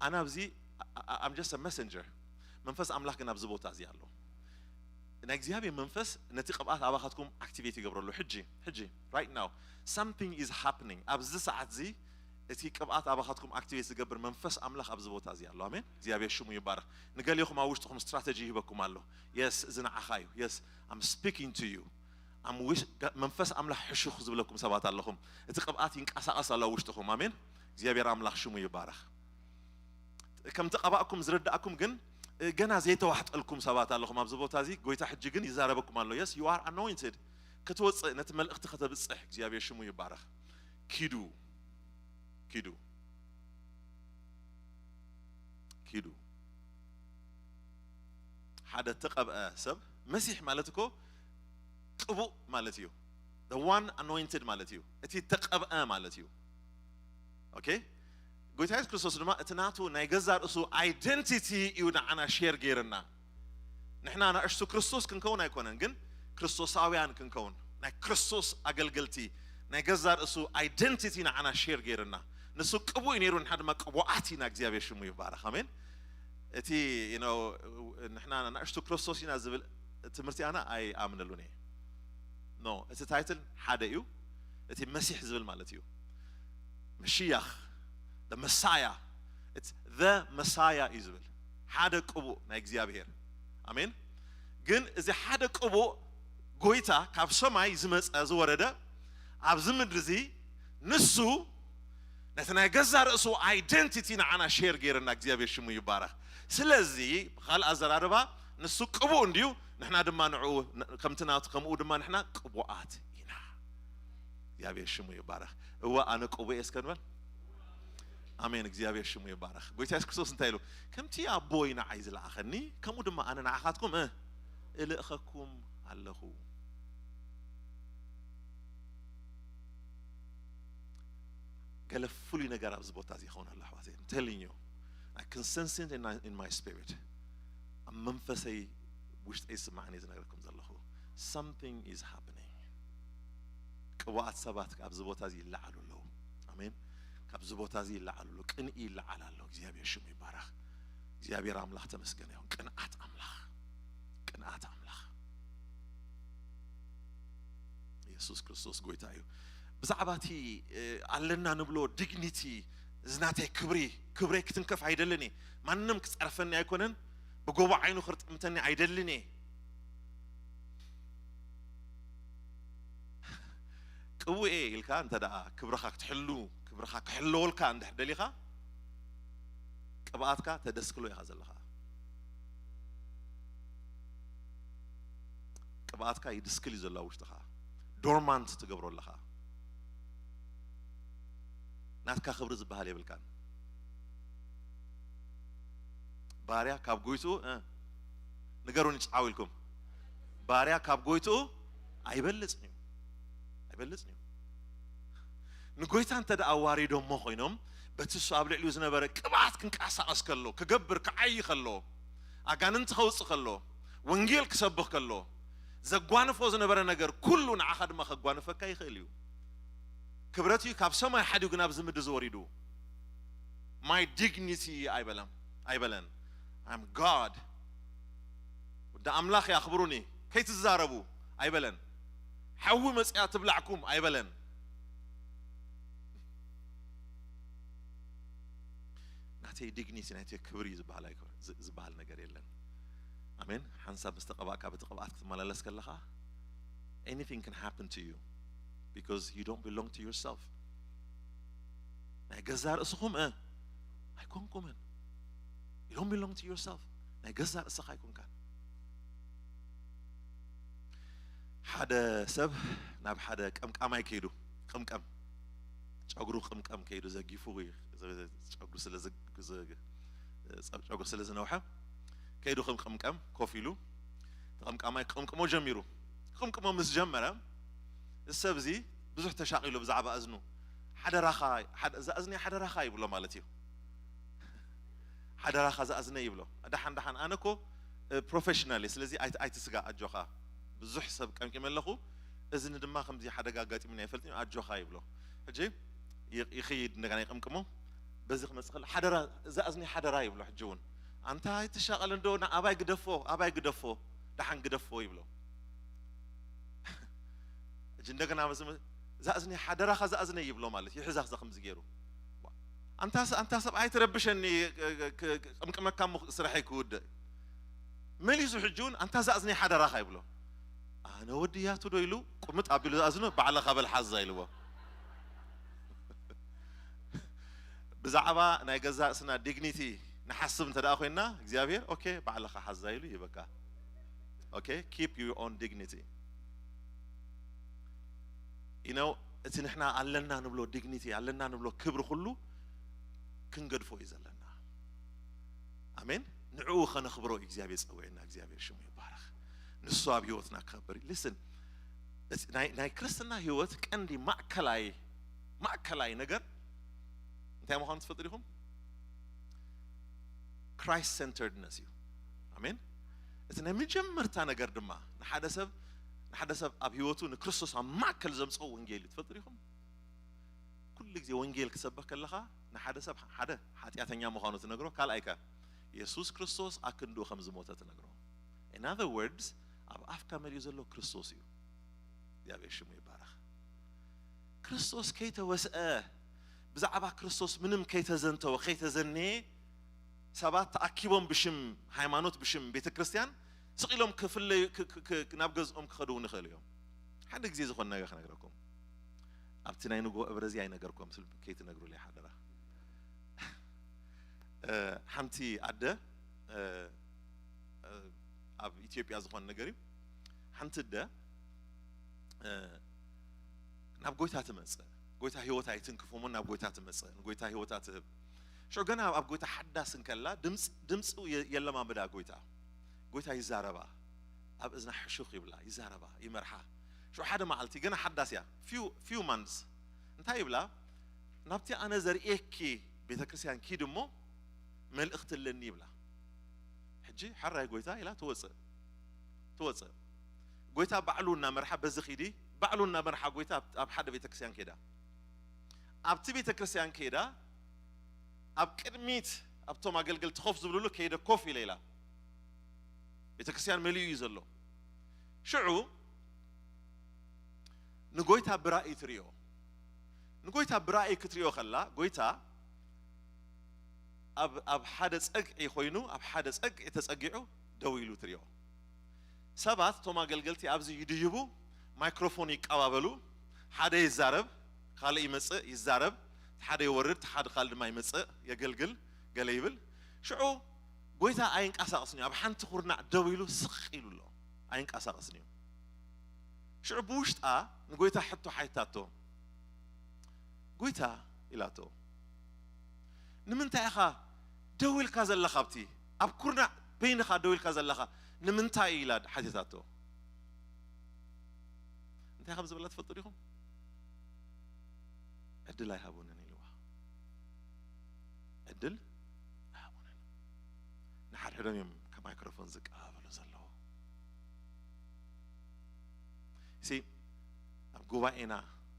ኣነ ኣብዚ I'm just a messenger። መንፈስ ኣምላኽ ግን ኣብዚ ቦታ እዚ ኣሎ። ናይ እግዚኣብሔር መንፈስ ነቲ ቅብኣት ኣባኻትኩም ኣክቲቬት ይገብረሉ። ሕጂ ሕጂ right now something is happening። ኣብዚ ሰዓት እዚ እቲ ቅብኣት ኣባኻትኩም ኣክቲቬት ዝገብር መንፈስ ኣምላኽ ኣብዚ ቦታ እዚ ኣሎ። ኣሜን። እግዚኣብሔር ሽሙ ይባረኽ። ንገሊኹም ኣብ ውሽጥኹም ስትራተጂ ይህበኩም ኣሎ። የስ እዚ ንዓኻ እዩ። Yes I'm speaking to you። መንፈስ ኣምላኽ ሕሹኽ ዝብለኩም ሰባት ኣለኹም። እቲ ቅብኣት ይንቀሳቐስ ኣሎ ኣብ ውሽጥኹም። ኣሜን። እግዚኣብሔር ኣምላኽ ሽሙ ይባረኽ። ከም ተቐባእኩም ዝርዳእኩም ግን ገና ዘይተዋሕጠልኩም ሰባት ኣለኹም ኣብዚ ቦታ እዚ። ጎይታ ሕጂ ግን ይዛረበኩም ኣሎ። Yes you are anointed። ክትወፅእ ነቲ መልእኽቲ ከተብፅሕ እግዚኣብሔር ሽሙ ይባረኽ። ኪዱ ኪዱ ኪዱ ሓደ ተቐብአ ሰብ መሲሕ ማለት እኮ ቅቡእ ማለት እዩ። The one anointed ማለት እዩ። እቲ ተቐብአ ማለት እዩ። Okay ጎይታ የሱስ ክርስቶስ ድማ እቲ ናቱ ናይ ገዛ ርእሱ ኣይደንቲቲ እዩ ንዓና ሼር ገይርና። ንሕና ናእሽቱ ክርስቶስ ክንከውን ኣይኮነን ግን ክርስቶሳውያን ክንከውን ናይ ክርስቶስ ኣገልገልቲ ናይ ገዛ ርእሱ ኣይደንቲቲ ንዓና ሼር ገይርና። ንሱ ቅቡእ እዩ ነይሩ ንሕና ድማ ቅቡኣት ኢና። እግዚኣብሔር ሽሙ ይባረኽ። ኣሜን። እቲ you know ንሕና ናእሽቱ ክርስቶስ ኢና ዝብል ትምህርቲ ኣና ኣይኣምነሉን እየ። No, እቲ ታይትል ሓደ እዩ። እቲ መሲሕ ዝብል ማለት እዩ። መሽያኽ፣ the Messiah፣ it's the Messiah እዩ ዝብል ሓደ ቅቡእ ናይ እግዚኣብሔር። ኣሜን። ግን እዚ ሓደ ቅቡእ ጎይታ ካብ ሰማይ ዝመጸ ዝወረደ ኣብዚ ምድሪ እዚ ንሱ ነቲ ናይ ገዛ ርእሱ ኣይደንቲቲ ንዓና ሼር ገይርና እግዚኣብሔር ሽሙ ይባረኽ። ስለዚ ብኻልእ ኣዘራርባ ንሱ ቅቡእ እንድዩ፣ ንሕና ድማ ንዕኡ ከምቲ ናቱ ከምኡ ድማ ንሕና ቅቡኣት ኢና። እግዚኣብሔር ሽሙ ይባረኽ። እወ ኣነ ቅቡእ እየ እስከ ንበል። ኣሜን። እግዚኣብሔር ሽሙ ይባረኽ። ጎይታ የሱስ ክርስቶስ እንታይ ኢሉ? ከምቲ ኣቦይ ንዓይ ዝለኣኸኒ ከምኡ ድማ ኣነ ንዓኻትኩም እ እልእኸኩም ኣለኹ። ገለ ፍሉይ ነገር ኣብዚ ቦታ እዚ ይኸውን ኣሎ ኣሕዋተይ። I'm telling you, I can sense it in my, in my spirit. ኣብ መንፈሰይ ውሽጠይ ዝስማዓኒ ዝነግረኩም ዘለኹ something is happening። ቅቡኣት ሰባት ኣብዚ ቦታ እዚ ይለዓሉ ኣለዉ። ኣሜን። ካብዚ ቦታ እዚ ይለዓሉ ኣለዉ። ቅንኢ ይለዓል ኣሎ። እግዚኣብሔር ሽሙ ይባረኽ። እግዚኣብሔር ኣምላኽ ተመስገነ ይኹን። ቅንኣት ኣምላኽ፣ ቅንኣት ኣምላኽ። የሱስ ክርስቶስ ጎይታ እዩ። ብዛዕባ እቲ እ፣ ኣለና ንብሎ ዲግኒቲ፣ እዚ ናተይ ክብሪ፣ ክብረይ ክትንከፍ ኣይደልን እየ። ማንም ክጸርፈኒ ኣይኮነን፣ ብጎቦ ዓይኑ ክርጥምተኒ ኣይደልን እየ። ቅቡእ እየ ኢልካ እንተ ደኣ ክብርኻ ክትሕሉ፣ ክብርኻ ክሕለወልካ እንድሕር ደሊኻ፣ ቅብኣትካ ተደስክሎ ኢኻ ዘለኻ። ቅብኣትካ ይድስክል እዩ ዘሎ ኣብ ውሽጥኻ። ዶርማንት ትገብሮ ኣለኻ። ናትካ ክብሪ ዝበሃል የብልካን። ባርያ ካብ ጎይትኡ እ፣ ንገሩኒ ጫው ኢልኩም። ባርያ ካብ ጎይትኡ ኣይበልጽን እዩ። ኣይበልጽን እዩ። ንጎይታ እንተ ደኣ ኣዋሪዶሞ ኮይኖም፣ በቲ እሱ ኣብ ልዕሊኡ ዝነበረ ቅብኣት ክንቀሳቐስ ከሎ፣ ክገብር፣ ክዓዪ ከሎ፣ ኣጋንንቲ ከውጽእ ከሎ፣ ወንጌል ክሰብኽ ከሎ፣ ዘጓንፎ ዝነበረ ነገር ኩሉ ንዓኻ ድማ ከጓንፈካ ይኽእል እዩ። ክብረት እዩ ካብ ሰማይ ሓዲጉ ናብዚ ምድሪ ዝወሪዱ። My dignity ኣይበለም፣ ኣይበለን። I'm God። ወዲ ኣምላኽ ያኽብሩኒ፣ ከይትዛረቡ ኣይበለን። ሓዊ መጽያ ትብላዕኩም ኣይበለን። ናተይ ዲግኒቲ፣ ናተይ ክብሪ ዝበሃል ኣይኮ-፣ ዝ-፣ ዝበሃል ነገር የለን። ኣሜን። ሓንሳብ ምስ ተቐባእካ፣ በቲ ቅብኣት ክትመላለስ ከለኻ፣ anything can happen to you because you don't belong to yourself። ናይ ገዛ ርእስኹም እ፣ ኣይኮንኩምን። You don't belong to yourself። ናይ ገዛ ርእስኻ ኣይኮንካን። ሓደ ሰብ ናብ ሓደ ቀምቃማይ ከይዱ፣ ቅምቀም፣ ጨጉሩ ቅምቀም ከይዱ ዘጊፉ፣ ጨጉሩ ስለ ዝ-፣ ዝ-፣ ጨጉሩ ስለ ዝነውሐ ከይዱ ከም ቅምቀም ኮፍ ኢሉ፣ እቲ ቀምቃማይ ክቕምቅሞ ጀሚሩ። ክቕምቅሞ ምስ ጀመረ፣ እዚ ሰብ እዚ ብዙሕ ተሻቒሉ ብዛዕባ እዝኑ። ሓደራኻ፣ ሓደ-፣ እዛ እዝኒ ሓደራኻ ይብሎ ማለት እዩ። ሓደራኻ እዛ እዝነይ ይብሎ። ደሓን፣ ደሓን፣ ኣነ እኮ፣ እ፣ ፕሮፌሽናል እየ፣ ስለዚ ኣይት-፣ ኣይትስጋእ፣ ኣጆኻ። ብዙሕ ሰብ ቀምቂመ ኣለኹ፣ እዝኒ ድማ ከምዚ ሓደጋ ኣጋጢሙኒ ኣይፈልጥን እዩ፣ ኣጆኻ ይብሎ። ሕጂ ይ-፣ ይኸይድ፣ እንደገና ይቕምቅሞ። በዚ ክመጽእ ከሎ፣ ሓደራ፣ እዛ እዝኒ ሓደራ ይብሎ። ሕጂ እውን፣ ኣንታ ኣይትሻቐል፣ እንዶ ንኣባይ ግደፎ፣ ኣባይ ግደፎ፣ ደሓን ግደፎ ይብሎ። ሕጂ እንደገና በዚ መ-፣ እዛ እዝኒ ሓደራኻ፣ እዛ እዝነይ ይብሎ ማለት እዩ። ይሕዛ ክዛ ከምዚ ገይሩ። ኣንታ ስ-፣ ኣንታ ሰብኣይ ትረብሸኒ፣ ክ-፣ ክ-፣ ክ-፣ ቅምቅመካ እሞ ስራሐይ ክውድእ። መሊሱ ሕጂ እውን፣ ኣንታ እዛ እዝነይ ሓደራኻ ይብሎ። ኣነ ወዲ ያቱ ዶ ኢሉ፣ ቁምጥ ኣቢሉ ዝኣዝኖ፣ ባዕልኻ በል ሓዛ ኢልዎ። ብዛዕባ ናይ ገዛ ርእስና ዲግኒቲ ንሓስብ እንተ ደኣ ኮይንና፣ እግዚኣብሔር፣ ኦኬ፣ ባዕልኻ ሓዛ ኢሉ ይህበካ። ኦኬ፣ keep your own dignity። You know፣ እቲ ንሕና ኣለና ንብሎ ዲግኒቲ፣ ኣለና ንብሎ ክብሪ ኩሉ ክንገድፎ እዩ ዘለና። ኣሜን። ንዕኡ ከነኽብሮ እዩ እግዚኣብሔር ጸዊዕና። እግዚኣብሔር ሽሙ ይባረኽ። ንሱ ኣብ ህይወትና ክኸብር እዩ። ሊስን፣ እቲ ናይ፣ ናይ ክርስትና ህይወት ቀንዲ ማእከላይ፣ ማእከላይ ነገር እንታይ ምዃኑ ትፈልጡ ዲኹም? ክራይስት ሴንተርድነስ እዩ። ኣሜን። እቲ ናይ መጀመርታ ነገር ድማ ንሓደ ሰብ፣ ንሓደ ሰብ ኣብ ህይወቱ ንክርስቶስ ኣብ ማእከል ዘምጽኦ ወንጌል እዩ። ትፈልጡ ዲኹም? ኩሉ ግዜ ወንጌል ክሰብኽ ከለኻ ንሓደ ሰብ ሓደ ሓጢኣተኛ ምዃኑ ትነግሮ፣ ካልኣይ ከ የሱስ ክርስቶስ ኣክንድኡ ከም ዝሞተ ትነግሮ። In other words፣ ኣብ ኣፍካ መሊኡ ዘሎ ክርስቶስ እዩ። እግዚኣብሔር ሽሙ ይባረኽ። ክርስቶስ ከይተወስአ፣ ብዛዕባ ክርስቶስ ምንም ከይተዘንተወ፣ ከይተዘነየ፣ ሰባት ተኣኪቦም ብሽም ሃይማኖት፣ ብሽም ቤተ ክርስቲያን ስቕ ኢሎም ክፍለዩ፣ ክ-፣ ክ-፣ ክ-፣ ናብ ገዝኦም ክኸዱ እውን ይኽእሉ እዮም። ሓደ ግዜ ዝኾነ ነገር ክነግረኩም። ኣብቲ ናይ ንግሆ እብረ እዚ ኣይነገርኩም፣ ስል-፣ ከይትነግሩለይ ሓደራ። እ፣ ሓንቲ ኣደ፣ እ፣ እ፣ ኣብ ኢትዮጵያ ዝኾነ ነገር እዩ። ሓንቲ ኣደ፣ እ፣ ናብ ጎይታ ትመጽእ። ጎይታ ህይወታ ኣይትንክፍ እሞ ናብ ጎይታ ትመጽእ። ንጎይታ ህይወታ ትህብ። ሽዑ ገና ኣብ ጎይታ ሓዳስ እንከላ ድምፅ-፣ ድምፁ የ-፣ የለማምዳ ጎይታ። ጎይታ ይዛረባ። ኣብ እዝና ሕሹኽ ይብላ፣ ይዛረባ፣ ይመርሓ። ሽዑ ሓደ መዓልቲ ገና ሓዳስ እያ። Few፣ few months። እንታይ ይብላ? ናብቲ ኣነ ዘርእየኪ ቤተ ክርስቲያን ኪድ እሞ መልእኽቲ ኣለኒ ይብላ። ሕጂ ሓራይ ጎይታ ኢላ ትወፅእ፣ ትወፅእ። ጎይታ ባዕሉ እናመርሓ በዚ ኪዲ፣ ባዕሉ እናመርሓ ጎይታ ኣብ፣ ኣብ ሓደ ቤተ ክርስቲያን ከይዳ። ኣብቲ ቤተ ክርስቲያን ከይዳ፣ ኣብ ቅድሚት ኣብቶም ኣገልገልቲ ኮፍ ዝብልሉ ከይደ ኮፍ ኢለ ኢላ። ቤተ ክርስቲያን መሊኡ እዩ ዘሎ። ሽዑ ንጎይታ ብራእይ ትርእዮ። ንጎይታ ብራእይ ክትርእዮ ከላ፣ ጎይታ ኣብ፣ ኣብ ሓደ ጸግዒ ኮይኑ፣ ኣብ ሓደ ጸግዒ ተጸጊዑ ደው ኢሉ ትርእዮ። ሰባት፣ እቶም ኣገልገልቲ ኣብዚ ይድይቡ፣ ማይክሮፎን ይቀባበሉ፣ ሓደ ይዛረብ፣ ካልእ ይመጽእ፣ ይዛረብ፣ ሓደ ይወርድ፣ ሓደ ካልእ ድማ ይመጽእ፣ የገልግል፣ ገለ ይብል። ሽዑ ጎይታ ኣይንቀሳቐስን እዩ። ኣብ ሓንቲ ኩርናዕ ደው ኢሉ ስቕ ኢሉ ኣሎ። ኣይንቀሳቐስን እዩ። ሽዑ ብውሽጣ ንጎይታ ሕቶ ሓይታቶ። "ጎይታ" ኢላቶ፣ "ንምንታይ ኢኻ ደው ኢልካ ዘለኻ? ኣብቲ ኣብ ኩርናዕ በይንኻ ደው ኢልካ ዘለኻ ንምንታይ?" ኢላ ሓቲታቶ። እንታይ ከም ዝበላ ትፈልጡ ዲኹም? "ዕድል ኣይሃቡንን" ኢልዋ። ዕድል ኣይሃቡንን። ንሓድሕዶም እዮም ከማይክሮፎን ዝቀባበሉ ዘለዉ። እሲ ኣብ ጉባኤና፣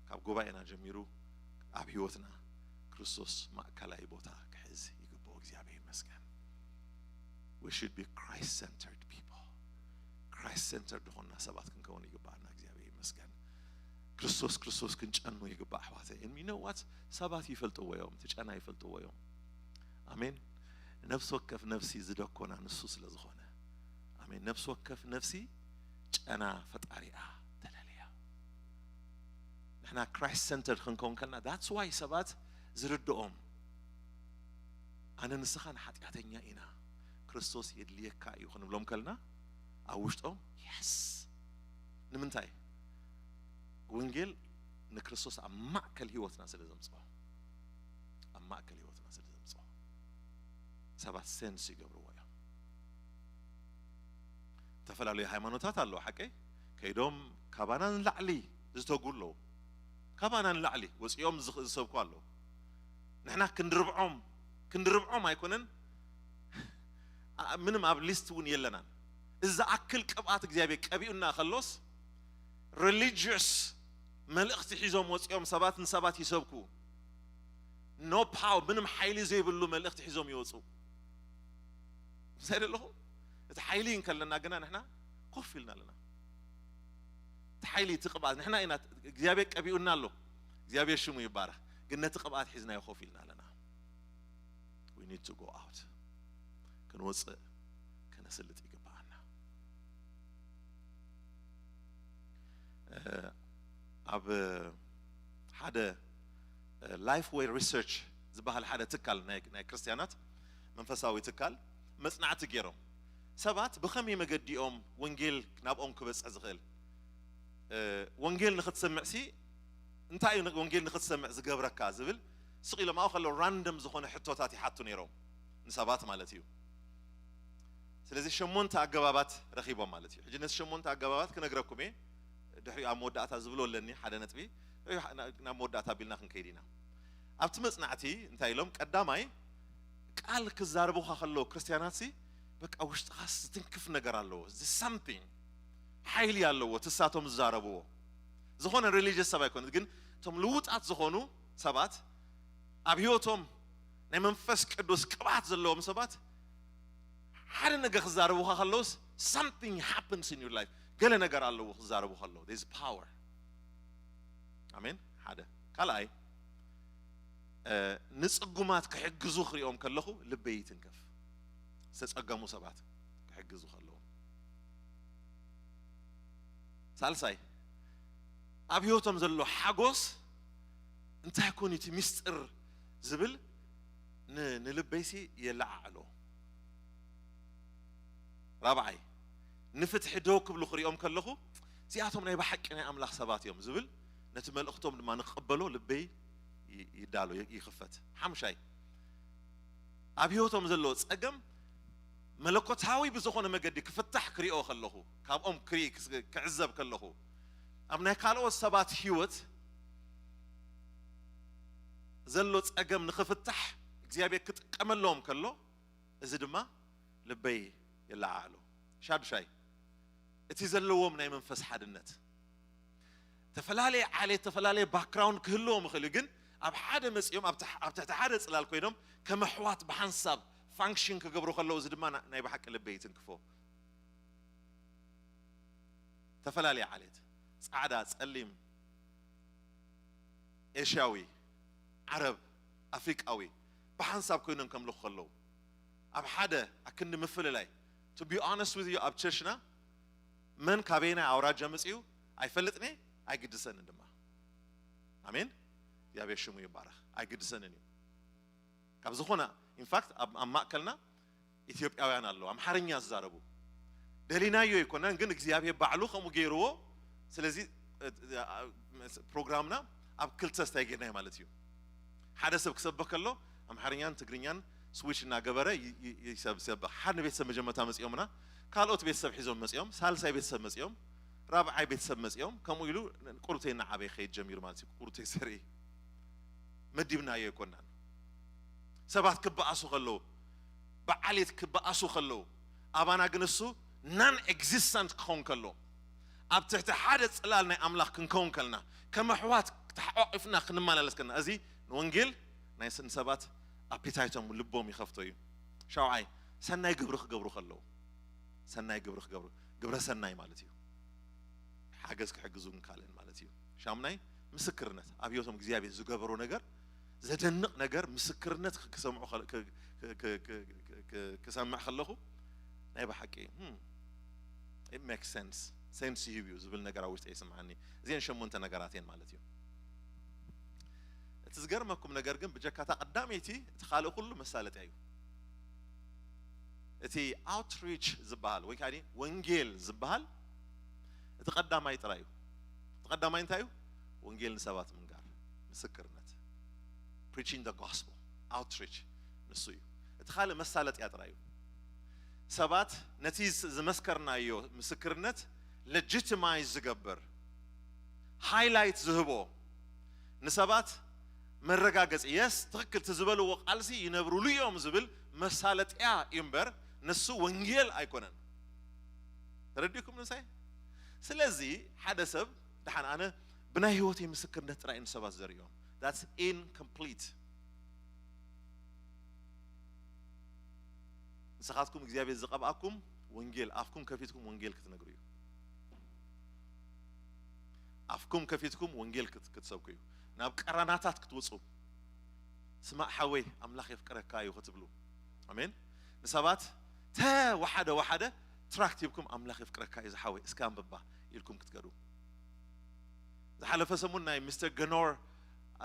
ካብ ጉባኤና ጀሚሩ ኣብ ህይወትና ክርስቶስ ማእከላይ ቦታ ክሕዝ ይግብኦ። እግዚኣብሔር ይመስገን። We should be Christ centered people. Christ centered ዝኾንና ሰባት ክንከውን ይግባኣና። እግዚኣብሔር ይመስገን። ክርስቶስ፣ ክርስቶስ ክንጨኑ ይግባእ ኣሕዋተይ። And you know what? ሰባት ይፈልጥዎ እዮም፣ እቲ ጨና ይፈልጥዎ እዮም። ኣሜን። ነፍሲ ወከፍ ነፍሲ ዝደኮና ንሱ ስለ ዝኾነ። ኣሜን። ነፍሲ ወከፍ ነፍሲ ጨና ፈጣሪኣ ተለልያ። ንሕና Christ centered ክንከውን ከለና፣ that's why ሰባት ዝርድኦም፣ "ኣነ ንስኻ ንሓጢኣተኛ ኢና፣ ክርስቶስ የድልየካ እዩ" ክንብሎም ከለና፣ ኣብ ውሽጦም፣ "የስ!" ንምንታይ? ወንጌል ንክርስቶስ ኣብ ማእከል ህይወትና ስለ ዘምጽኦ፣ ኣብ ማእከል ህይወትና ስለ ዘምጽኦ፣ ሰባት ሴንስ ይገብርዎ እዮም። ዝተፈላለዩ ሃይማኖታት ኣለዉ፣ ሓቀይ? ከይዶም ካባና ንላዕሊ ዝተጉ ኣለዉ። ካባና ንላዕሊ ወፂኦም ዝኽ-፣ ዝሰብኩ ኣለዉ። ንሕና ክንድርብዖም፣ ክንድርብዖም ኣይኮነን፣ ኣ-፣ ምንም ኣብ ሊስት እውን የለናን። እዚ ዝኣክል ቅብኣት እግዚኣብሔር ቀቢኡና ከሎስ፣ ሪሊጅየስ መልእኽቲ ሒዞም ወፂኦም ሰባት ንሰባት ይሰብኩ። ኖ ፓወር፣ ምንም ሓይሊ ዘይብሉ መልእኽቲ ሒዞም ይወፁ። ምሳይ ደለኹ? እቲ ሓይሊ እንከለና ግና ንሕና ኮፍ ኢልና ኣለና። እቲ ሓይሊ፣ እቲ ቅብኣት ንሕና ኢና፣ እግዚኣብሔር ቀቢኡና ኣሎ። እግዚኣብሔር ሽሙ ይባረኽ። ግን ነቲ ቅብኣት ሒዝናዮ ኮፍ ኢልና ኣለና። We need to go out። ክንወፅእ፣ ከነስልጥ ይግባኣና። እ፣ ኣብ ሓደ፣ እ፣ ላይፍ ዌይ ሪሰርች ዝበሃል ሓደ ትካል ናይ፣ ናይ ክርስትያናት መንፈሳዊ ትካል መጽናዕቲ ገይሮም። ሰባት ብኸመይ መገዲኦም ወንጌል ናብኦም ክበጽሕ ዝኽእል? እ፣ ወንጌል ንኽትሰምዕ ሲ እንታይ እዩ ወንጌል ንኽትሰምዕ ዝገብረካ ዝብል ስቕ ኢሎም ኣብኡ ከለዉ ራንደም ዝኾነ ሕቶታት ይሓቱ ነይሮም፣ ንሰባት ማለት እዩ። ስለዚ ሸሞንተ ኣገባባት ረኺቦም ማለት እዩ። ሕጂ ነቲ ሸሞንተ ኣገባባት ክነግረኩም እየ። ድሕሪኡ ኣብ መወዳእታ ዝብሎ ኣለኒ ሓደ ነጥቢ። ድሕሪኡ ናብ መወዳእታ ኣቢልና ክንከይድ ኢና። ኣብቲ መጽናዕቲ እንታይ ኢሎም? ቀዳማይ፣ ቃል ክዛረቡኻ ከለዉ ክርስትያናት ሲ በቃ ውሽጥኻ ዝትንክፍ ነገር ኣለዎ። እዚ ሳምቲንግ ሓይሊ ኣለዎ፣ እቲ ንሳቶም ዝዛረብዎ። ዝኾነ ሪሊጅየስ ሰብ ኣይኮነ፣ ግን እቶም ልዉጣት ዝኾኑ ሰባት፣ ኣብ ህይወቶም ናይ መንፈስ ቅዱስ ቅብኣት ዘለዎም ሰባት ሓደ ነገር ክዛረቡኻ ከለዉስ፣ something happens in your life። ገለ ነገር ኣለዎ ክዛረቡ ከለዉ። There's power። ኣሜን። ሓደ ካልኣይ፣ ንጽጉማት ክሕግዙ ክሪኦም ከለኹ ልበይ ይትንከፍ። ዝተጸገሙ ሰባት ክሕግዙ ከለዉ። ሳልሳይ፣ ኣብ ህይወቶም ዘሎ ሓጎስ እንታይ ኮን እቲ ሚስጥር ዝብል ንልበይሲ የለዓዕሎ። ራብዓይ፣ ንፍትሒ ደው ክብሉ ክሪኦም ከለኹ እዚኣቶም ናይ ብሓቂ ናይ ኣምላኽ ሰባት እዮም ዝብል ነቲ መልእኽቶም ድማ ንክቕበሎ ልበይ ይዳሎ፣ ይኽፈት። ሓምሻይ፣ ኣብ ህይወቶም ዘሎ ጸገም መለኮታዊ ብዝኾነ መገዲ ክፍታሕ ክሪኦ ከለኹ፣ ካብኦም ክርኢ ክዕዘብ ከለኹ፣ ኣብ ናይ ካልኦት ሰባት ህይወት ዘሎ ጸገም ንኽፍታሕ እግዚኣብሔር ክጥቀመሎም ከሎ፣ እዚ ድማ ልበይ የለዓዕሎ። ሻዱሻይ፣ እቲ ዘለዎም ናይ መንፈስ ሓድነት፣ ተፈላለየ ዓሌት፣ ተፈላለየ ባክግራውንድ ክህልዎም ይኽእል እዩ፣ ግን ኣብ ሓደ መጺኦም ኣብ ትሕ- ኣብ ትሕቲ ሓደ ጽላል ኮይኖም ከም ኣሕዋት ብሓንሳብ ፋንክሽን ክገብሩ ከለዉ፣ እዚ ድማ ና- ናይ ብሓቂ ልበይ ይትንክፎ። ተፈላለየ ዓሌት፣ ጻዕዳ፣ ጸሊም፣ ኤሽያዊ፣ ዓረብ፣ ኣፍሪቃዊ ብሓንሳብ ኮይኖም ከምልኹ ከለዉ፣ ኣብ ሓደ ኣክንዲ ምፍልላይ፣ to be honest with you፣ ኣብ ቸርችና መን ካበየናይ ኣውራጃ መጺኡ ኣይፈልጥን እየ፣ ኣይግድሰንን ድማ። ኣሜን። እግዚኣብሔር ሽሙ ይባረኽ። ኣይግድሰንን እዩ። ካብ ዝኾነ ኢንፋክት ኣብ ኣብ ማእከልና ኢትዮጵያውያን ኣለዉ ኣምሓርኛ ዝዛረቡ። ደሊናዮ ኣይኮነን፣ ግን እግዚኣብሔር ባዕሉ ከምኡ ገይርዎ። ስለዚ እ- እ- ፕሮግራምና ኣብ ክልተ ስታይ ጌርናዮ ማለት እዩ። ሓደ ሰብ ክሰብኽ ከሎ ኣምሓርኛን ትግርኛን ስዊች እናገበረ ይ- ይ- ይሰብ- ይሰብኽ። ሓደ ቤተሰብ መጀመርታ መጺኦምና፣ ካልኦት ቤተሰብ ሒዞም መጺኦም፣ ሳልሳይ ቤተሰብ መጺኦም፣ ራብዓይ ቤተሰብ መጺኦም፣ ከምኡ ኢሉ ቁሩብተይ እናዓበየ ክኸይድ ጀሚሩ ማለት እዩ። ቁሩብተይ ዘርኢ መዲብናዮ ኣይኮናን። ሰባት ክበኣሱ ከለዉ፣ ብዓሌት ክበኣሱ ከለዉ፣ ኣባና ግን እሱ ናን ኤግዚስተንት ክኸውን ከሎ፣ ኣብ ትሕቲ ሓደ ጽላል ናይ ኣምላኽ ክንከውን ከልና፣ ከም ኣሕዋት ተሓቋቒፍና ክንመላለስ ከልና፣ እዚ ንወንጌል ናይ ስ- ንሰባት ኣፒታይቶም ልቦም ይኸፍቶ እዩ። ሻውዓይ፣ ሰናይ ግብሪ ክገብሩ ከለዉ፣ ሰናይ ግብሪ ክገብሩ፣ ግብረ ሰናይ ማለት እዩ። ሓገዝ ክሕግዙን ካልእን ማለት እዩ። ሻምናይ፣ ምስክርነት፣ ኣብ ህይወቶም እግዚኣብሔር ዝገበሮ ነገር፣ ዘደንቕ ነገር ምስክርነት ክሰምዑ ከለ- ክ- ክ- ክ- ክ- ክ- ክሰምዕ ከለኹ፣ ናይ ብሓቂ ሜክ ሰንስ፣ ሰንስ ይህብ እዩ ዝብል ነገር ኣብ ውሽጢ ይስምዓኒ። እዚአን ሸሞንተ ነገራት እየን ማለት እዩ። እቲ ዝገርመኩም ነገር ግን ብጀካታ ቀዳመይቲ እቲ ካልእ ኩሉ መሳለጥያ እዩ። እቲ ኣውትሪች ዝበሃል ወይ ከዓ ወንጌል ዝበሃል እቲ ቀዳማይ ጥራይ እዩ። እቲ ቀዳማይ እንታይ እዩ? ወንጌል ንሰባት ምንጋር፣ ምስክርነት፣ preaching the gospel፣ outreach፣ ንሱ እዩ። እቲ ካልእ መሳለጥያ ጥራይ እዩ። ሰባት ነቲ ዝ- ዝመስከርናዮ ምስክርነት ሌጂቲማይዝ ዝገብር፣ ሃይላይት ዝህቦ፣ ንሰባት መረጋገጺ፣ የስ፣ ትኽክል፣ እቲ ዝበልዎ ቃልሲ ይነብሩሉ እዮም ዝብል መሳለጥያ እዩ እምበር፣ ንሱ ወንጌል ኣይኮነን። ተረዲእኩም ምሳይ? ስለዚ ሓደ ሰብ ደሓን ኣነ ብናይ ህይወተይ ምስክርነት ጥራይ ንሰባት ዘርእዮም፣ that's incomplete። ንስኻትኩም እግዚኣብሔር ዝቐብኣኩም ወንጌል ኣፍኩም ከፊትኩም ወንጌል ክትነግሩ እዩ። ኣፍኩም ከፊትኩም ወንጌል ክት- ክትሰብኩ እዩ። ናብ ቀራናታት ክትወፁ፣ ስማዕ ሓወይ ኣምላኽ የፍቅረካ እዩ ክትብሉ። ኣሜን። ንሰባት ተ ወሓደ ወሓደ ትራክት ሂብኩም ኣምላኽ የፍቅረካ እዩ ዝሓወይ እስከ ኣንብባ ኢልኩም ክትገዱ። ዝሓለፈ ሰሙን ናይ ሚስተር ገኖር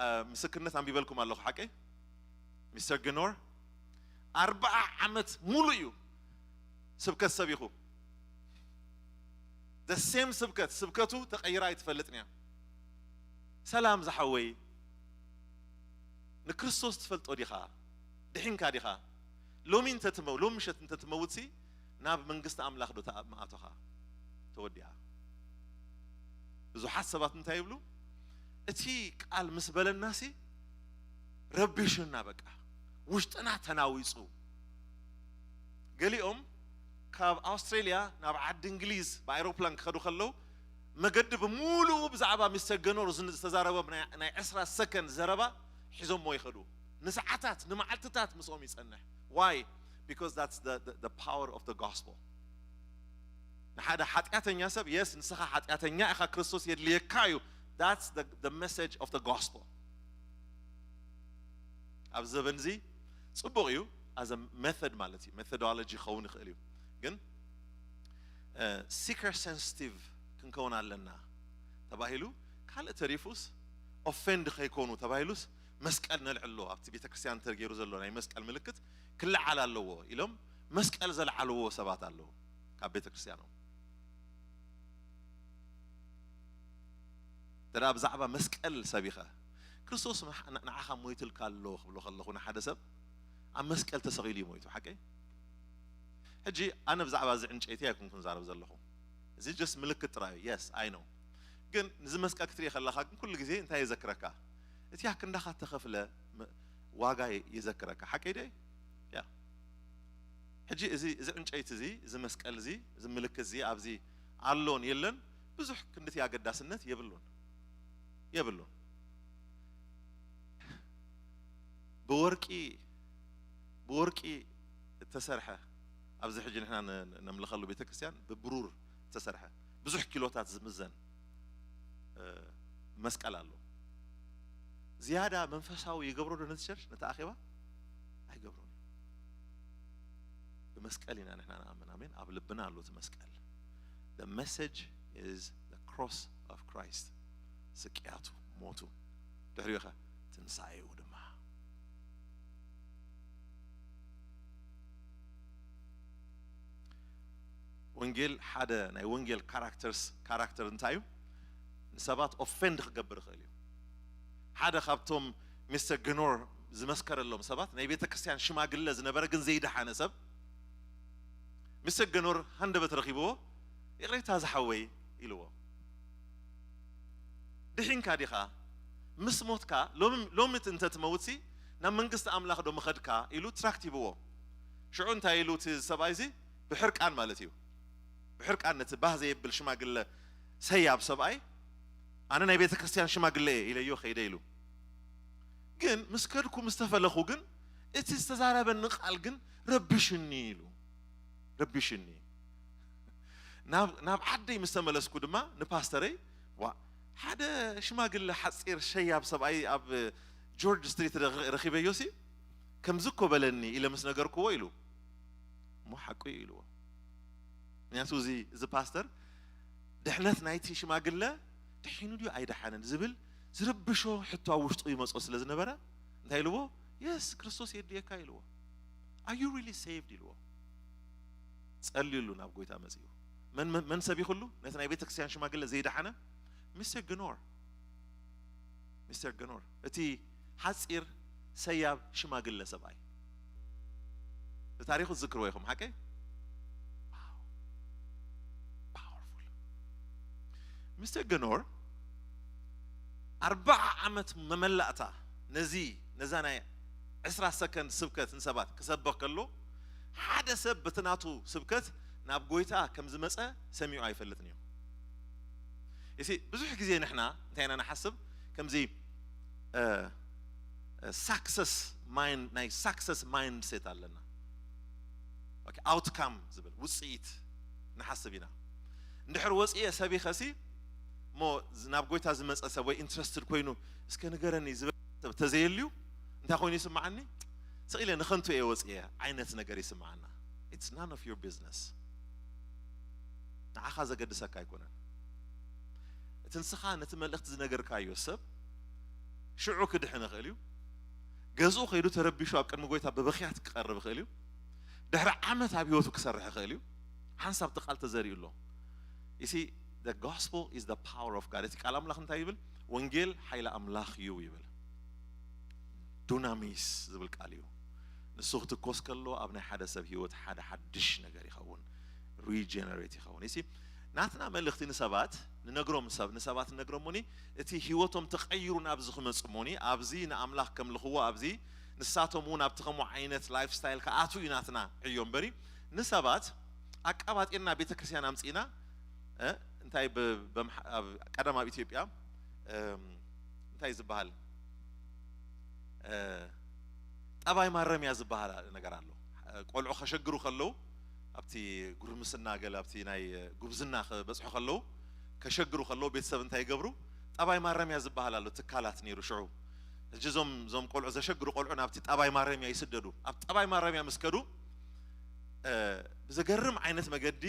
አ፣ ምስክርነት ኣንቢበልኩም ኣለኹ ሓቀይ። ሚስተር ገኖር ኣርባዓ ዓመት ሙሉ እዩ ስብከት ሰቢኹ። The same ስብከት፣ ስብከቱ ተቐይራ ኣይትፈልጥን እያ። ሰላም ዝሓወይ፣ ንክርስቶስ ትፈልጦ ዲኻ? ድሒንካ ዲኻ? ሎሚ እንተትመው ሎም ምሸት እንተትመውትሲ ናብ መንግስቲ ኣምላኽ ዶ ተኣ- ምኣቶኻ? ተወዲኣ። ብዙሓት ሰባት እንታይ ይብሉ? እቲ ቃል ምስ በለናሲ ረቢሹና፣ በቃ ውሽጥና ተናዊጹ። ገሊኦም ካብ ኣውስትሬልያ ናብ ዓዲ እንግሊዝ ብኣይሮፕላን ክኸዱ ከለዉ መገዲ ብምሉኡ ብዛዕባ ሚስተር ገኖር ዝን- ዝተዛረቦም ናይ- ናይ ዕስራ ሰከንድ ዘረባ ሒዞሞ ይኸዱ። ንሰዓታት ንመዓልትታት ምስኦም ይጸንሕ። Why? Because that's the, the, the power of the gospel። ንሓደ ሓጢኣተኛ ሰብ የስ ንስኻ ሓጢኣተኛ ኢኻ፣ ክርስቶስ የድልየካ እዩ። That's the, the message of the gospel. ኣብ ዘበን እዚ ጽቡቕ እዩ፣ as a method ማለት እዩ፣ methodology ክኸውን ይኽእል እዩ። ግን seeker sensitive ክንከውን ኣለና ተባሂሉ፣ ካልእ ተሪፉስ offend ከይኮኑ ተባሂሉስ መስቀል ነልዕሎ፣ ኣብቲ ቤተክርስትያን ተገይሩ ዘሎ ናይ መስቀል ምልክት ክለዓል ኣለዎ ኢሎም መስቀል ዘልዓልዎ ሰባት ኣለዉ ካብ ቤተክርስትያኖም። ተዳ ብዛዕባ መስቀል ሰቢኸ፣ ክርስቶስ ንዓኻ ሞይትልካ ኣሎ ክብሎ ከለኹ ንሓደ ሰብ ኣብ መስቀል ተሰቒሉ እዩ ሞይቱ። ሓቀይ? ሕጂ ኣነ ብዛዕባ እዚ ዕንጨይቲ ኣይኮንኩን ዛረብ ዘለኹ። እዚ just ምልክት ጥራይ እዩ። Yes, I know። ግን ንዚ መስቀል ክትርኢ ከለኻ ግን ኩሉ ግዜ እንታይ የዘክረካ? እቲ ኣክንዳኻ ተኸፍለ ዋጋ የዘክረካ። ሓቀይ ደይ? ያ። ሕጂ እዚ እዚ ዕንጨይቲ እዚ፣ እዚ መስቀል እዚ፣ እዚ ምልክት እዚ ኣብዚ ኣሎን የለን ብዙሕ ክንድቲ ኣገዳስነት የብሉን። የብሉን። ብወርቂ ብወርቂ እተሰርሐ፣ ኣብዚ ሕጂ ንሕና ነምልኸሉ ቤተክርስትያን ብብሩር እተሰርሐ ብዙሕ ኪሎታት ዝምዘን መስቀል ኣሎ። ዝያዳ መንፈሳዊ ይገብሮ ዶ ነቲ ቸርች፣ ነቲ ኣኼባ? ኣይገብሮን። ብመስቀል ኢና ንሕና ንኣምን። ኣሜን። ኣብ ልብና ኣሎ እቲ መስቀል። The message is the cross of Christ። ስቅያቱ፣ ሞቱ፣ ድሕሪኡ ኸ ትንሳኤኡ ድማ። ወንጌል፣ ሓደ ናይ ወንጌል ካራክተርስ ካራክተር እንታይ እዩ? ንሰባት offend ክገብር ይኽእል እዩ። ሓደ ካብቶም ሚስተር ግኖር ዝመስከረሎም ሰባት፣ ናይ ቤተ ክርስቲያን ሽማግለ ዝነበረ ግን ዘይደሓነ ሰብ፣ ሚስተር ግኖር ሃንደበት ረኺብዎ፣ ይቕሬታ ዝሓወይ ኢልዎ። ድሒንካ ዲኻ? ምስ ሞትካ ሎሚ ሎሚ እንተ ትመውትሲ ናብ መንግስቲ ኣምላኽ ዶ ምኸድካ? ኢሉ ትራክት ሂብዎ። ሽዑ እንታይ ኢሉ እቲ ሰብኣይ እዚ? ብሕርቃን ማለት እዩ። ብሕርቃን ነቲ ባህ ዘየብል ሽማግለ ሰያብ ሰብኣይ፣ ኣነ ናይ ቤተ ክርስቲያን ሽማግለ እየ ኢለዮ ከይደ ኢሉ። ግን ምስ ከድኩ ምስ ተፈለኹ ግን እቲ ዝተዛረበኒ ቃል ግን ረቢሽኒ ኢሉ። ረቢሽኒ። ናብ ናብ ዓደይ ምስ ተመለስኩ ድማ ንፓስተረይ፣ ዋ፣ ሓደ ሽማግለ ሓጺር ሸያብ ሰብኣይ ኣብ ጆርጅ ስትሪት ረኺበዮሲ ከምዚ እኮ በለኒ ኢለ ምስ ነገርክዎ ኢሉ። እሞ ሓቁ እዩ ኢልዎ። ምክንያቱ እዚ እዚ ፓስተር ድሕነት ናይቲ ሽማግለ ድሒኑ ድዩ ኣይደሓነን ዝብል ዝርብሾ ሕቶ ኣብ ውሽጡ ይመጾ ስለ ዝነበረ እንታይ ኢልዎ? የስ፣ ክርስቶስ የድልየካ ኢልዎ። Are you really saved ኢልዎ። ጸልዩሉ ናብ ጎይታ መጺኡ። መን መን- መን ሰቢኹሉ? ነቲ ናይ ቤተ ክርስቲያን ሽማግለ ዘይደሓነ ሚስተር ግኖር። ሚስተር ግኖር፣ እቲ ሓጺር ሰያብ ሽማግለ ሰብኣይ። ብታሪኹ ትዝክርዎ ኢኹም፣ ሓቀይ? ዋው። ፓወርፉል። ሚስተር ግኖር ኣርባዓ ዓመት መመላእታ ነዚ ነዛ ናይ ዕስራ ሰከንድ ስብከት ንሰባት ክሰብኽ ከሎ ሓደ ሰብ በቲ ናቱ ስብከት ናብ ጎይታ ከም ዝመጸ ሰሚዑ ኣይፈልጥን እዩ። እሲ ብዙሕ ግዜ ንሕና እንታይ ኢና ንሓስብ? ከምዚ ሳክሰስ ማይንድ ናይ ሳክሰስ ማይንድ ሴት ኣለና። ኣውትካም ዝብል ውፅኢት ንሓስብ ኢና። እንድሕር ወፅየ ሰቢኸሲ እሞ ናብ ጎይታ ዝመፀ ሰብ ወይ ኢንትረስትድ ኮይኑ እስከ ንገረኒ ዝበል ሰብ ተዘየልዩ እንታይ ኮይኑ ይስምዓኒ? ስቕ ኢለ ንኸንቱ እየ ወፅየ ዓይነት ነገር ይስምዓና። It's none of your business። ንዓኻ ዘገድሰካ ኣይኮነን። እቲ ንስኻ ነቲ መልእኽቲ ዝነገርካዮ ሰብ ሽዑ ክድሕን ይኽእል እዩ። ገዝኡ ከይዱ ተረቢሹ ኣብ ቅድሚ ጎይታ ብብኽያት ክቐርብ ይኽእል እዩ። ድሕሪ ዓመት ኣብ ህይወቱ ክሰርሕ ይኽእል እዩ። ሓንሳብ እቲ ቃል ተዘሪኡ ኣሎ። You see, the gospel is the power of God። እቲ ቃል ኣምላኽ እንታይ ይብል? ወንጌል ሓይሊ ኣምላኽ እዩ ይብል። ዱናሚስ ዝብል ቃል እዩ። ንሱ ክትኮስ ከሎ ኣብ ናይ ሓደ ሰብ ህይወት ሓደ ሓድሽ ነገር ይኸውን፣ ሪጀነሬት ይኸውን። You see፣ ናትና መልእኽቲ ንሰባት ንነግሮም፣ ሰብ ንሰባት ንነግሮም ሞኒ እቲ ህይወቶም ተቐይሩ ናብዚ ክመፁ ሞኒ ኣብዚ ንኣምላኽ ከምልኽዎ ኣብዚ ንሳቶም እውን ኣብቲ ከምኡ ዓይነት ላይፍ ስታይል ክኣትዉ እዩ ናትና ዕዮ እምበሪ ንሰባት ኣቃባጢና ቤተ ክርስቲያን ኣምፂና እንታይ ቀደም ኣብ ኢትዮጵያ እንታይ ዝበሃል ጠባይ ማረምያ ዝበሃል ነገር ኣሎ። ቆልዑ ከሸግሩ ከለዉ ኣብቲ ጉርምስና ገለ ኣብቲ ናይ ጉብዝና ክበፅሑ ከለዉ ከሸግሩ ከለዉ ቤተሰብ እንታይ ይገብሩ? ጠባይ ማረምያ ዝበሃል ኣሎ ትካላት ነይሩ ሽዑ። እዞም እዞም ቆልዑ ዘሸግሩ ቆልዑ ናብቲ ጠባይ ማረምያ ይስደዱ። ኣብ ጠባይ ማረምያ ምስ ከዱ ብዘገርም ዓይነት መገዲ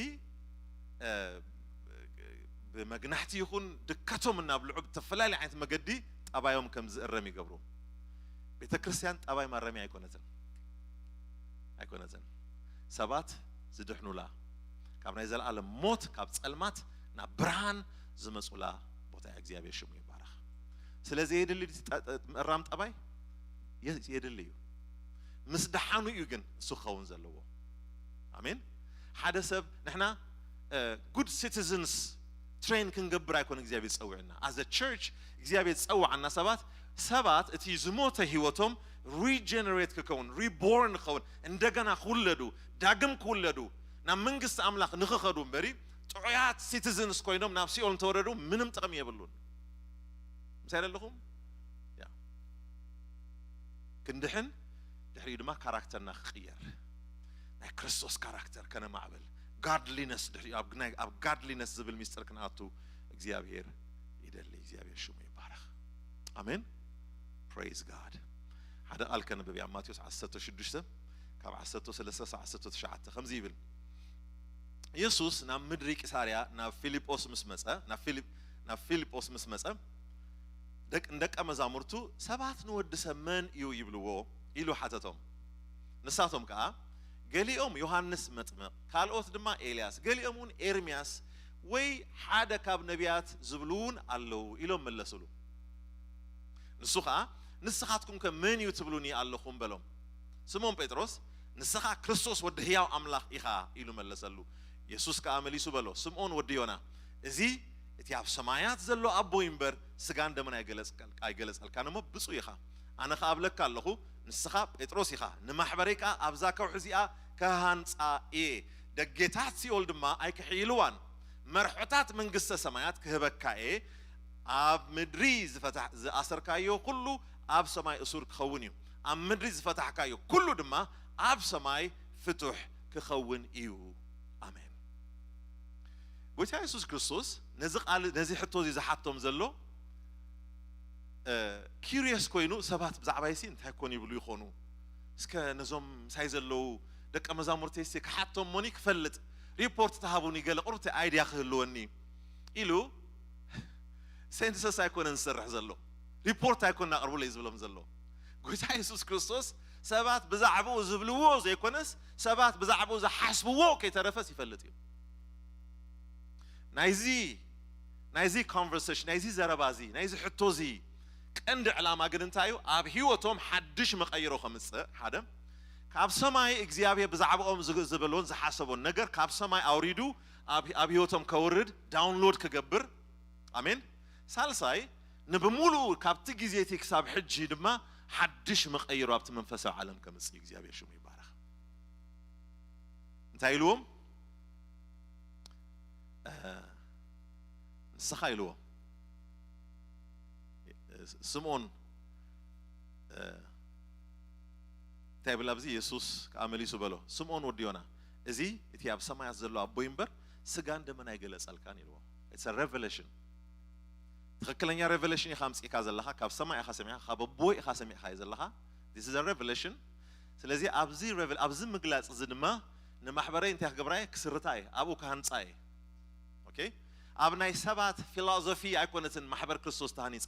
ብመግናሕቲ ይኹን ድከቶም እናብልዑ ብተፈላለየ ዓይነት መገዲ ጠባዮም ከም ዝእረም ይገብሩ። ቤተ ክርስቲያን ጠባይ ማረምያ ኣይኮነትን ኣይኮነትን። ሰባት ዝድሕኑላ፣ ካብ ናይ ዘለኣለም ሞት፣ ካብ ጸልማት ናብ ብርሃን ዝመጹላ ቦታ እያ። እግዚኣብሔር ሽሙ ይባረኽ። ስለዚ የድሊ ምእራም ጠባይ የድሊ እዩ። ምስ ደሓኑ እዩ ግን እሱ ክኸውን ዘለዎ። ኣሜን። ሓደ ሰብ ንሕና good citizens train ክንገብር ኣይኮነ እግዚኣብሔር ዝጸውዕና። As a church እግዚኣብሔር ዝጸውዓና ሰባት ሰባት እቲ ዝሞተ ህይወቶም regenerate ክከውን፣ reborn ክኸውን፣ እንደገና ክውለዱ፣ ዳግም ክውለዱ፣ ናብ መንግስቲ ኣምላኽ ንኽኸዱ እምበሪ ጥዑያት citizens ኮይኖም ናብ ሲኦል እንተወረዱ ምንም ጥቕሚ የብሉን። ምሳይ ኣለኹም? ክንድሕን ድሕሪኡ ድማ ካራክተርና ክቕየር፣ ናይ ክርስቶስ ካራክተር ከነማዕብል፣ godliness ድሕሪኡ ኣብ godliness ዝብል ሚስጥር ክንኣቱ እግዚኣብሔር ይደሊ። እግዚኣብሔር ሽሙ ይባረኽ። ኣሜን። Praise God። ሓደ ቃል ከንብብ ኣብ ማቴዎስ ዓሰርተ ሽዱሽተ ካብ ዓሰርተ ሰለስተ ክሳብ ዓሰርተ ትሽዓተ ከምዚ ይብል። የሱስ ናብ ምድሪ ቂሳርያ ናብ ፊልጶስ ምስ መጸ ናብ ፊልጶስ ምስ መጸ ደቂ መዛሙርቱ ሰባት ንወዲ ሰብ መን እዩ ይብልዎ ኢሉ ሓተቶም። ንሳቶም ከኣ ገሊኦም ዮሃንስ መጥምቕ፣ ካልኦት ድማ ኤልያስ፣ ገሊኦም እውን ኤርምያስ ወይ ሓደ ካብ ነቢያት ዝብሉ እውን ኣለዉ ኢሎም መለስሉ። ንሱ ኸኣ ንስኻትኩም ከ መን እዩ ትብሉኒ ኣለኹም በሎም። ስምዖን ጴጥሮስ ንስኻ ክርስቶስ ወዲ ህያው ኣምላኽ ኢኻ ኢሉ መለሰሉ። የሱስ ከኣ መሊሱ በሎ፣ ስምዖን ወዲ ዮና፣ እዚ እቲ ኣብ ሰማያት ዘሎ ኣቦይ እምበር ስጋን ደምን ኣይገለጸልካን እሞ ብፁዕ ኢኻ። ኣነ ኸኣ እብለካ ኣለኹ፣ ንስኻ ጴጥሮስ ኢኻ፣ ንማሕበረይ ከኣ ኣብዛ ከውሒ እዚኣ ክሃንጻ እየ። ደጌታት ሲኦል ድማ ኣይክሕይልዋን። መርሖታት መንግስተ ሰማያት ክህበካ እየ። ኣብ ምድሪ ዝኣሰርካዮ ኩሉ ኣብ ሰማይ እሱር ክኸውን እዩ፣ ኣብ ምድሪ ዝፈታሕካዮ ኩሉ ድማ ኣብ ሰማይ ፍቱሕ ክኸውን እዩ። ኣሜን። ጎይታ የሱስ ክርስቶስ ነዚ ቃል ነዚ ሕቶ እዚ ዝሓቶም ዘሎ curious ኮይኑ ሰባት ብዛዕባይሲ እንታይ ኮን ይብሉ ይኾኑ፣ እስከ ነዞም ምሳይ ዘለዉ ደቀ መዛሙርተይሲ ክሓቶም ሞኒ ክፈልጥ፣ ሪፖርት ተሃቡኒ፣ ገለ ቁሩብቲ ኣይድያ ክህልወኒ ኢሉ ሴንሰስ ኣይኮነን ዝሰርሕ ዘሎ፣ ሪፖርት ኣይኮን ኣቕርቡለይ ዝብሎም ዘሎ። ጎይታ የሱስ ክርስቶስ ሰባት ብዛዕባኡ ዝብልዎ ዘይኮነስ ሰባት ብዛዕባኡ ዝሓስብዎ ከይተረፈስ ይፈልጥ እዩ። ናይዚ ናይዚ ኮንቨርሴሽን ናይዚ ዘረባ እዚ ናይዚ ሕቶ እዚ ቀንዲ ዕላማ ግን እንታይ እዩ? ኣብ ህይወቶም ሓድሽ መቐይሮ ከምፅእ ሓደ ካብ ሰማይ እግዚኣብሔር ብዛዕባኦም ዝበሎን ዝሓሰቦን ነገር ካብ ሰማይ ኣውሪዱ ኣብ ህይወቶም ከውርድ ዳውንሎድ ክገብር። ኣሜን። ሳልሳይ ንብሙሉኡ ካብቲ ግዜ እቲ ክሳብ ሕጂ ድማ ሓድሽ መቐይሮ ኣብቲ መንፈሳዊ ዓለም ከምፅእ እግዚኣብሔር ሽሙ ይባረኽ። እንታይ ኢልዎም? ንስኻ ኢልዎ ስምዖን እንታይ ይብል ኣብዚ? የሱስ ከዓ መሊሱ በሎ፣ ስምዖን ወዲ ዮና፣ እዚ እቲ ኣብ ሰማያት ዘሎ ኣቦይ እምበር ስጋን ደምን ኣይገለጸልካን ኢልዎ። It's a revelation። ትኽክለኛ ሬቨሌሽን ኢኻ ኣምፂእካ ዘለኻ፣ ካብ ሰማይ ኢኻ ሰሚዕካ፣ ካብ ኣቦይ ኢኻ ሰሚዕካ ዘለኻ። This is a revelation። ስለዚ ኣብዚ ኣብዚ ምግላፅ እዚ ድማ ንማሕበረይ እንታይ ክገብራ እየ? ክስርታ እየ፣ ኣብኡ ክሃንፃ እየ። ኦኬ፣ ኣብ ናይ ሰባት ፊሎዞፊ ኣይኮነትን ማሕበር ክርስቶስ ተሃኒፃ፣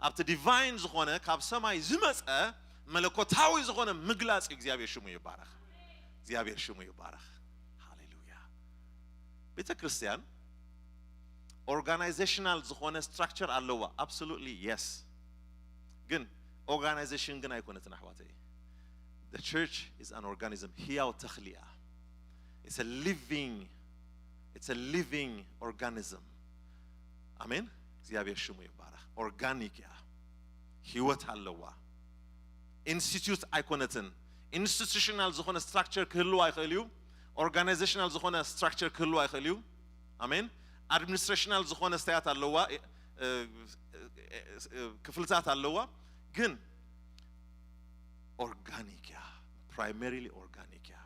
ኣብቲ ዲቫይን ዝኾነ ካብ ሰማይ ዝመፀ መለኮታዊ ዝኾነ ምግላፅ እዩ። እግዚኣብሔር ሽሙ ይባረኽ። እግዚኣብሔር ሽሙ ይባረኽ። ሃሌሉያ። ቤተ ክርስቲያን ኦርጋናይዜሽናል ዝኾነ ስትራክቸር ኣለዋ። Absolutely yes። ግን ኦርጋናይዜሽን ግን ኣይኮነትን ኣሕዋተይ። The church is an organism። ህያው ተኽሊ እያ። It's a living organism። ኣሜን። እግዚኣብሔር ሽሙ ይባረኽ። ኦርጋኒክ እያ፣ ህይወት ኣለዋ። ኢንስቲትዩት ኣይኮነትን። ኢንስቲቱሽናል ዝኾነ ስትራክቸር ክህልዋ ይኽእል እዩ። ኦርጋናይዜሽናል ዝኾነ ስትራክቸር ክህልዋ ይኽእል እዩ። ኣሜን። ኣድሚኒስትሬሽናል ዝኾነ ስታያት ኣለዋ፣ ክፍልታት ኣለዋ። ግን ኦርጋኒክ እያ፣ ፕራይመሪሊ ኦርጋኒክ እያ።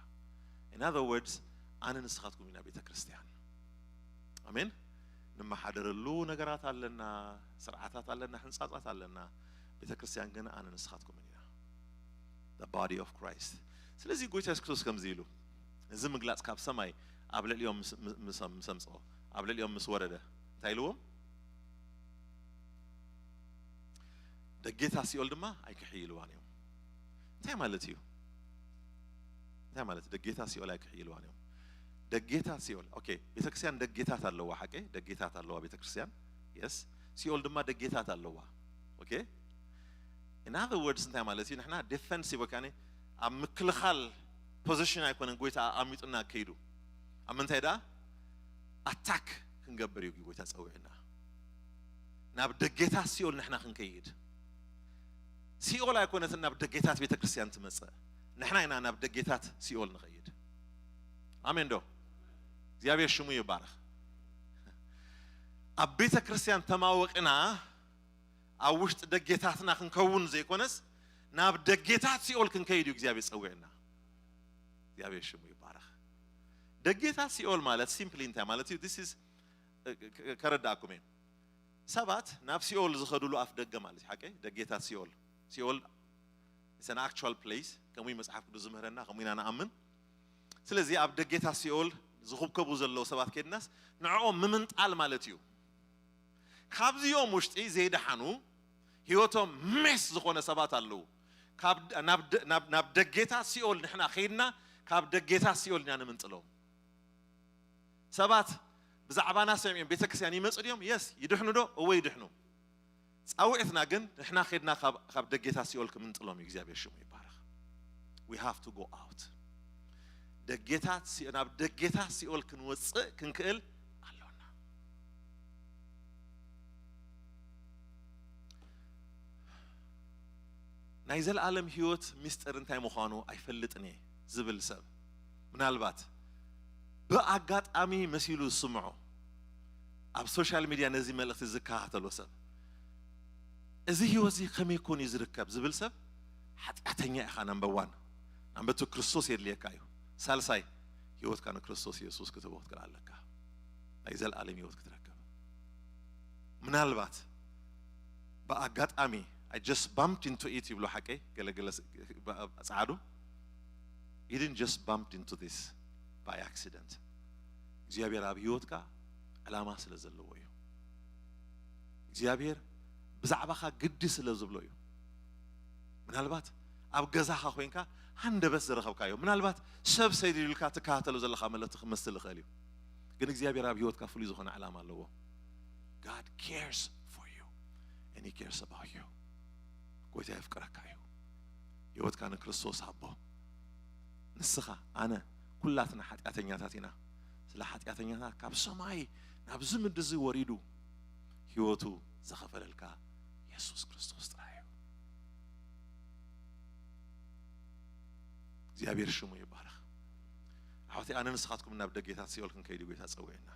In other words ኣነ ንስኻትኩም ኢና ቤተ ክርስቲያን። ኣሜን። ንመሓደረሉ ነገራት ኣለና፣ ስርዓታት ኣለና፣ ሕንጻጻት ኣለና። ቤተ ክርስቲያን ግን ኣነ ንስኻትኩምን ኢና። The body of Christ። ስለዚ ጎይታ የሱስ ክርስቶስ ከምዚ ኢሉ፣ እዚ ምግላጽ ካብ ሰማይ ኣብ ልዕሊኦም ምስ- ምስ- ምስ- ምስ ኣምጽኦ፣ ኣብ ልዕሊኦም ምስ ወረደ እንታይ ኢልዎም? ደጌታ ሲኦል ድማ ኣይክሕይልዋን እዮም። እንታይ ማለት እዩ? እንታይ ማለት ደጌታ ሲኦል ኣይክሕይልዋን እዮም? ደጌታ ሲኦል፣ ኦኬ፣ ቤተክርስትያን ደጌታት ኣለዋ። ሓቂ፣ ደጌታት ኣለዋ ቤተክርስትያን። የስ። ሲኦል ድማ ደጌታት ኣለዋ። ኦኬ። In other words እንታይ ማለት እዩ? ንሕና ዲፌንሲቭ ወይ ከኣ ኣብ ምክልኻል ፖዚሽን ኣይኮነን ጎይታ ኣሚጡና ከይዱ። ኣብ ምንታይ ደኣ ኣታክ ክንገብር እዩ ጎይታ ጸዊዕና። ናብ ደጌታት ሲኦል ንሕና ክንከይድ። ሲኦል ኣይኮነትን ናብ ደጌታት ቤተክርስትያን ትመጽእ። ንሕና ኢና ናብ ደጌታት ሲኦል ንኸይድ። ኣሜን ዶ? እግዚኣብሔር ሽሙ ይባረኽ። ኣብ ቤተክርስትያን ተማወቕና ኣብ ውሽጢ ደጌታትና ክንከውን ዘይኮነስ ናብ ደጌታት ሲኦል ክንከይድ እዩ እግዚኣብሔር ጸዊዕና። እግዚኣብሔር ሽሙ ይባረኽ። ደጌታት ሲኦል ማለት ሲምፕሊ እንታይ ማለት እዩ? This is ከረዳእኩም እየ። ሰባት ናብ ሲኦል ዝኸዱሉ ኣፍ ደገ ማለት እዩ። ሓቂ ደጌታት ሲኦል፣ ሲኦል it's an actual place። ከምኡ መጽሓፍ ቅዱስ ዝምህረና፣ ከምኡ ኢና ንኣምን። ስለዚ ኣብ ደጌታት ሲኦል ዝኹብከቡ ዘለዉ ሰባት ከድናስ ንዕኦም ምምንጣል ማለት እዩ። ካብዚኦም ውሽጢ ዘይደሓኑ ህይወቶም ሜስ ዝኾነ ሰባት ኣለዉ። ካብ ናብ ደ- ናብ- ናብ ደጌታት ሲኦል ንሕና ከይድና ካብ ደጌታት ሲኦል ኢና ንምንጥሎም። ሰባት ብዛዕባና ሰሚዖም ቤተክርስትያን ይመጹ ድዮም? የስ። ይድሕኑ ዶ? እወ ይድሕኑ። ጻውዒትና ግን ንሕና ከድና ካብ ካብ ደጌታት ሲኦል ክምንጥሎም እዩ። እግዚኣብሔር ሽሙ ይባረኽ። We have to go out። ደጌታት ሲ- ናብ ደጌታት ሲኦል ክንወጽእ ክንክእል ኣሎና። ናይ ዘለኣለም ህይወት ምስጢር እንታይ ምዃኑ ኣይፈልጥን እየ ዝብል ሰብ ምናልባት ብኣጋጣሚ መሲሉ ዝስምዖ ኣብ ሶሻል ሚድያ ነዚ መልእኽቲ ዝከታተሎ ሰብ እዚ ህይወት እዚ ከመይ ኮን እዩ ዝርከብ ዝብል ሰብ ሓጢኣተኛ ኢኻ። ናምበር ዋን ናምበር ቱ ክርስቶስ የድልየካ እዩ። ሳልሳይ ህይወትካ ንክርስቶስ የሱስ ክትህቦ ክትክእል ኣለካ ናይ ዘለኣለም ህይወት ክትረክብ። ምናልባት ብኣጋጣሚ I just bumped into it ይብሎ ሓቀይ ገለገለ ጸዓዱ you didn't just bump into this by accident። እግዚኣብሔር ኣብ ህይወትካ ዕላማ ስለ ዘለዎ እዩ። እግዚኣብሔር ብዛዕባኻ ግዲ ስለ ዝብሎ እዩ። ምናልባት ኣብ ገዛኻ ኮይንካ ሃንደበት ዝረኸብካዮ ምናልባት ሰብ ሰዲዱልካ ትከታተሎ ዘለኻ መልእኽቲ ክመስል ይኽእል እዩ። ግን እግዚኣብሔር ኣብ ህይወትካ ፍሉይ ዝኾነ ዕላማ ኣለዎ። God cares for you and he cares about you። ጎይታ የፍቅረካ እዩ። ህይወትካ ንክርስቶስ ሃቦ። ንስኻ ኣነ ኩላትና ሓጢኣተኛታት ኢና። ስለ ሓጢኣተኛታት ካብ ሰማይ ናብዚ ምድሪ እዚ ወሪዱ ህይወቱ ዝኸፈለልካ የሱስ ክርስቶስ ጥራይ እዩ። እግዚኣብሔር ሽሙ ይባረኽ። ኣሕዋተይ ኣነ ንስኻትኩም ናብ ደጌታት ሲኦል ክንከይድ ጎይታ ጸዊዕና።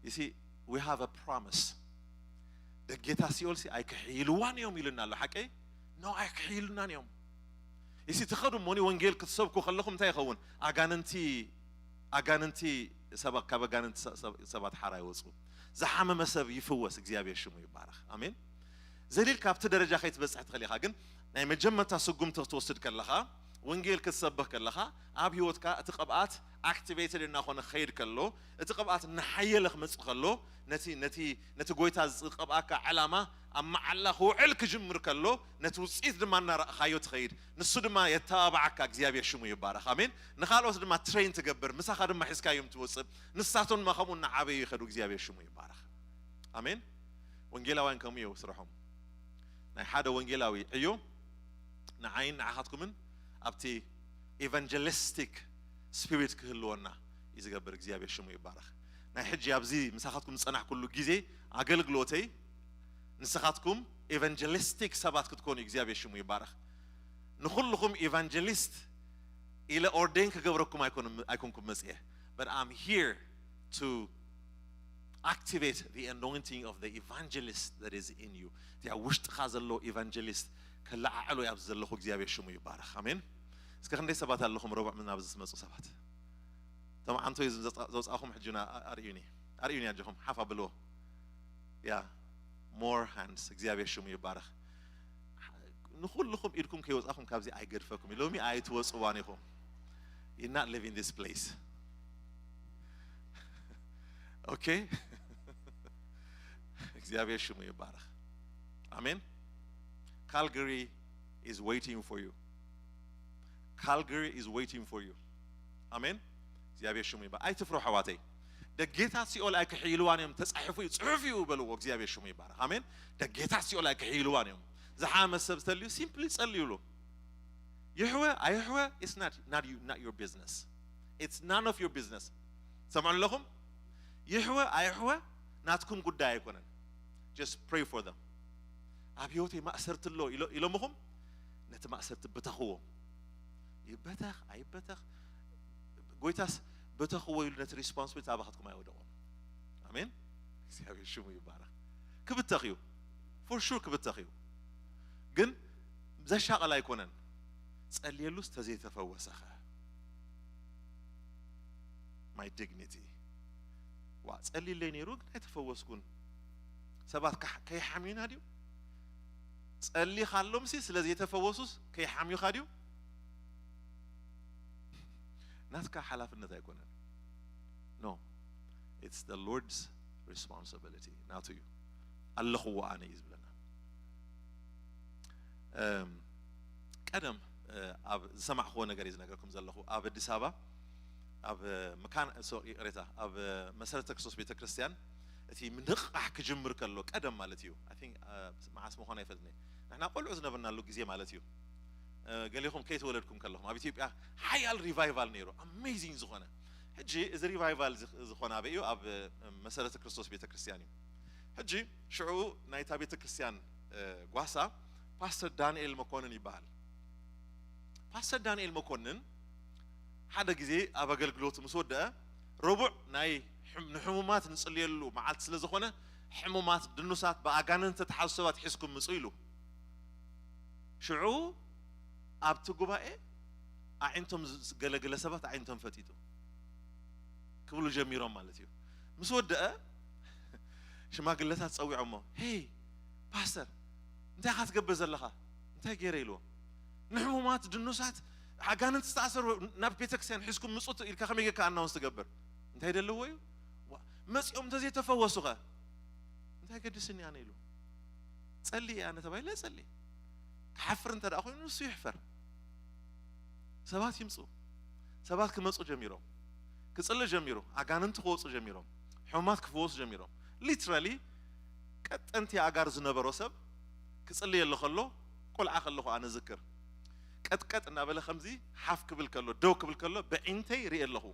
You see, we have a promise። ደጌታት ሲኦል ሲ ኣይክሕይልዋን እዮም ኢሉና ኣሎ። ሓቀይ? No ኣይክሕይሉናን እዮም። You see ትኸዱ እሞኒ ወንጌል ክትሰብኩ ከለኹም እንታይ ይኸውን? ኣጋንንቲ ኣጋንንቲ ካብ ኣጋንንቲ ሰባት ሓራ ይወፁ። ዝሓመመ ሰብ ይፍወስ። እግዚኣብሔር ሽሙ ይባረኽ። ኣሜን። ዘሊል ካብቲ ደረጃ ከይትበፅሕ ትኽእል ኢኻ ግን ናይ መጀመርታ ስጉምቲ ክትወስድ ከለኻ ወንጌል ክትሰብኽ ከለኻ ኣብ ህይወትካ እቲ ቅብኣት ኣክቲቬትድ እናኾነ ክኸይድ ከሎ እቲ ቅብኣት እናሓየለ ክመፅእ ከሎ ነቲ ነቲ ነቲ ጎይታ ዝቕብኣካ ዕላማ ኣብ መዓላ ክውዕል ክጅምር ከሎ ነቲ ውፅኢት ድማ እናረእኻዮ ትኸይድ። ንሱ ድማ የተባብዓካ። እግዚኣብሔር ሽሙ ይባረኽ። ኣሜን። ንኻልኦት ድማ ትሬን ትገብር፣ ምሳኻ ድማ ሒዝካዮም ትወፅእ፣ ንሳቶም ድማ ከምኡ እናዓበዩ ይኸዱ። እግዚኣብሔር ሽሙ ይባረኽ። ኣሜን። ወንጌላውያን ከምኡ እዩ ስርሖም። ናይ ሓደ ወንጌላዊ ዕዮ ንዓይን ንዓኻትኩምን ኣብቲ ኤቫንጀሊስቲክ ስፒሪት ክህልወና እዩ ዝገብር። እግዚኣብሔር ሽሙ ይባረኽ። ናይ ሕጂ ኣብዚ ምሳኻትኩም ዝጸናሕኩሉ ግዜ ኣገልግሎተይ ንስኻትኩም ኤቫንጀሊስቲክ ሰባት ክትኮኑ እግዚኣብሔር ሽሙ ይባረኽ። ንኹልኹም ኤቫንጀሊስት ኢለ ኦርዴን ክገብረኩም ኣይኮንኩም መጽኤ። But I'm here to activate the anointing of the evangelist that is in you። እቲ ኣብ ውሽጥኻ ዘሎ ኤቫንጀሊስት ከለዓዕሎ እዩ ኣብዚ ዘለኹ። እግዚኣብሔር ሽሙ ይባረኽ። ኣሜን። እስከ ክንደይ ሰባት ኣለኹም ረቡዕ ምናብ ዝመፁ ሰባት? እቶም ዓንቶ እዩ ዘውፃእኹም ሕጂ ኣርእዩኒ። ኣርእዩኒ ኣጆኹም ሓፍ ኣብልዎ። Yeah, more hands። እግዚኣብሔር ሽሙ ይባረኽ። ንኹልኹም ኢድኩም ከይወጻኹም ካብዚ ኣይገድፈኩም። ሎሚ ኣይትወጽዋን ኢኹም። You're not leaving this place. Okay? እግዚኣብሔር ሽሙ ይባረኽ። ኣሜን። Calgary is waiting for you. Calgary is waiting for you. ኣሜን። እግዚኣብሔር ሽሙ ይባረኽ። ኣይትፍሩ ኣሕዋተይ። ደጌታት ሲኦል ኣይክሕይልዋን እዮም፣ ተጻሒፉ እዩ፣ ጽሑፍ እዩ በልዎ። እግዚኣብሔር ሽሙ ይባረኽ። ኣሜን። ደጌታት ሲኦል ኣይክሕይልዋን እዮም። ዝሓመ ሰብ ዝተልዩ simply ጸልዩሉ። ይሕወ ኣይሕወ it's not, not, you, not your business. It's none of your business. ሰምዑ ኣለኹም? ይሕወ ኣይሕወ ናትኩም ጉዳይ ኣይኮነን። Just pray for them. ኣብ ህይወተይ ማእሰርቲ ኣሎ ኢሎ- ኢሎምኹም ነቲ ማእሰርቲ ብተኽዎ። ይበተኽ ኣይበተኽ ጎይታስ ብተኽዎ ኢሉ ነቲ responsibility ኣባኻትኩም ኣይወደቖን። ኣሜን። እግዚኣብሔር ሽሙ ይባረኽ። ክብተኽ እዩ። For sure ክብተኽ እዩ። ግን ዘሻቐል ኣይኮነን። ጸልየሉስ ተዘይተፈወሰኸ? My dignity። ዋ ጸልይለይ ነይሩ ግን ኣይተፈወስኩን። ሰባት ከይሓምዩና ድዩ? ጸሊኻሎምሲ ስለ ዘይተፈወሱስ ከይሓምዩኻ ድዩ? ናትካ ሓላፍነት ኣይኮነን። No, it's the Lord's responsibility። ናቱ እዩ። ኣለኽዎ ኣነ እዩ ዝብለና። ቀደም ኣብ ዝሰማዕኽዎ ነገር እዩ ዝነገርኩም ዘለኹ። ኣብ ኣዲስ ኣበባ ኣብ መካን ይቅሬታ ኣብ መሰረተ ክርስቶስ ቤተክርስትያን እቲ ምንቕቃሕ ክጅምር ከሎ ቀደም ማለት እዩ። I think መዓስ ምዃኑ ኣይፈልጥን። ንሕና ቆልዑ ዝነበርናሉ ግዜ ማለት እዩ። ገሌኹም ከይተወለድኩም ከለኹም ኣብ ኢትዮጵያ ሓያል revival ነይሩ፣ amazing ዝኾነ። ሕጂ እዚ revival ዝኾነ ኣበይ እዩ? ኣብ መሰረተ ክርስቶስ ቤተክርስትያን እዩ። ሕጂ ሽዑ ናይታ ቤተክርስትያን ጓሳ ፓስተር ዳንኤል መኮንን ይበሃል። ፓስተር ዳንኤል መኮንን ሓደ ግዜ ኣብ ኣገልግሎት ምስ ወደአ ረቡዕ ናይ ንሕሙማት ንጽልየሉ መዓልቲ ስለ ዝኾነ ሕሙማት ድኑሳት ብኣጋንንት ተተሓዙ ሰባት ሒዝኩም ምጹ ኢሉ። ሽዑ ኣብቲ ጉባኤ ኣዒንቶም ገለገለ ሰባት ኣዒንቶም ፈጢጡ ክብሉ ጀሚሮም ማለት እዩ። ምስ ወደአ ሽማግለታት ጸዊዖሞ፣ ሄይ ፓስተር እንታይ ኢኻ ትገብር ዘለኻ? እንታይ ገይረ ኢልዎ። ንሕሙማት ድኑሳት ኣጋንንት ዝተኣሰሩ ናብ ቤተክርስትያን ሒዝኩም ምጹ ኢልካ ከመይ ጌርካ ኣናውንስ ትገብር? እንታይ ደለዎ እዩ? መጺኦም እንተዘይተፈወሱኸ እንታይ ገድስኒ ኣነ ኢሉ። ጸሊ እየ ኣነ ተባሂለ ጸሊ። ክሓፍር እንተ ደኣ ኮይኑ ንሱ ይሕፈር። ሰባት ይምጹ። ሰባት ክመጹ ጀሚሮም። ክጽሊ ጀሚሩ። ኣጋንንቲ ክወጹ ጀሚሮም። ሕሙማት ክፍወሱ ጀሚሮም። Literally ቀጠንቲ ኣእጋር ዝነበሮ ሰብ ክጽልየሉ ከሎ ቆልዓ ከለኹ ኣነ ዝክር ቀጥቀጥ እናበለ ከምዚ ሓፍ ክብል ከሎ ደው ክብል ከሎ ብዒንተይ ርኢ ኣለኹ።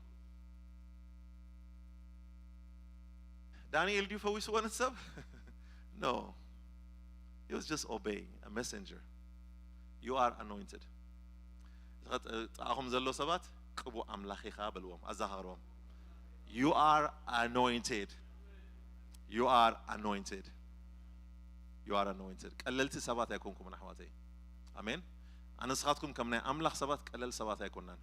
ዳንኤል ድዩ ፈዊስዎ ነቲ ሰብ? No. He was just obeying a messenger. You are anointed. ጥቓኹም ዘሎ ሰባት ቅቡእ ኣምላኽ ኢኻ በልዎም፣ ኣዘኻኽርዎም። You are anointed. You are anointed. You are anointed. ቀለልቲ ሰባት ኣይኮንኩምን ኣሕዋተይ። ኣሜን። ኣነ ንስኻትኩም ከም ናይ ኣምላኽ ሰባት ቀለል ሰባት ኣይኮናን።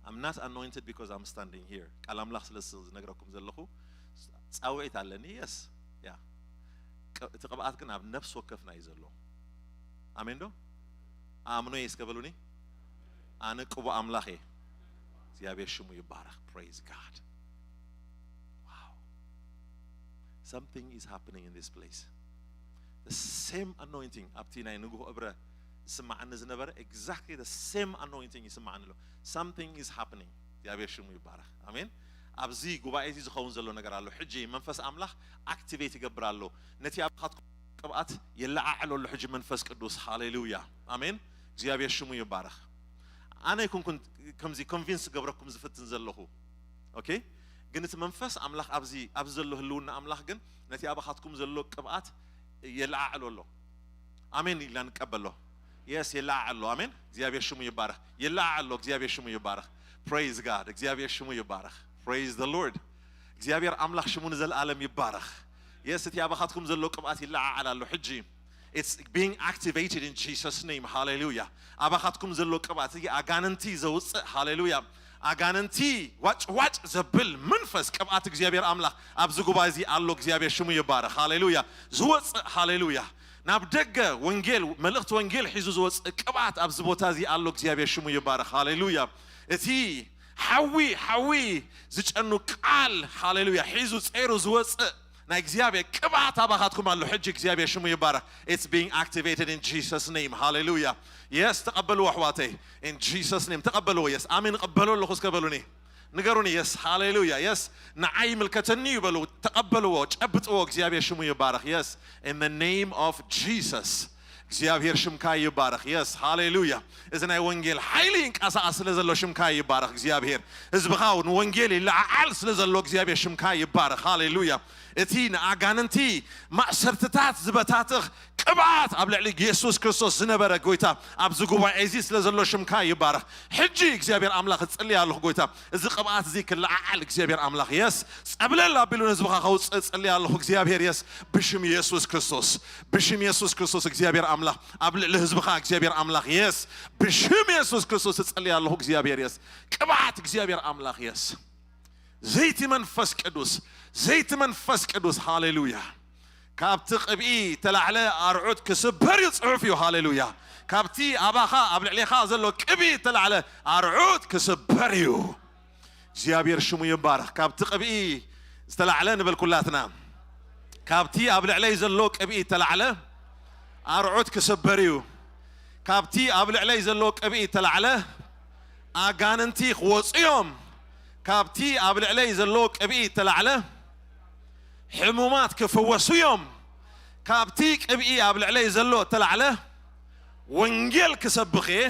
I'm not anointed because I'm standing here. ቃል ኣምላኽ ስለ ዝነግረኩም ዘለኹ ጻውዒት ኣለኒ። Yes. Yeah. እቲ ቅብኣት ግን ኣብ ነፍሲ ወከፍና እዩ ዘሎ። ኣሜን ዶ? ኣምኖ እስከ በሉኒ። ኣነ ቅቡእ ኣምላኽ እየ። እግዚኣብሔር ሽሙ ይባረኽ። Praise God. Wow. Something is happening in this place. The same anointing ኣብቲ ናይ ንግሆ እብረ ዝስማዓኒ ዝነበረ exactly the same anointing ይስማዓኒ ኣሎ። Something is happening። እግዚኣብሔር ሽሙ ይባረኽ። ኣሜን። ኣብዚ ጉባኤ እዚ ዝኸውን ዘሎ ነገር ኣሎ። ሕጂ መንፈስ ኣምላኽ activate ይገብር ኣሎ። ነቲ ኣባኻትኩም ቅብኣት የለዓዕሎ ኣሎ ሕጂ መንፈስ ቅዱስ። ሃሌሉያ ኣሜን። እግዚኣብሔር ሽሙ ይባረኽ። ኣነ ኣይኮንኩን ከምዚ convince ክገብረኩም ዝፍትን ዘለኹ። Okay? ግን እቲ መንፈስ ኣምላኽ ኣብዚ ኣብዚ ዘሎ ህልውና ኣምላኽ ግን ነቲ ኣባኻትኩም ዘሎ ቅብኣት የለዓዕሎ ኣሎ። ኣሜን ኢልና ንቀበሎ። Yes የለዓዕሎ። ኣሜን። እግዚኣብሔር ሽሙ ይባረኽ። የለዓዕሎ። እግዚኣብሔር ሽሙ ይባረኽ። Praise God። እግዚኣብሔር ሽሙ ይባረኽ። Praise the Lord። እግዚኣብሔር ኣምላኽ ሽሙ ንዘለኣለም ይባረኽ። Yes እቲ ኣባኻትኩም ዘሎ ቅብኣት ይለዓዓል ኣሎ ሕጂ። It's being activated in Jesus name. ሃሌሉያ። ኣባኻትኩም ዘሎ ቅብኣት እዚ ኣጋንንቲ ዘውፅእ ሃሌሉያ። ኣጋንንቲ ዋጭ ዋጭ ዘብል መንፈስ ቅብኣት እግዚኣብሔር ኣምላኽ ኣብዚ ጉባኤ እዚ ኣሎ። እግዚኣብሔር ሽሙ ይባረኽ። ሃሌሉያ። ዝወፅእ፣ ሃሌሉያ፣ ናብ ደገ ወንጌል፣ መልእኽቲ ወንጌል ሒዙ ዝወፅእ ቅብኣት ኣብዚ ቦታ እዚ ኣሎ። እግዚኣብሔር ሽሙ ይባረኽ። ሃሌሉያ። እቲ ሓዊ፣ ሓዊ ዝጨኑ ቃል፣ ሃሌሉያ፣ ሒዙ ጸይሩ ዝወፅእ ናይ እግዚኣብሔር ቅብኣት ኣባኻትኩም ኣሎ። ሕጂ እግዚኣብሔር ሽሙ ይባረኽ። It's being activated in Jesus name. ሃሌሉያ። Yes፣ ተቐበልዎ ኣሕዋተይ። In Jesus name ተቐበልዎ። Yes፣ ኣሜን። እቐበሎ ኣለኹ እስከ በሉኒ፣ ንገሩኒ። Yes፣ ሃሌሉያ። Yes፣ ንዓይ ይምልከተኒ እዩ በሉ። ተቐበልዎ፣ ጨብጥዎ። እግዚኣብሔር ሽሙ ይባረኽ። Yes, in the name of Jesus። እግዚኣብሔር ሽምካ ይባረኽ። Yes፣ ሃሌሉያ። እዚ ናይ ወንጌል ሓይሊ ይንቀሳቐስ ስለ ዘሎ ሽምካ ይባረኽ እግዚኣብሔር። ህዝብኻ ንወንጌል ይለዓዓል ስለ ዘሎ እግዚኣብሔር ሽምካ ይባረኽ። ሃሌሉያ። እቲ ንኣጋንንቲ ማእሰርትታት ዝበታትኽ ቅብኣት ኣብ ልዕሊ የሱስ ክርስቶስ ዝነበረ ጎይታ ኣብዚ ጉባኤ እዚ ስለ ዘሎ ሽምካ ይባረኽ። ሕጂ እግዚኣብሔር ኣምላኽ እጽሊ ኣለኹ ጎይታ፣ እዚ ቅብኣት እዚ ክለዓዓል እግዚኣብሔር ኣምላኽ። የስ፣ ጸብለል ኣቢሉ ንህዝብኻ ከውጽእ እጽሊ ኣለኹ እግዚኣብሔር። የስ፣ ብሽም የሱስ ክርስቶስ፣ ብሽም የሱስ ክርስቶስ እግዚኣብሔር ኣምላኽ ኣብ ልዕሊ ህዝብኻ እግዚኣብሔር ኣምላኽ። የስ፣ ብሽም የሱስ ክርስቶስ እጽሊ ኣለኹ እግዚኣብሔር። የስ፣ ቅብኣት እግዚኣብሔር ኣምላኽ። የስ፣ ዘይቲ መንፈስ ቅዱስ፣ ዘይቲ መንፈስ ቅዱስ። ሃሌሉያ። ካብቲ ቅብኢ ተላዕለ ኣርዑት ክስበር እዩ ጽሑፍ እዩ። ሃሌሉያ። ካብቲ ኣባኻ ኣብ ልዕሌኻ ዘሎ ቅብኢ ተላዕለ ኣርዑት ክስበር እዩ። እግዚኣብሔር ሽሙ ይባረኽ። ካብቲ ቅብኢ ዝተላዕለ ንበል ኩላትና። ካብቲ ኣብ ልዕለይ ዘሎ ቅብኢ ተላዕለ ኣርዑት ክስበር እዩ። ካብቲ ኣብ ልዕለይ ዘሎ ቅብኢ ተላዕለ ኣጋንንቲ ክወፁ እዮም። ካብቲ ኣብ ልዕለይ ዘሎ ቅብኢ ተላዕለ ሕሙማት ክፍወሱ እዮም። ካብቲ ቅብኢ ኣብ ልዕለይ ዘሎ ተላዕለ ወንጌል ክሰብኽ እየ፣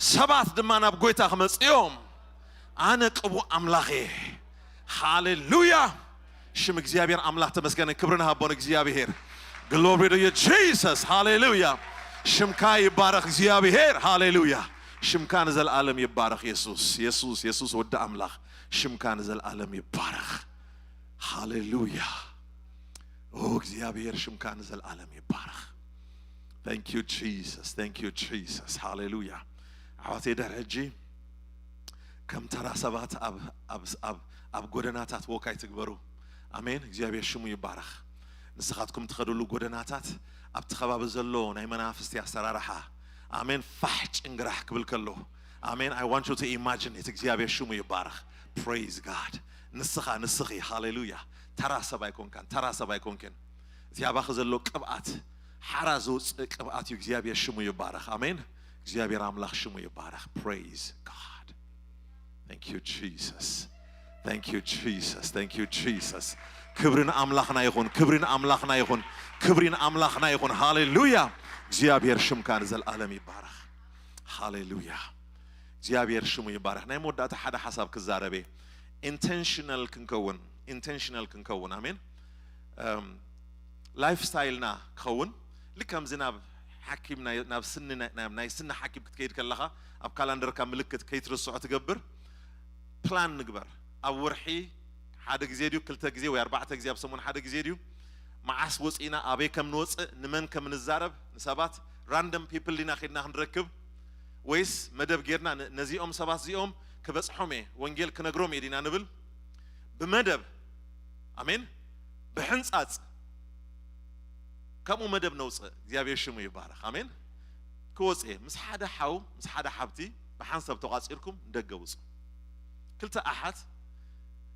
ሰባት ድማ ናብ ጎይታ ክመጽኡ እዮም። ኣነ ቅቡእ ኣምላኽ እየ። ሃሌሉያ። ሽም እግዚኣብሔር ኣምላኽ ተመስገነ። ክብሪ ንሃቦ ንእግዚኣብሔር። ግሎሪ ቱ ዩ ጂሰስ። ሃሌሉያ። ሽምካ ይባረኽ እግዚኣብሔር። ሃሌሉያ። ሽምካ ንዘለኣለም ይባረኽ የሱስ። የሱስ፣ የሱስ ወዲ ኣምላኽ። ሽምካ ንዘለኣለም ይባረኽ። ሃሌሉያ። ኦ እግዚኣብሔር ሽምካ ንዘለኣለም ይባረኽ። Thank you Jesus. Thank you Jesus. ሃሌሉያ። ኣሕዋተይ ድሕሪ ሕጂ ከም ተራ ሰባት ኣብ፣ ኣብ፣ ኣብ፣ ኣብ ጎደናታት ወክ ኣይትግበሩ። ኣሜን። እግዚኣብሔር ሽሙ ይባረኽ። ንስኻትኩም ትኸድሉ ጎደናታት ኣብቲ ከባቢ ዘሎ ናይ መናፍስቲ ኣሰራርሓ፣ ኣሜን፣ ፋሕ ጭንግራሕ ክብል ከሎ፣ ኣሜን፣ I want you to imagine it። እግዚኣብሔር ሽሙ ይባረኽ። Praise God። ንስኻ፣ ንስኺ፣ ሃሌሉያ፣ ተራ ሰብ ኣይኮንካን፣ ተራ ሰብ ኣይኮንክን። እቲ ኣባኺ ዘሎ ቅብኣት ሓራ ዘውፅእ ቅብኣት እዩ። እግዚኣብሔር ሽሙ ይባረኽ። ኣሜን። እግዚኣብሔር ኣምላኽ ሽሙ ይባረኽ። Praise God. Thank you Jesus. Thank you Jesus. Thank you Jesus. ክብሪ ንኣምላኽና ይኹን። ክብሪ ንኣምላኽና ይኹን። ክብሪ ንኣምላኽና ይኹን። ሃሌሉያ። እግዚኣብሔር ሽምካ ንዘለኣለም ይባረኽ። ሃሌሉያ። እግዚኣብሔር ሽሙ ይባረኽ። ናይ መወዳእታ ሓደ ሓሳብ ክዛረበ፣ ኢንቴንሽናል ክንከውን፣ ኢንቴንሽናል ክንከውን። ኣሜን። ላይፍ ስታይልና ክኸውን፣ ልክ ከምዚ ናብ ሓኪም ናይ፣ ናብ ስኒ ናይ፣ ናብ ናይ ስኒ ሓኪም ክትከይድ ከለኻ ኣብ ካላንደርካ ምልክት ከይትርስዖ ትገብር፣ ፕላን ንግበር። ኣብ ወርሒ ሓደ ግዜ ድዩ፣ ክልተ ግዜ ወይ ኣርባዕተ ግዜ ኣብ ሰሙን ሓደ ግዜ ድዩ፣ መዓስ ወፂእና፣ ኣበይ ከም ንወፅእ፣ ንመን ከም ንዛረብ፣ ንሰባት ራንደም ፒፕል ዲና ኬድና ክንረክብ፣ ወይስ መደብ ጌርና ነ-፣ ነዚኦም ሰባት እዚኦም ክበፅሖም እየ፣ ወንጌል ክነግሮም እየ ዲና ንብል? ብመደብ፣ ኣሜን፣ ብሕንፃፅ፣ ከምኡ መደብ ነውፅእ። እግዚኣብሔር ሽሙ ይባረኽ። ኣሜን። ክወፅእ እየ። ምስ ሓደ ሓው፣ ምስ ሓደ ሓብቲ ብሓንሳብ ተቋፂርኩም ንደገ ውፁ። ክልተ ኣሓት፣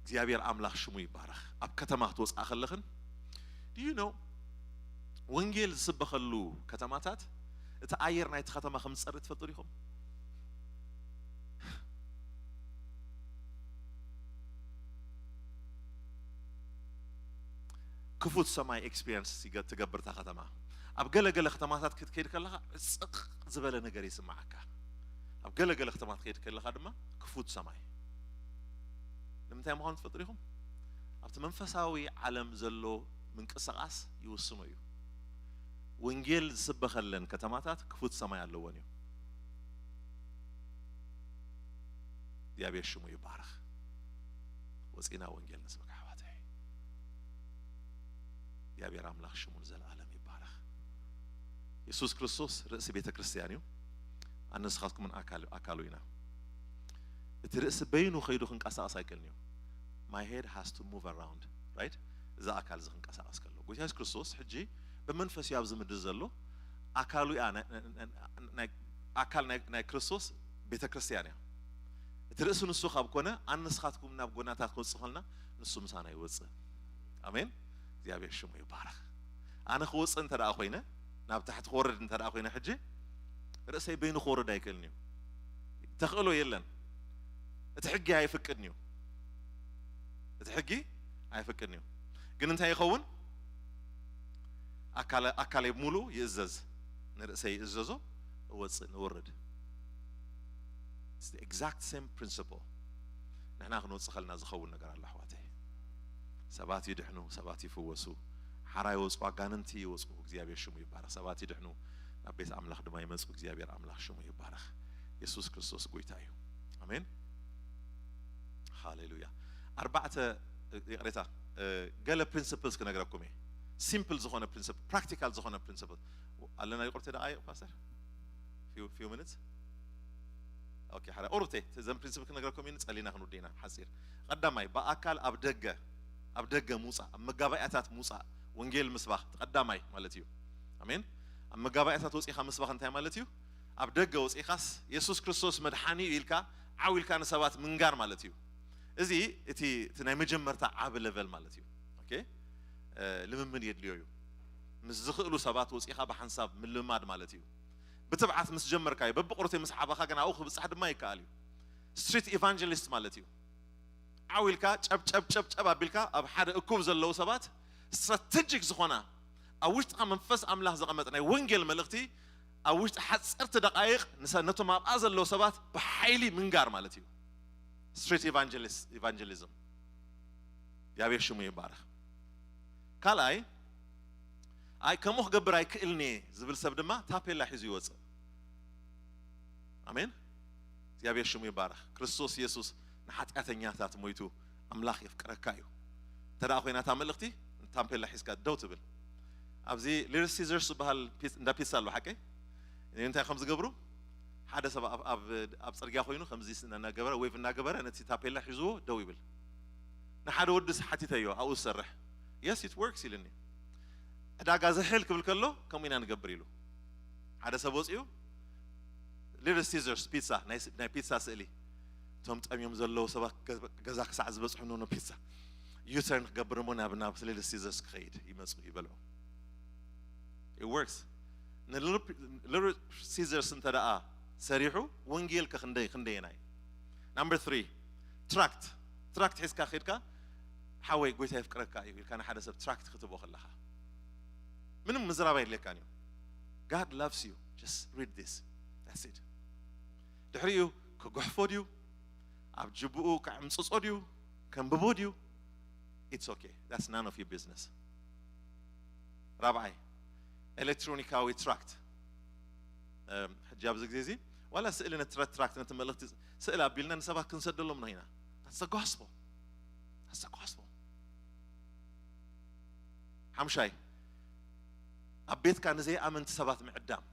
እግዚኣብሔር ኣምላኽ ሽሙ ይባረኽ። ኣብ ከተማ ክትወፅኣ ከለኽን፣ do you know፣ ወንጌል ዝስበኸሉ ከተማታት፣ እቲ ኣየር ናይቲ ከተማ ከም ዝፀሪ ትፈልጡ ዲኹም? ክፉት ሰማይ ኤክስፒሪየንስ ይገ-፣ ትገብር እታ ከተማ። ኣብ ገለ ገለ ከተማታት ክትከይድ ከለኻ ዕፅቕ ዝበለ ነገር ይስምዓካ። ኣብ ገለ ገለ ከተማ ክትከይድ ከለኻ ድማ ክፉት ሰማይ። ንምንታይ ምዃኑ ትፈልጡ ዲኹም? ኣብቲ መንፈሳዊ ዓለም ዘሎ ምንቅስቓስ ይውስኖ እዩ። ወንጌል ዝስበኸለን ከተማታት ክፉት ሰማይ ኣለወን እዩ። እግዚኣብሔር ሽሙ ይባረኽ። ወፂና ወንጌል ንስበክ ኣሕዋተይ። እግዚኣብሔር ኣምላኽ ሽሙ ንዘለኣለም ይባረኽ። የሱስ ክርስቶስ ርእሲ ቤተ ክርስቲያን እዩ። ኣነ ንስኻትኩምን ኣካል፣ ኣካሉ ኢና። እቲ ርእሲ በይኑ ከይዱ ክንቀሳቐስ ኣይክእልን እዩ። My head has to move around, right? እዚ ኣካል እዚ ክንቀሳቐስ ከሎ ጎይታ የሱስ ክርስቶስ ሕጂ ብመንፈስ እዩ ኣብዚ ምድሪ ዘሎ። ኣካሉ እያ ናይ- ናይ- ናይ- ኣካል ናይ- ናይ ክርስቶስ ቤተ ክርስቲያን እያ። እቲ ርእሲ ንሱ ካብ ኮነ ኣነ ንስኻትኩም ናብ ጎናታት ክወፅእ ከልና ንሱ ምሳና ይወፅእ። ኣሜን። እግዚኣብሔር ሽሙ ይባረክ። ኣነ ክወፅእ እንተ ደኣ ኮይነ ናብ ታሕቲ ክወርድ እንተ ደኣ ኮይነ ሕጂ ርእሰይ በይኑ ክወርድ ኣይክእልን እዩ። ተኽእሎ የለን። እቲ ሕጊ ኣይፍቅድን እዩ። እቲ ሕጊ ኣይፍቅድን እዩ። ግን እንታይ ይኸውን? ኣካለ- ኣካለይ ሙሉ ይእዘዝ። ንርእሰይ ይእዘዞ። እወፅእ ንውርድ። It's the exact same principle። ንሕና ክንወፅእ ከልና ዝኸውን ነገር ኣሎ ኣሕዋተይ። ሰባት ይድሕኑ፣ ሰባት ይፍወሱ፣ ሓራ ይወፁ፣ ኣጋንንቲ ይወፁ። እግዚኣብሔር ሽሙ ይባረክ። ሰባት ይድሕኑ፣ ናብ ቤት ኣምላኽ ድማ ይመፁ። እግዚኣብሔር ኣምላኽ ሽሙ ይባረክ። የሱስ ክርስቶስ ጎይታ እዩ። ኣሜን። ሃሌሉያ። ኣርባዕተ፣ ይቕሬታ፣ ገለ principles ክነግረኩም እየ። Simple ዝኾነ principle፣ practical ዝኾነ principle ኣለና። ይቕርታ ደኣ ፓስተር፣ few minutes። ኦኬ፣ ሓደ ቁሩብተይ እዘን principle ክነግረኩም እየ። ጸሊና ክንውድእ ኢና። ሓጺር። ቀዳማይ፣ ብኣካል ኣብ ደገ ኣብ ደገ ምውጻእ፣ ኣብ መጋባእያታት ምውጻእ፣ ወንጌል ምስባኽ ቀዳማይ ማለት እዩ። ኣሜን። ኣብ መጋባእያታት ወጺኻ ምስባኽ እንታይ ማለት እዩ? ኣብ ደገ ወጺኻስ የሱስ ክርስቶስ መድሓኒ እዩ ኢልካ ዓው ኢልካ ንሰባት ምንጋር ማለት እዩ። እዚ እቲ እቲ ናይ መጀመርታ ዓቢ level ማለት እዩ። ኦኬ፣ ልምምድ የድልዮ እዩ። ምስ ዝኽእሉ ሰባት ወጺኻ ብሓንሳብ ምልማድ ማለት እዩ። ብትብዓት ምስ ጀመርካዮ በብቑሩተይ ምስ ዓበኻ ግን ኣብኡ ክብጻሕ ድማ ይከኣል እዩ። Street evangelist ማለት እዩ። ዓው ኢልካ ጨብጨብ ጨብጨብ ኣቢልካ ኣብ ሓደ እኩብ ዘለዉ ሰባት strategic ዝኾና ኣብ ውሽጥኻ መንፈስ ኣምላኽ ዘቐመጠ ናይ ወንጌል መልእኽቲ ኣብ ውሽጢ ሓፀርቲ ደቃይቕ ንሰ- ነቶም ኣብኣ ዘለዉ ሰባት ብሓይሊ ምንጋር ማለት እዩ። Street evangelism። እግዚኣብሔር ሽሙ ይባረክ። ካልኣይ፣ ኣይ ከምኡ ክገብር ኣይክእልን እየ ዝብል ሰብ ድማ ታፔላ ሒዙ ይወፅእ። ኣሜን። እግዚኣብሔር ሽሙ ይባረክ። ክርስቶስ የሱስ ንሓጢኣተኛታት ሞይቱ ኣምላኽ የፍቅረካ እዩ። እንተ ደኣ ኮይና እታ መልእኽቲ፣ ታምፔላ ሒዝካ ደው ትብል። ኣብዚ ሊትል ሲዘርስ ዝበሃል ፒዝ- እንዳ ፒዛ ኣሎ ሓቀይ? እንታይ ከም ዝገብሩ፣ ሓደ ሰብ ኣብ- ኣብ ኣብ ጽርግያ ኮይኑ ከምዚ እናገበረ፣ ዌቭ እናገበረ ነቲ ታፔላ ሒዝዎ ደው ይብል። ንሓደ ወዲ ሓቲተዮ ኣብኡ ዝሰርሕ፣ yes it works ኢልኒ። ዕዳጋ ዝሕል ክብል ከሎ ከምኡ ኢና ንገብር ኢሉ። ሓደ ሰብ ወፂኡ ሊትል ሲዘርስ ፒዛ፣ ናይ ስ- ናይ ፒዛ ስእሊ፣ እቶም ጠምዮም ዘለዉ ሰባት ገ- ገዛ ክሳዕ ዝበፅሑ ኖ ፒዛ ዩተርን ክገብር እሞ ናብ ናብ ሊትል ሲዘርስ ክኸይድ ይመፁ ይበልዑ። It works። ንሊትል ሲዘርስ እንተ ደኣ ሰሪሑ ወንጌል ከ ክንደይ ክንደየናይ? Number three፣ ትራክት። ትራክት ሒዝካ ከይድካ ሓወይ ጎይታ የፍቅረካ እዩ ኢልካ ንሓደ ሰብ ትራክት ክትቦ ከለኻ ምንም ምዝራብ ኣይድልየካን እዩ። God loves you, just read this, that's it። ድሕሪኡ ክጉሕፎ ድዩ፣ ኣብ ጅብኡ ክዕምፅፆ ድዩ፣ ከንብቦ ድዩ? It's okay, that's none of your business። ራብዓይ፣ ኤሌክትሮኒካዊ ትራክት። ሕጂ ኣብዚ ግዜ እዚ ዋላ ስእሊ ነቲ ትራክት ነቲ መልእኽቲ ስእሊ ኣቢልና ንሰባት ክንሰደሎም ኢና። That's the gospel። That's the gospel። ሓምሻይ፣ ኣብ ቤትካ ንዘይኣመንቲ ሰባት ምዕዳም።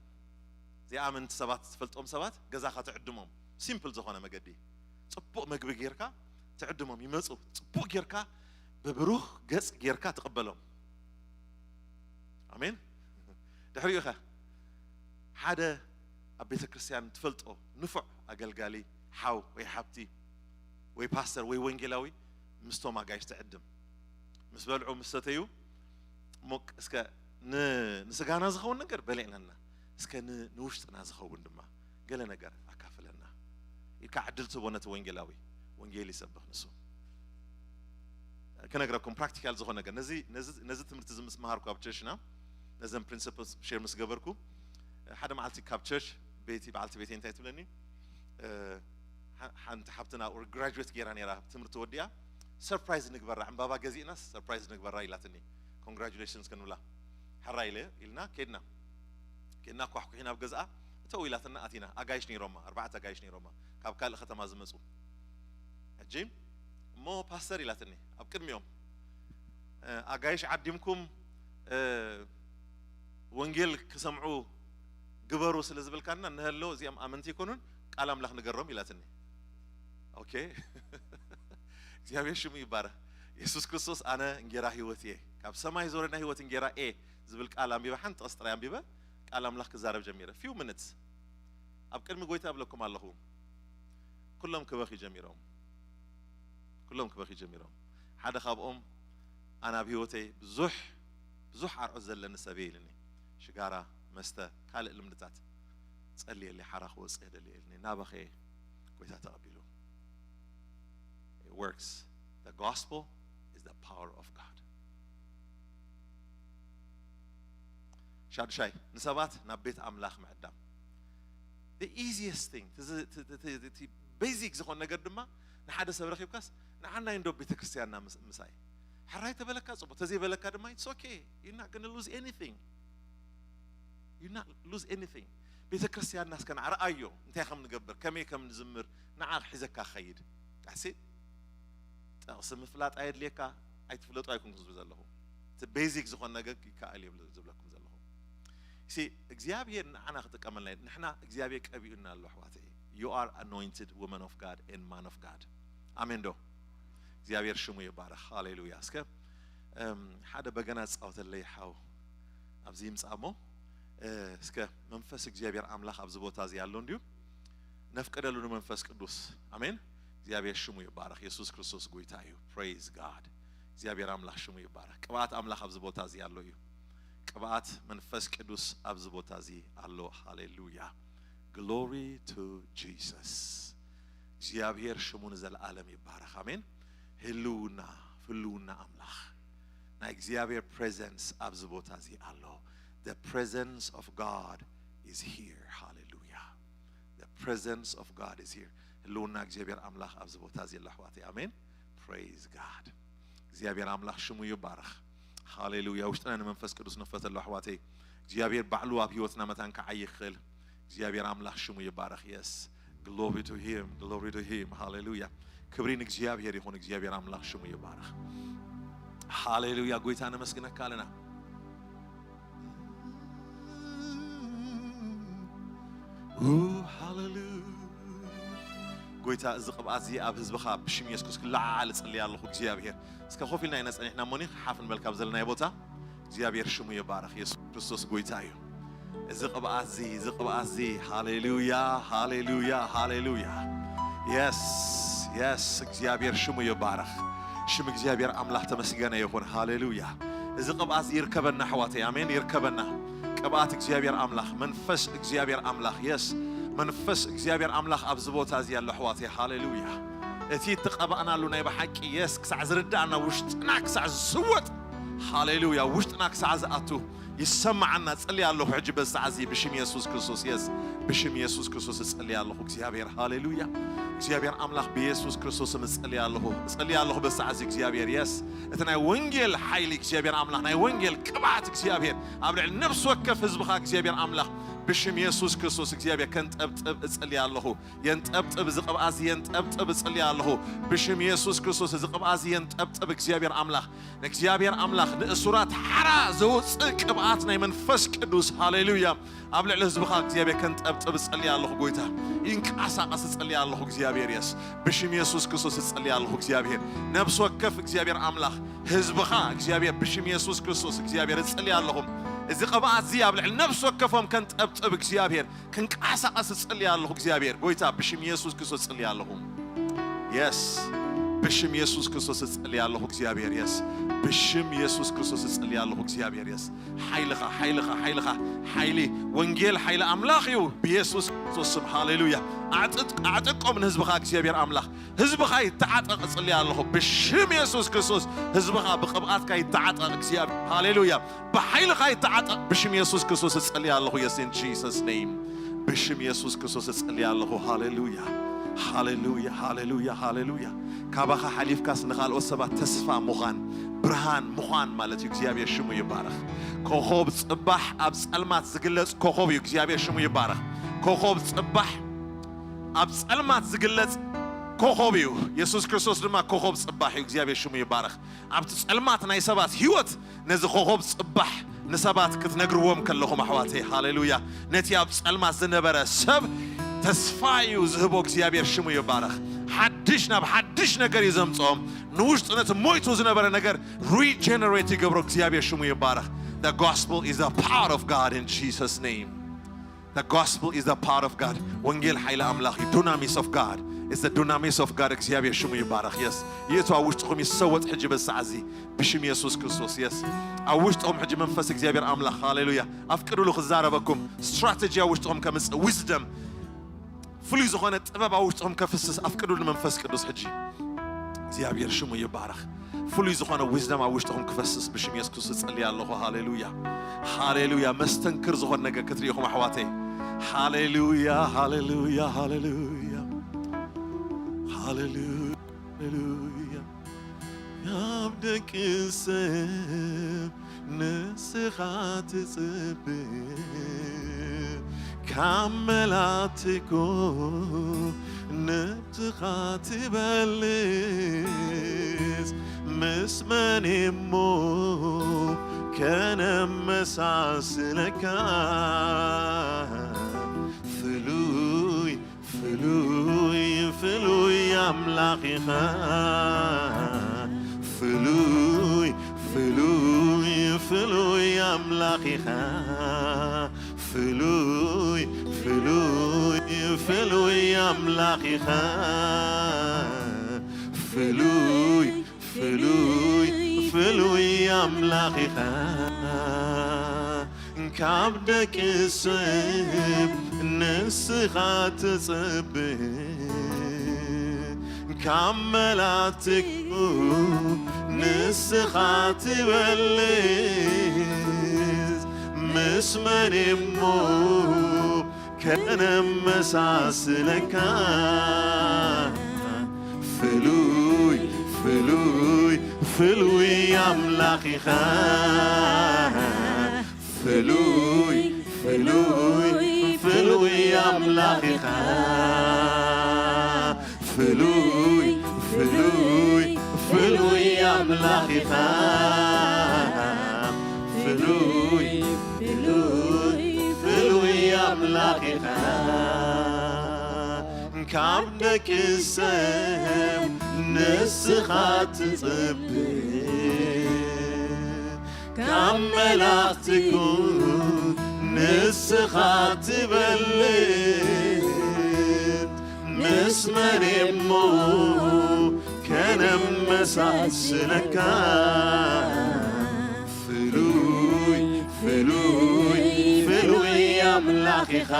ዘይኣመንቲ ሰባት፣ ትፈልጦም ሰባት ገዛኻ ትዕድሞም። ሲምፕል ዝኾነ መገዲ፣ ጽቡቕ መግቢ ጌርካ ትዕድሞም። ይመጹ፣ ጽቡቕ ጌርካ ብብሩህ ገጽ ጌርካ ትቕበሎም። ኣሜን። ድሕሪኡ ኸ ሓደ ኣብ ቤተ ክርስቲያን ትፈልጦ ንፉዕ ኣገልጋሊ ሓው ወይ ሓብቲ ወይ ፓስተር ወይ ወንጌላዊ ምስቶም ኣጋይሽ ትዕድም። ምስ በልዑ ምስ ሰተዩ እሞ እስከ ን- ንስጋና ዝኸውን ነገር በሊዕናና፣ እስከ ን- ንውሽጥና ዝኸውን ድማ ገለ ነገር ኣካፍለና ኢልካ ዕድል ትህቦ ነቲ ወንጌላዊ። ወንጌል ይሰብኽ ንሱ። ክነግረኩም ፕራክቲካል ዝኾነ ነገር ነዚ ነዚ ነዚ ትምህርቲ እዚ ምስ መሃርኩ ኣብ ቸርችና ነዘን ፕሪንሲፕልስ ሼር ምስ ገበርኩ ሓደ መዓልቲ ካብ ቸርች ቤቲ በዓልቲ ቤተይ እንታይ ትብለኒ? ሓንቲ ሓፍትና ኦር ግራጁዌት ጌራ ነይራ ትምህርቲ ወዲኣ ሰርፕራይዝ ንግበራ ዕምባባ ገዚእናስ ሰርፕራይዝ ንግበራ ኢላትኒ። ኮንግራጁሌሽንስ ክንብላ ሕራ ኢለ ኢልና ኬድና ኬድና ኳሕኩሒና ኣብ ገዝኣ እተው ኢላትና ኣቲና። ኣጋይሽ ነይሮማ ኣርባዕተ ኣጋይሽ ነይሮማ ካብ ካልእ ከተማ ዝመፁ። ሕጂ እሞ ፓስተር ኢላትኒ ኣብ ቅድሚኦም ኣጋይሽ ዓዲምኩም ወንጌል ክሰምዑ ግበሩ ስለ ዝበልካና እንሀሎ እዚኦም ኣመንቲ ይኮኑን ቃል ኣምላኽ ንገሮም ኢላትኒ። ኦኬ። እግዚኣብሔር ሽሙ ይባረክ። የሱስ ክርስቶስ ኣነ እንጌራ ህይወት እየ፣ ካብ ሰማይ ዞረ ናይ ህይወት እንጌራ እየ ዝብል ቃል ኣንቢበ፣ ሓንቲ ጥቕሲ ጥራይ ኣንቢበ ቃል ኣምላኽ ክዛረብ ጀሚረ። Few minutes ኣብ ቅድሚ ጎይታ እብለኩም ኣለኹ፣ ኩሎም ክበኽዩ ጀሚሮም። ኩሎም ክበኽዩ ጀሚሮም። ሓደ ካብኦም ኣነ ኣብ ህይወተይ ብዙሕ ብዙሕ ኣርዑት ዘለኒ ሰብ እየ ኢልኒ። ሽጋራ፣ መስተ፣ ካልእ ልምድታት ጸልየለይ ሓራ ክወጽእ የደሊ ኢልኒ። እናበኸየ ጎይታ ተቐቢሉ። It works. The gospel is the power of God. ሻዱሻይ፣ ንሰባት ናብ ቤት ኣምላኽ ምዕዳም። The easiest thing፣ እቲ ዝ- እቲ- እቲ- እቲ- እቲ ቤዚክ ዝኾን ነገር ድማ ንሓደ ሰብ ረኺብካስ ንዓናይ እንዶ ቤተ ክርስቲያንና ምስ- ምሳይ። ሕራይ ተበለካ ጽቡቕ፣ ተዘይበለካ ድማ it's okay, you're not gonna lose anything. You not lose anything. ቤተ ክርስቲያንና እስከ ንዓ ረኣዮ፣ እንታይ ከም ንገብር፣ ከመይ ከም ንዝምር፣ ንዓ ሒዘካ ክኸይድ። ዳሴ ጥቕሲ ምፍላጥ ኣየድልየካ፣ ኣይትፍለጡ ኣይኮንኩን ዝብል ዘለኹ። እቲ ቤዚክ ዝኾን ነገር ይከኣል እየ ዝብለኩም ዘለኹ። ሲ እግዚኣብሔር ንዓና ክጥቀመልና እዩ። ንሕና እግዚኣብሔር ቀቢኡና ኣሎ ኣሕዋተይ። You are anointed woman of God and man of God. ኣሜን ዶ? እግዚኣብሔር ሽሙ ይባረኽ። ሃሌሉያ። እስከ እም፣ ሓደ በገና ዝጻወተለይ ሓው ኣብዚ ይምጻእ እሞ፣ እ፣ እስከ መንፈስ እግዚኣብሔር ኣምላኽ ኣብዚ ቦታ እዚ ኣሎ እንድዩ። ነፍቅደሉ ንመንፈስ ቅዱስ። ኣሜን። እግዚኣብሔር ሽሙ ይባረኽ። የሱስ ክርስቶስ ጎይታ እዩ። Praise God። እግዚኣብሔር ኣምላኽ ሽሙ ይባረኽ። ቅብኣት ኣምላኽ ኣብዚ ቦታ እዚ ኣሎ እዩ። ቅብኣት መንፈስ ቅዱስ ኣብዚ ቦታ እዚ ኣሎ። ሃሌሉያ። Glory to Jesus። እግዚኣብሔር ሽሙ ንዘለኣለም ይባረኽ። ኣሜን። ህልውና፣ ህልውና ኣምላኽ፣ ናይ እግዚኣብሔር ፕሬዘንስ ኣብዚ ቦታ እዚ ኣሎ። The presence of God is here. ሃሌሉያ። The presence of God is here. ህልውና እግዚኣብሔር ኣምላኽ ኣብዚ ቦታ እዚ ኣሎ ኣሕዋተይ። ኣሜን። Praise God። እግዚኣብሔር ኣምላኽ ሽሙ ይባረኽ። ሃሌሉያ። ውሽጥና ንመንፈስ ቅዱስ ንኽፈተሉ ኣሕዋተይ። እግዚኣብሔር ባዕሉ ኣብ ህይወትና መታን ክዓይ ይኽእል። እግዚኣብሔር ኣምላኽ ሽሙ ይባረኽ። Yes. Glory to him. Glory to him. ሃሌሉያ። ክብሪ ንእግዚኣብሔር ይኹን። እግዚኣብሔር ኣምላኽ ሽሙ ይባረኽ። ሃሌሉያ። ጎይታ ነመስግነካ ኣለና። ኡ፣ ሃሌሉያ። ጎይታ፣ እዚ ቅብኣት እዚ ኣብ ህዝብኻ ብሽም የሱስ ክለዓል እጽሊ ኣለኹ እግዚኣብሔር። እስከ ኮፍ ኢልና ኢና ጸኒሕና እሞኒ ሓፍ ንበል ካብ ዘለናዮ ቦታ። እግዚኣብሔር ሽሙ ይባረኽ። የሱስ ክርስቶስ ጎይታ እዩ። እዚ ቅብኣት እዚ፣ እዚ ቅብኣት እዚ፣ ሃሌሉያ፣ ሃሌሉያ፣ ሃሌሉያ። የስ፣ የስ፣ እግዚኣብሔር ሽሙ ይባረኽ። ሽም እግዚኣብሔር ኣምላኽ ተመስገነ ይኹን። ሃሌሉያ። እዚ ቅብኣት እዚ ይርከበና ኣሕዋተይ። ኣሜን። ይርከበና። ቅብኣት እግዚኣብሔር ኣምላኽ፣ መንፈስ እግዚኣብሔር ኣምላኽ። የስ፣ መንፈስ እግዚኣብሔር ኣምላኽ ኣብዚ ቦታ እዚ ኣሎ ኣሕዋተይ። ሃሌሉያ። እቲ እተቐባእናሉ ናይ ብሓቂ የስ ክሳዕ ዝርዳእና፣ ውሽጥና ክሳዕ ዝስወጥ፣ ሃሌሉያ፣ ውሽጥና ክሳዕ ዝኣቱ ይሰማዓና። ጸሊ ኣለኹ ሕጂ በዚ ሰዓት እዚ ብሽም የሱስ ክርስቶስ። የስ፣ ብሽም የሱስ ክርስቶስ እጸሊ ኣለኹ እግዚኣብሔር። ሃሌሉያ። እግዚኣብሔር ኣምላኽ ብየሱስ ክርስቶስ እጸሊ ኣለኹ። እጸሊ ኣለኹ በዚ ሰዓት እዚ እግዚኣብሔር። የስ፣ እቲ ናይ ወንጌል ሓይሊ እግዚኣብሔር ኣምላኽ፣ ናይ ወንጌል ቅብኣት እግዚኣብሔር ኣብ ልዕሊ ነፍሲ ወከፍ ህዝብኻ እግዚኣብሔር ኣምላኽ ብሽም የሱስ ክርስቶስ እግዚኣብሔር ከንጠብጥብ እጸሊ ኣለኹ። የንጠብጥብ፣ እዚ ቅብኣት እዚ የንጠብጥብ እጽሊ ኣለኹ። ብሽም የሱስ ክርስቶስ እዚ ቅብኣት እዚ የንጠብጥብ እግዚኣብሔር ኣምላኽ። ንእግዚኣብሔር ኣምላኽ ንእሱራት ሓራ ዘውፅእ ቅብኣት ናይ መንፈስ ቅዱስ፣ ሃሌሉያ፣ ኣብ ልዕሊ ህዝብኻ እግዚኣብሔር ከንጠብጥብ እጸልይ ኣለኹ። ጎይታ ይንቀሳቐስ እጸልይ ኣለኹ። እግዚኣብሔር የስ፣ ብሽም የሱስ ክርስቶስ እጸልይ ኣለኹ። እግዚኣብሔር ነብሲ ወከፍ እግዚኣብሔር ኣምላኽ ህዝብኻ እግዚኣብሔር ብሽም የሱስ ክርስቶስ እግዚኣብሔር እጸልይ ኣለኹ። እዚ ቅብኣት እዚ ኣብ ልዕሊ ነብሲ ወከፎም ከንጠብጥብ እግዚኣብሔር ክንቀሳቐስ እጸልይ ኣለኹ። እግዚኣብሔር ጎይታ ብሽም የሱስ ክርስቶስ እጸልይ ኣለኹ። የስ፣ ብሽም የሱስ ክርስቶስ እጸልይ ኣለኹ። እግዚኣብሔር የስ፣ ብሽም የሱስ ክርስቶስ እጸልይ ኣለኹ። እግዚኣብሔር የስ፣ ሓይልኻ፣ ሓይልኻ፣ ሓይልኻ፣ ሓይሊ ወንጌል፣ ሓይሊ ኣምላኽ እዩ ብየሱስ ክርስቶስ ስም። ሃሌሉያ። ኣዕጥቅ-፣ ኣዕጥቀም ንህዝብኻ እግዚኣብሔር ኣምላኽ። ህዝብኻ ይተዓጠቕ እጸልይ ኣለኹ። ብሽም የሱስ ክርስቶስ ህዝብኻ ብቅብኣትካ ይተዓጠቕ እግዚኣብሔር። ሃሌሉያ። ብሓይልኻ ይተዓጠቕ ብሽም የሱስ ክርስቶስ እጸልይ ኣለኹ። Yes, in Jesus name። ብሽም የሱስ ክርስቶስ እጸልይ ኣለኹ። ሃሌሉያ። ሃሌሉያ። ሃሌሉያ። ሃሌሉያ። ካባኻ ሓሊፍካስ ንኻልኦት ሰባት ተስፋ ምዃን፣ ብርሃን ምዃን ማለት እዩ። እግዚኣብሔር ሽሙ ይባረኽ። ኮኾብ ጽባሕ ኣብ ጸልማት ዝግለጽ ኮኾብ እዩ። እግዚኣብሔር ሽሙ ይባረኽ። ኮኾብ ጽባሕ ኣብ ጸልማት ዝግለጽ ኮኾብ እዩ። የሱስ ክርስቶስ ድማ ኮኾብ ጽባሕ እዩ። እግዚኣብሔር ሽሙ ይባረኽ። ኣብቲ ጸልማት ናይ ሰባት ህይወት ነዚ ኮኾብ ጽባሕ ንሰባት ክትነግርዎም ከለኹም ኣሕዋተይ፣ ሃሌሉያ፣ ነቲ ኣብ ጸልማት ዝነበረ ሰብ ተስፋ እዩ ዝህቦ። እግዚኣብሔር ሽሙ ይባረኽ። ሓድሽ ናብ ሓድሽ ነገር እዩ ዘምጽኦም። ንውሽጡ ነቲ ሞይቱ ዝነበረ ነገር regenerate ይገብሮ። እግዚኣብሔር ሽሙ ይባረኽ። The gospel is the power of God in Jesus' name. The gospel is the power of God. ወንጌል ሓይሊ ኣምላኽ እዩ። Dunamis of God. It's the dunamis of God. እግዚኣብሔር ሽሙ ይባረኽ። Yes. የቱ ኣብ ውሽጥኹም ይሰወጥ ሕጂ በዚ ሰዓት እዚ ብሽም የሱስ ክርስቶስ። Yes. ኣብ ውሽጥኹም ሕጂ መንፈስ እግዚኣብሔር ኣምላኽ፣ ሃሌሉያ፣ ኣፍቅዱሉ ክዛረበኩም። ስትራቴጂ ኣብ ውሽጥኹም ከምጽእ፣ wisdom፣ ፍሉይ ዝኾነ ጥበብ ኣብ ውሽጥኹም ከፍስስ ኣፍቅዱሉ ንመንፈስ ቅዱስ ሕጂ። እግዚኣብሔር ሽሙ ይባረኽ። ፍሉይ ዝኾነ wisdom ኣብ ውሽጥኹም ክፈስስ ብሽም የሱስ ክርስቶስ እጽሊ ኣለኹ። ሃሌሉያ፣ ሃሌሉያ። መስተንክር ዝኾነ ነገር ክትርኢ ኢኹም ኣሕዋተይ። ሃሌሉያ፣ ሃሌሉያ፣ ሃሌሉያ፣ ሃሌሉያ፣ ሃሌሉያ። ካብ ደቂ ሰብ ንስኻ ትጽብእ፣ ካብ መላትኮ ነብስኻ ትበልጽ። ምስ መን እሞ ከነመሳስለካ? ፍሉይ ፍሉይ ፍሉይ ኣምላኽ ኢኻ። ፍሉይ ፍሉይ ፍሉይ ኣምላኽ ኢኻ። ፍሉይ ፍሉይ ፍሉይ ኣምላኽ ኢኻ። ፍሉይ ፍሉይ ፍሉይ ኣምላኽ ኢኻ። ካብ ደቂ ሰብ ንስኻ ትጽብእ፣ ካብ መላትኩ ንስኻ ትበልጽ። ምስ መን እሞ ከነመሳስለካ? ፍሉይ ፍሉይ ፍሉይ ኣምላኽ ኢኻ። ፍሉይ ፍሉይ ፍሉይ ኣምላኽ ኢኻ። ፍሉይ ፍሉይ ፍሉይ ኣምላኽ ኢኻ። ፍሉይ ፍሉይ ፍሉይ ኣምላኽ ኢኻ። ካብ ደቂ ሰብ ንስኻ ትጽብእ፣ ካብ መላእኽትኩ ንስኻ ትበልጥ። ምስ መን እሞ ከነመሳስለካ? ፍሉይ ፍሉይ ፍሉይ ኣምላኽ ኢኻ።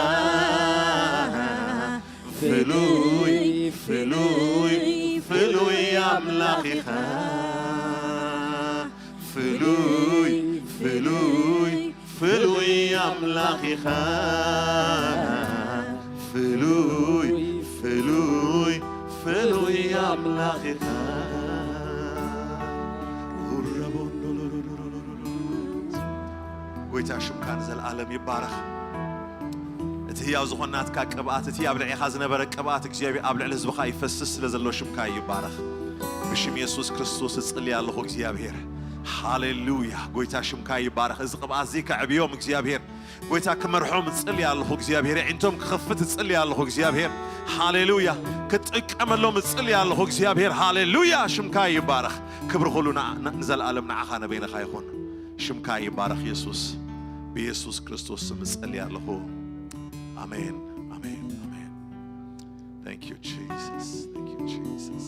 ፍሉይ ፍሉይ ፍሉይ ኣምላኽ ኢኻ። ፍሉይ ፍሉይ ፍሉይ ኣምላኽ ኢኻ። ፍሉይ ፍሉይ ፍሉይ ኣምላኽ ኢኻ። ጎይታ ሽምካ ንዘለኣለም ይባረኽ። እቲ ህያው ዝኾነ ናትካ ቅብኣት፣ እቲ ኣብ ልዕኻ ዝነበረ ቅብኣት እግዚኣብሔር ኣብ ልዕሊ ህዝብኻ ይፈስስ ስለ ዘሎ ሽምካ ይባረኽ። ብሽም የሱስ ክርስቶስ እጽሊ ኣለኹ እግዚኣብሔር። ሃሌሉያ። ጎይታ ሽምካ ይባረኽ። እዚ ቅብኣት እዚ ከዕብዮም እግዚኣብሔር። ጎይታ ክመርሖም እጽሊ ኣለኹ እግዚኣብሔር። ኣዒንቶም ክኸፍት እጽሊ ኣለኹ እግዚኣብሔር። ሃሌሉያ። ክጥቀመሎም እጽሊ ኣለኹ እግዚኣብሔር። ሃሌሉያ። ሽምካ ይባረኽ። ክብሪ ኩሉ ንዓ-፣ ንዘለኣለም ንዓኻ ንበይንኻ ይኹን። ሽምካ ይባረኽ የሱስ። ብየሱስ ክርስቶስ ስም እጸሊ ኣለኹ። ኣሜን፣ ኣሜን፣ ኣሜን። Thank you, Jesus. Thank you, Jesus.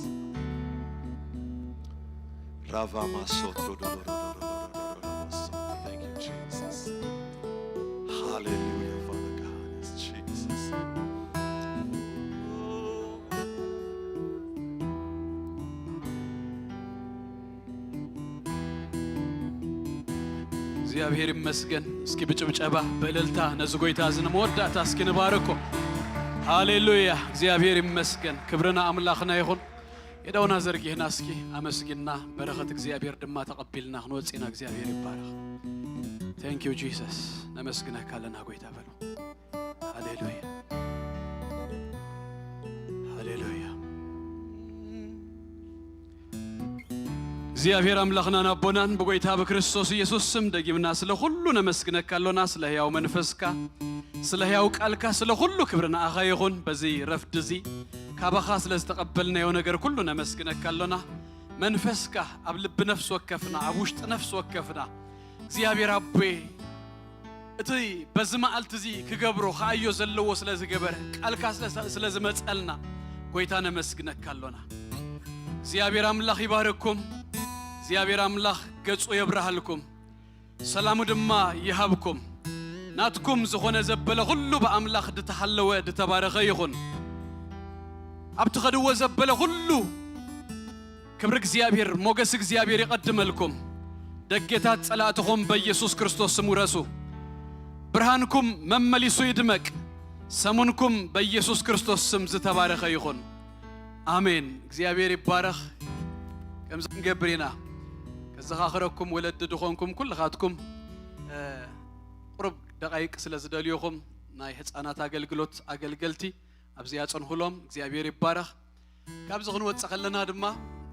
Rava masoto do do do do do do do do do masoto. Thank you, Jesus. Hallelujah, Father God, it's Jesus. እግዚኣብሔር ይመስገን። እስኪ ብጭብጨባ ብእልልታ ነዚ ጎይታ እዚ ንመወዳእታ እስኪ ንባርኮ። ሃሌሉያ። እግዚኣብሔር ይመስገን። ክብርና ኣምላኽና ይኹን። የደውና ዘርጊህና እስኪ ኣመስጊንና በረኸት እግዚኣብሔር ድማ ተቐቢልና ክንወፅእ ኢና። እግዚኣብሔር ይባረኽ። Thank you Jesus። ነመስግነካ ኣለና ጎይታ በሉ። ሃሌሉያ። ሃሌሉያ። እግዚኣብሔር ኣምላኽናን ኣቦናን ብጎይታ ብክርስቶስ ኢየሱስ ስም ደጊምና ስለ ኩሉ ነመስግነካ ኣሎና፣ ስለ ሕያው መንፈስካ፣ ስለ ሕያው ቃልካ፣ ስለ ኩሉ ክብሪ ንኣኻ ይኹን። በዚ ረፍዲ እዚ ካባኻ ስለ ዝተቐበልናዮ ነገር ኩሉ ነመስግነካ ኣሎና። መንፈስካ ኣብ ልቢ ነፍሲ ወከፍና፣ ኣብ ውሽጢ ነፍሲ ወከፍና እግዚኣብሔር ኣቦይ፣ እቲ በዚ መዓልቲ እዚ ክገብሮ ከኣዮ ዘለዎ ስለ ዝገበረ፣ ቃልካ ስለ፣ ስለ ዝመጸልና፣ ጎይታ ነመስግነካ ኣሎና። እግዚኣብሔር ኣምላኽ ይባርኩም። እግዚኣብሔር ኣምላኽ ገጹ የብርሃልኩም፣ ሰላሙ ድማ ይሃብኩም። ናትኩም ዝኾነ ዘበለ ኩሉ ብኣምላኽ ድተሃለወ ድተባረኸ ይኹን። ኣብ ትኸድዎ ዘበለ ኩሉ ክብሪ እግዚኣብሔር፣ ሞገስ እግዚኣብሔር ይቐድመልኩም። ደጌታት ጸላእትኹም በኢየሱስ ክርስቶስ ስም ውረሱ። ብርሃንኩም መመሊሱ ይድመቅ። ሰሙንኩም በኢየሱስ ክርስቶስ ስም ዝተባረኸ ይኹን። ኣሜን። እግዚኣብሔር ይባረኽ። ከምዚ ክንገብር ኢና። ከዘኻኽረኩም ወለዲ ድኾንኩም ኩልኻትኩም፣ እ፣ ቁሩብ ደቓይቅ ስለ ዝደልዮኹም ናይ ህፃናት ኣገልግሎት ኣገልገልቲ ኣብዚኣ ጸንኹሎም። እግዚኣብሔር ይባረኽ። ካብዚ ክንወጽእ ከለና ድማ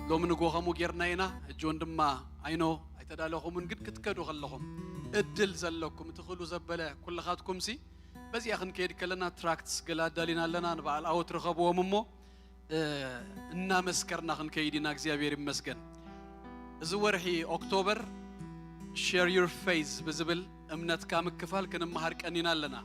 ሎሚ ንግሆ ከምኡ ጌርና ኢና። ሕጂ እውን ድማ ኣይኖ ኣይተዳለኹምን፣ ግን ክትከዱ ከለኹም እድል ዘለኩም ትኽእሉ ዘበለ ኩልኻትኩምሲ በዚኣ ክንከይድ ከለና ትራክትስ ገለ ኣዳሊና ኣለና። ንበዓል ኣወት ርኸብዎም እሞ፣ እ፣ እናመስከርና ክንከይድ ኢና። እግዚኣብሔር ይመስገን። እዚ ወርሒ ኦክቶበር ሼር ዩር ፌዝ ብዝብል እምነትካ ምክፋል ክንመሃር ቀኒና ኣለና።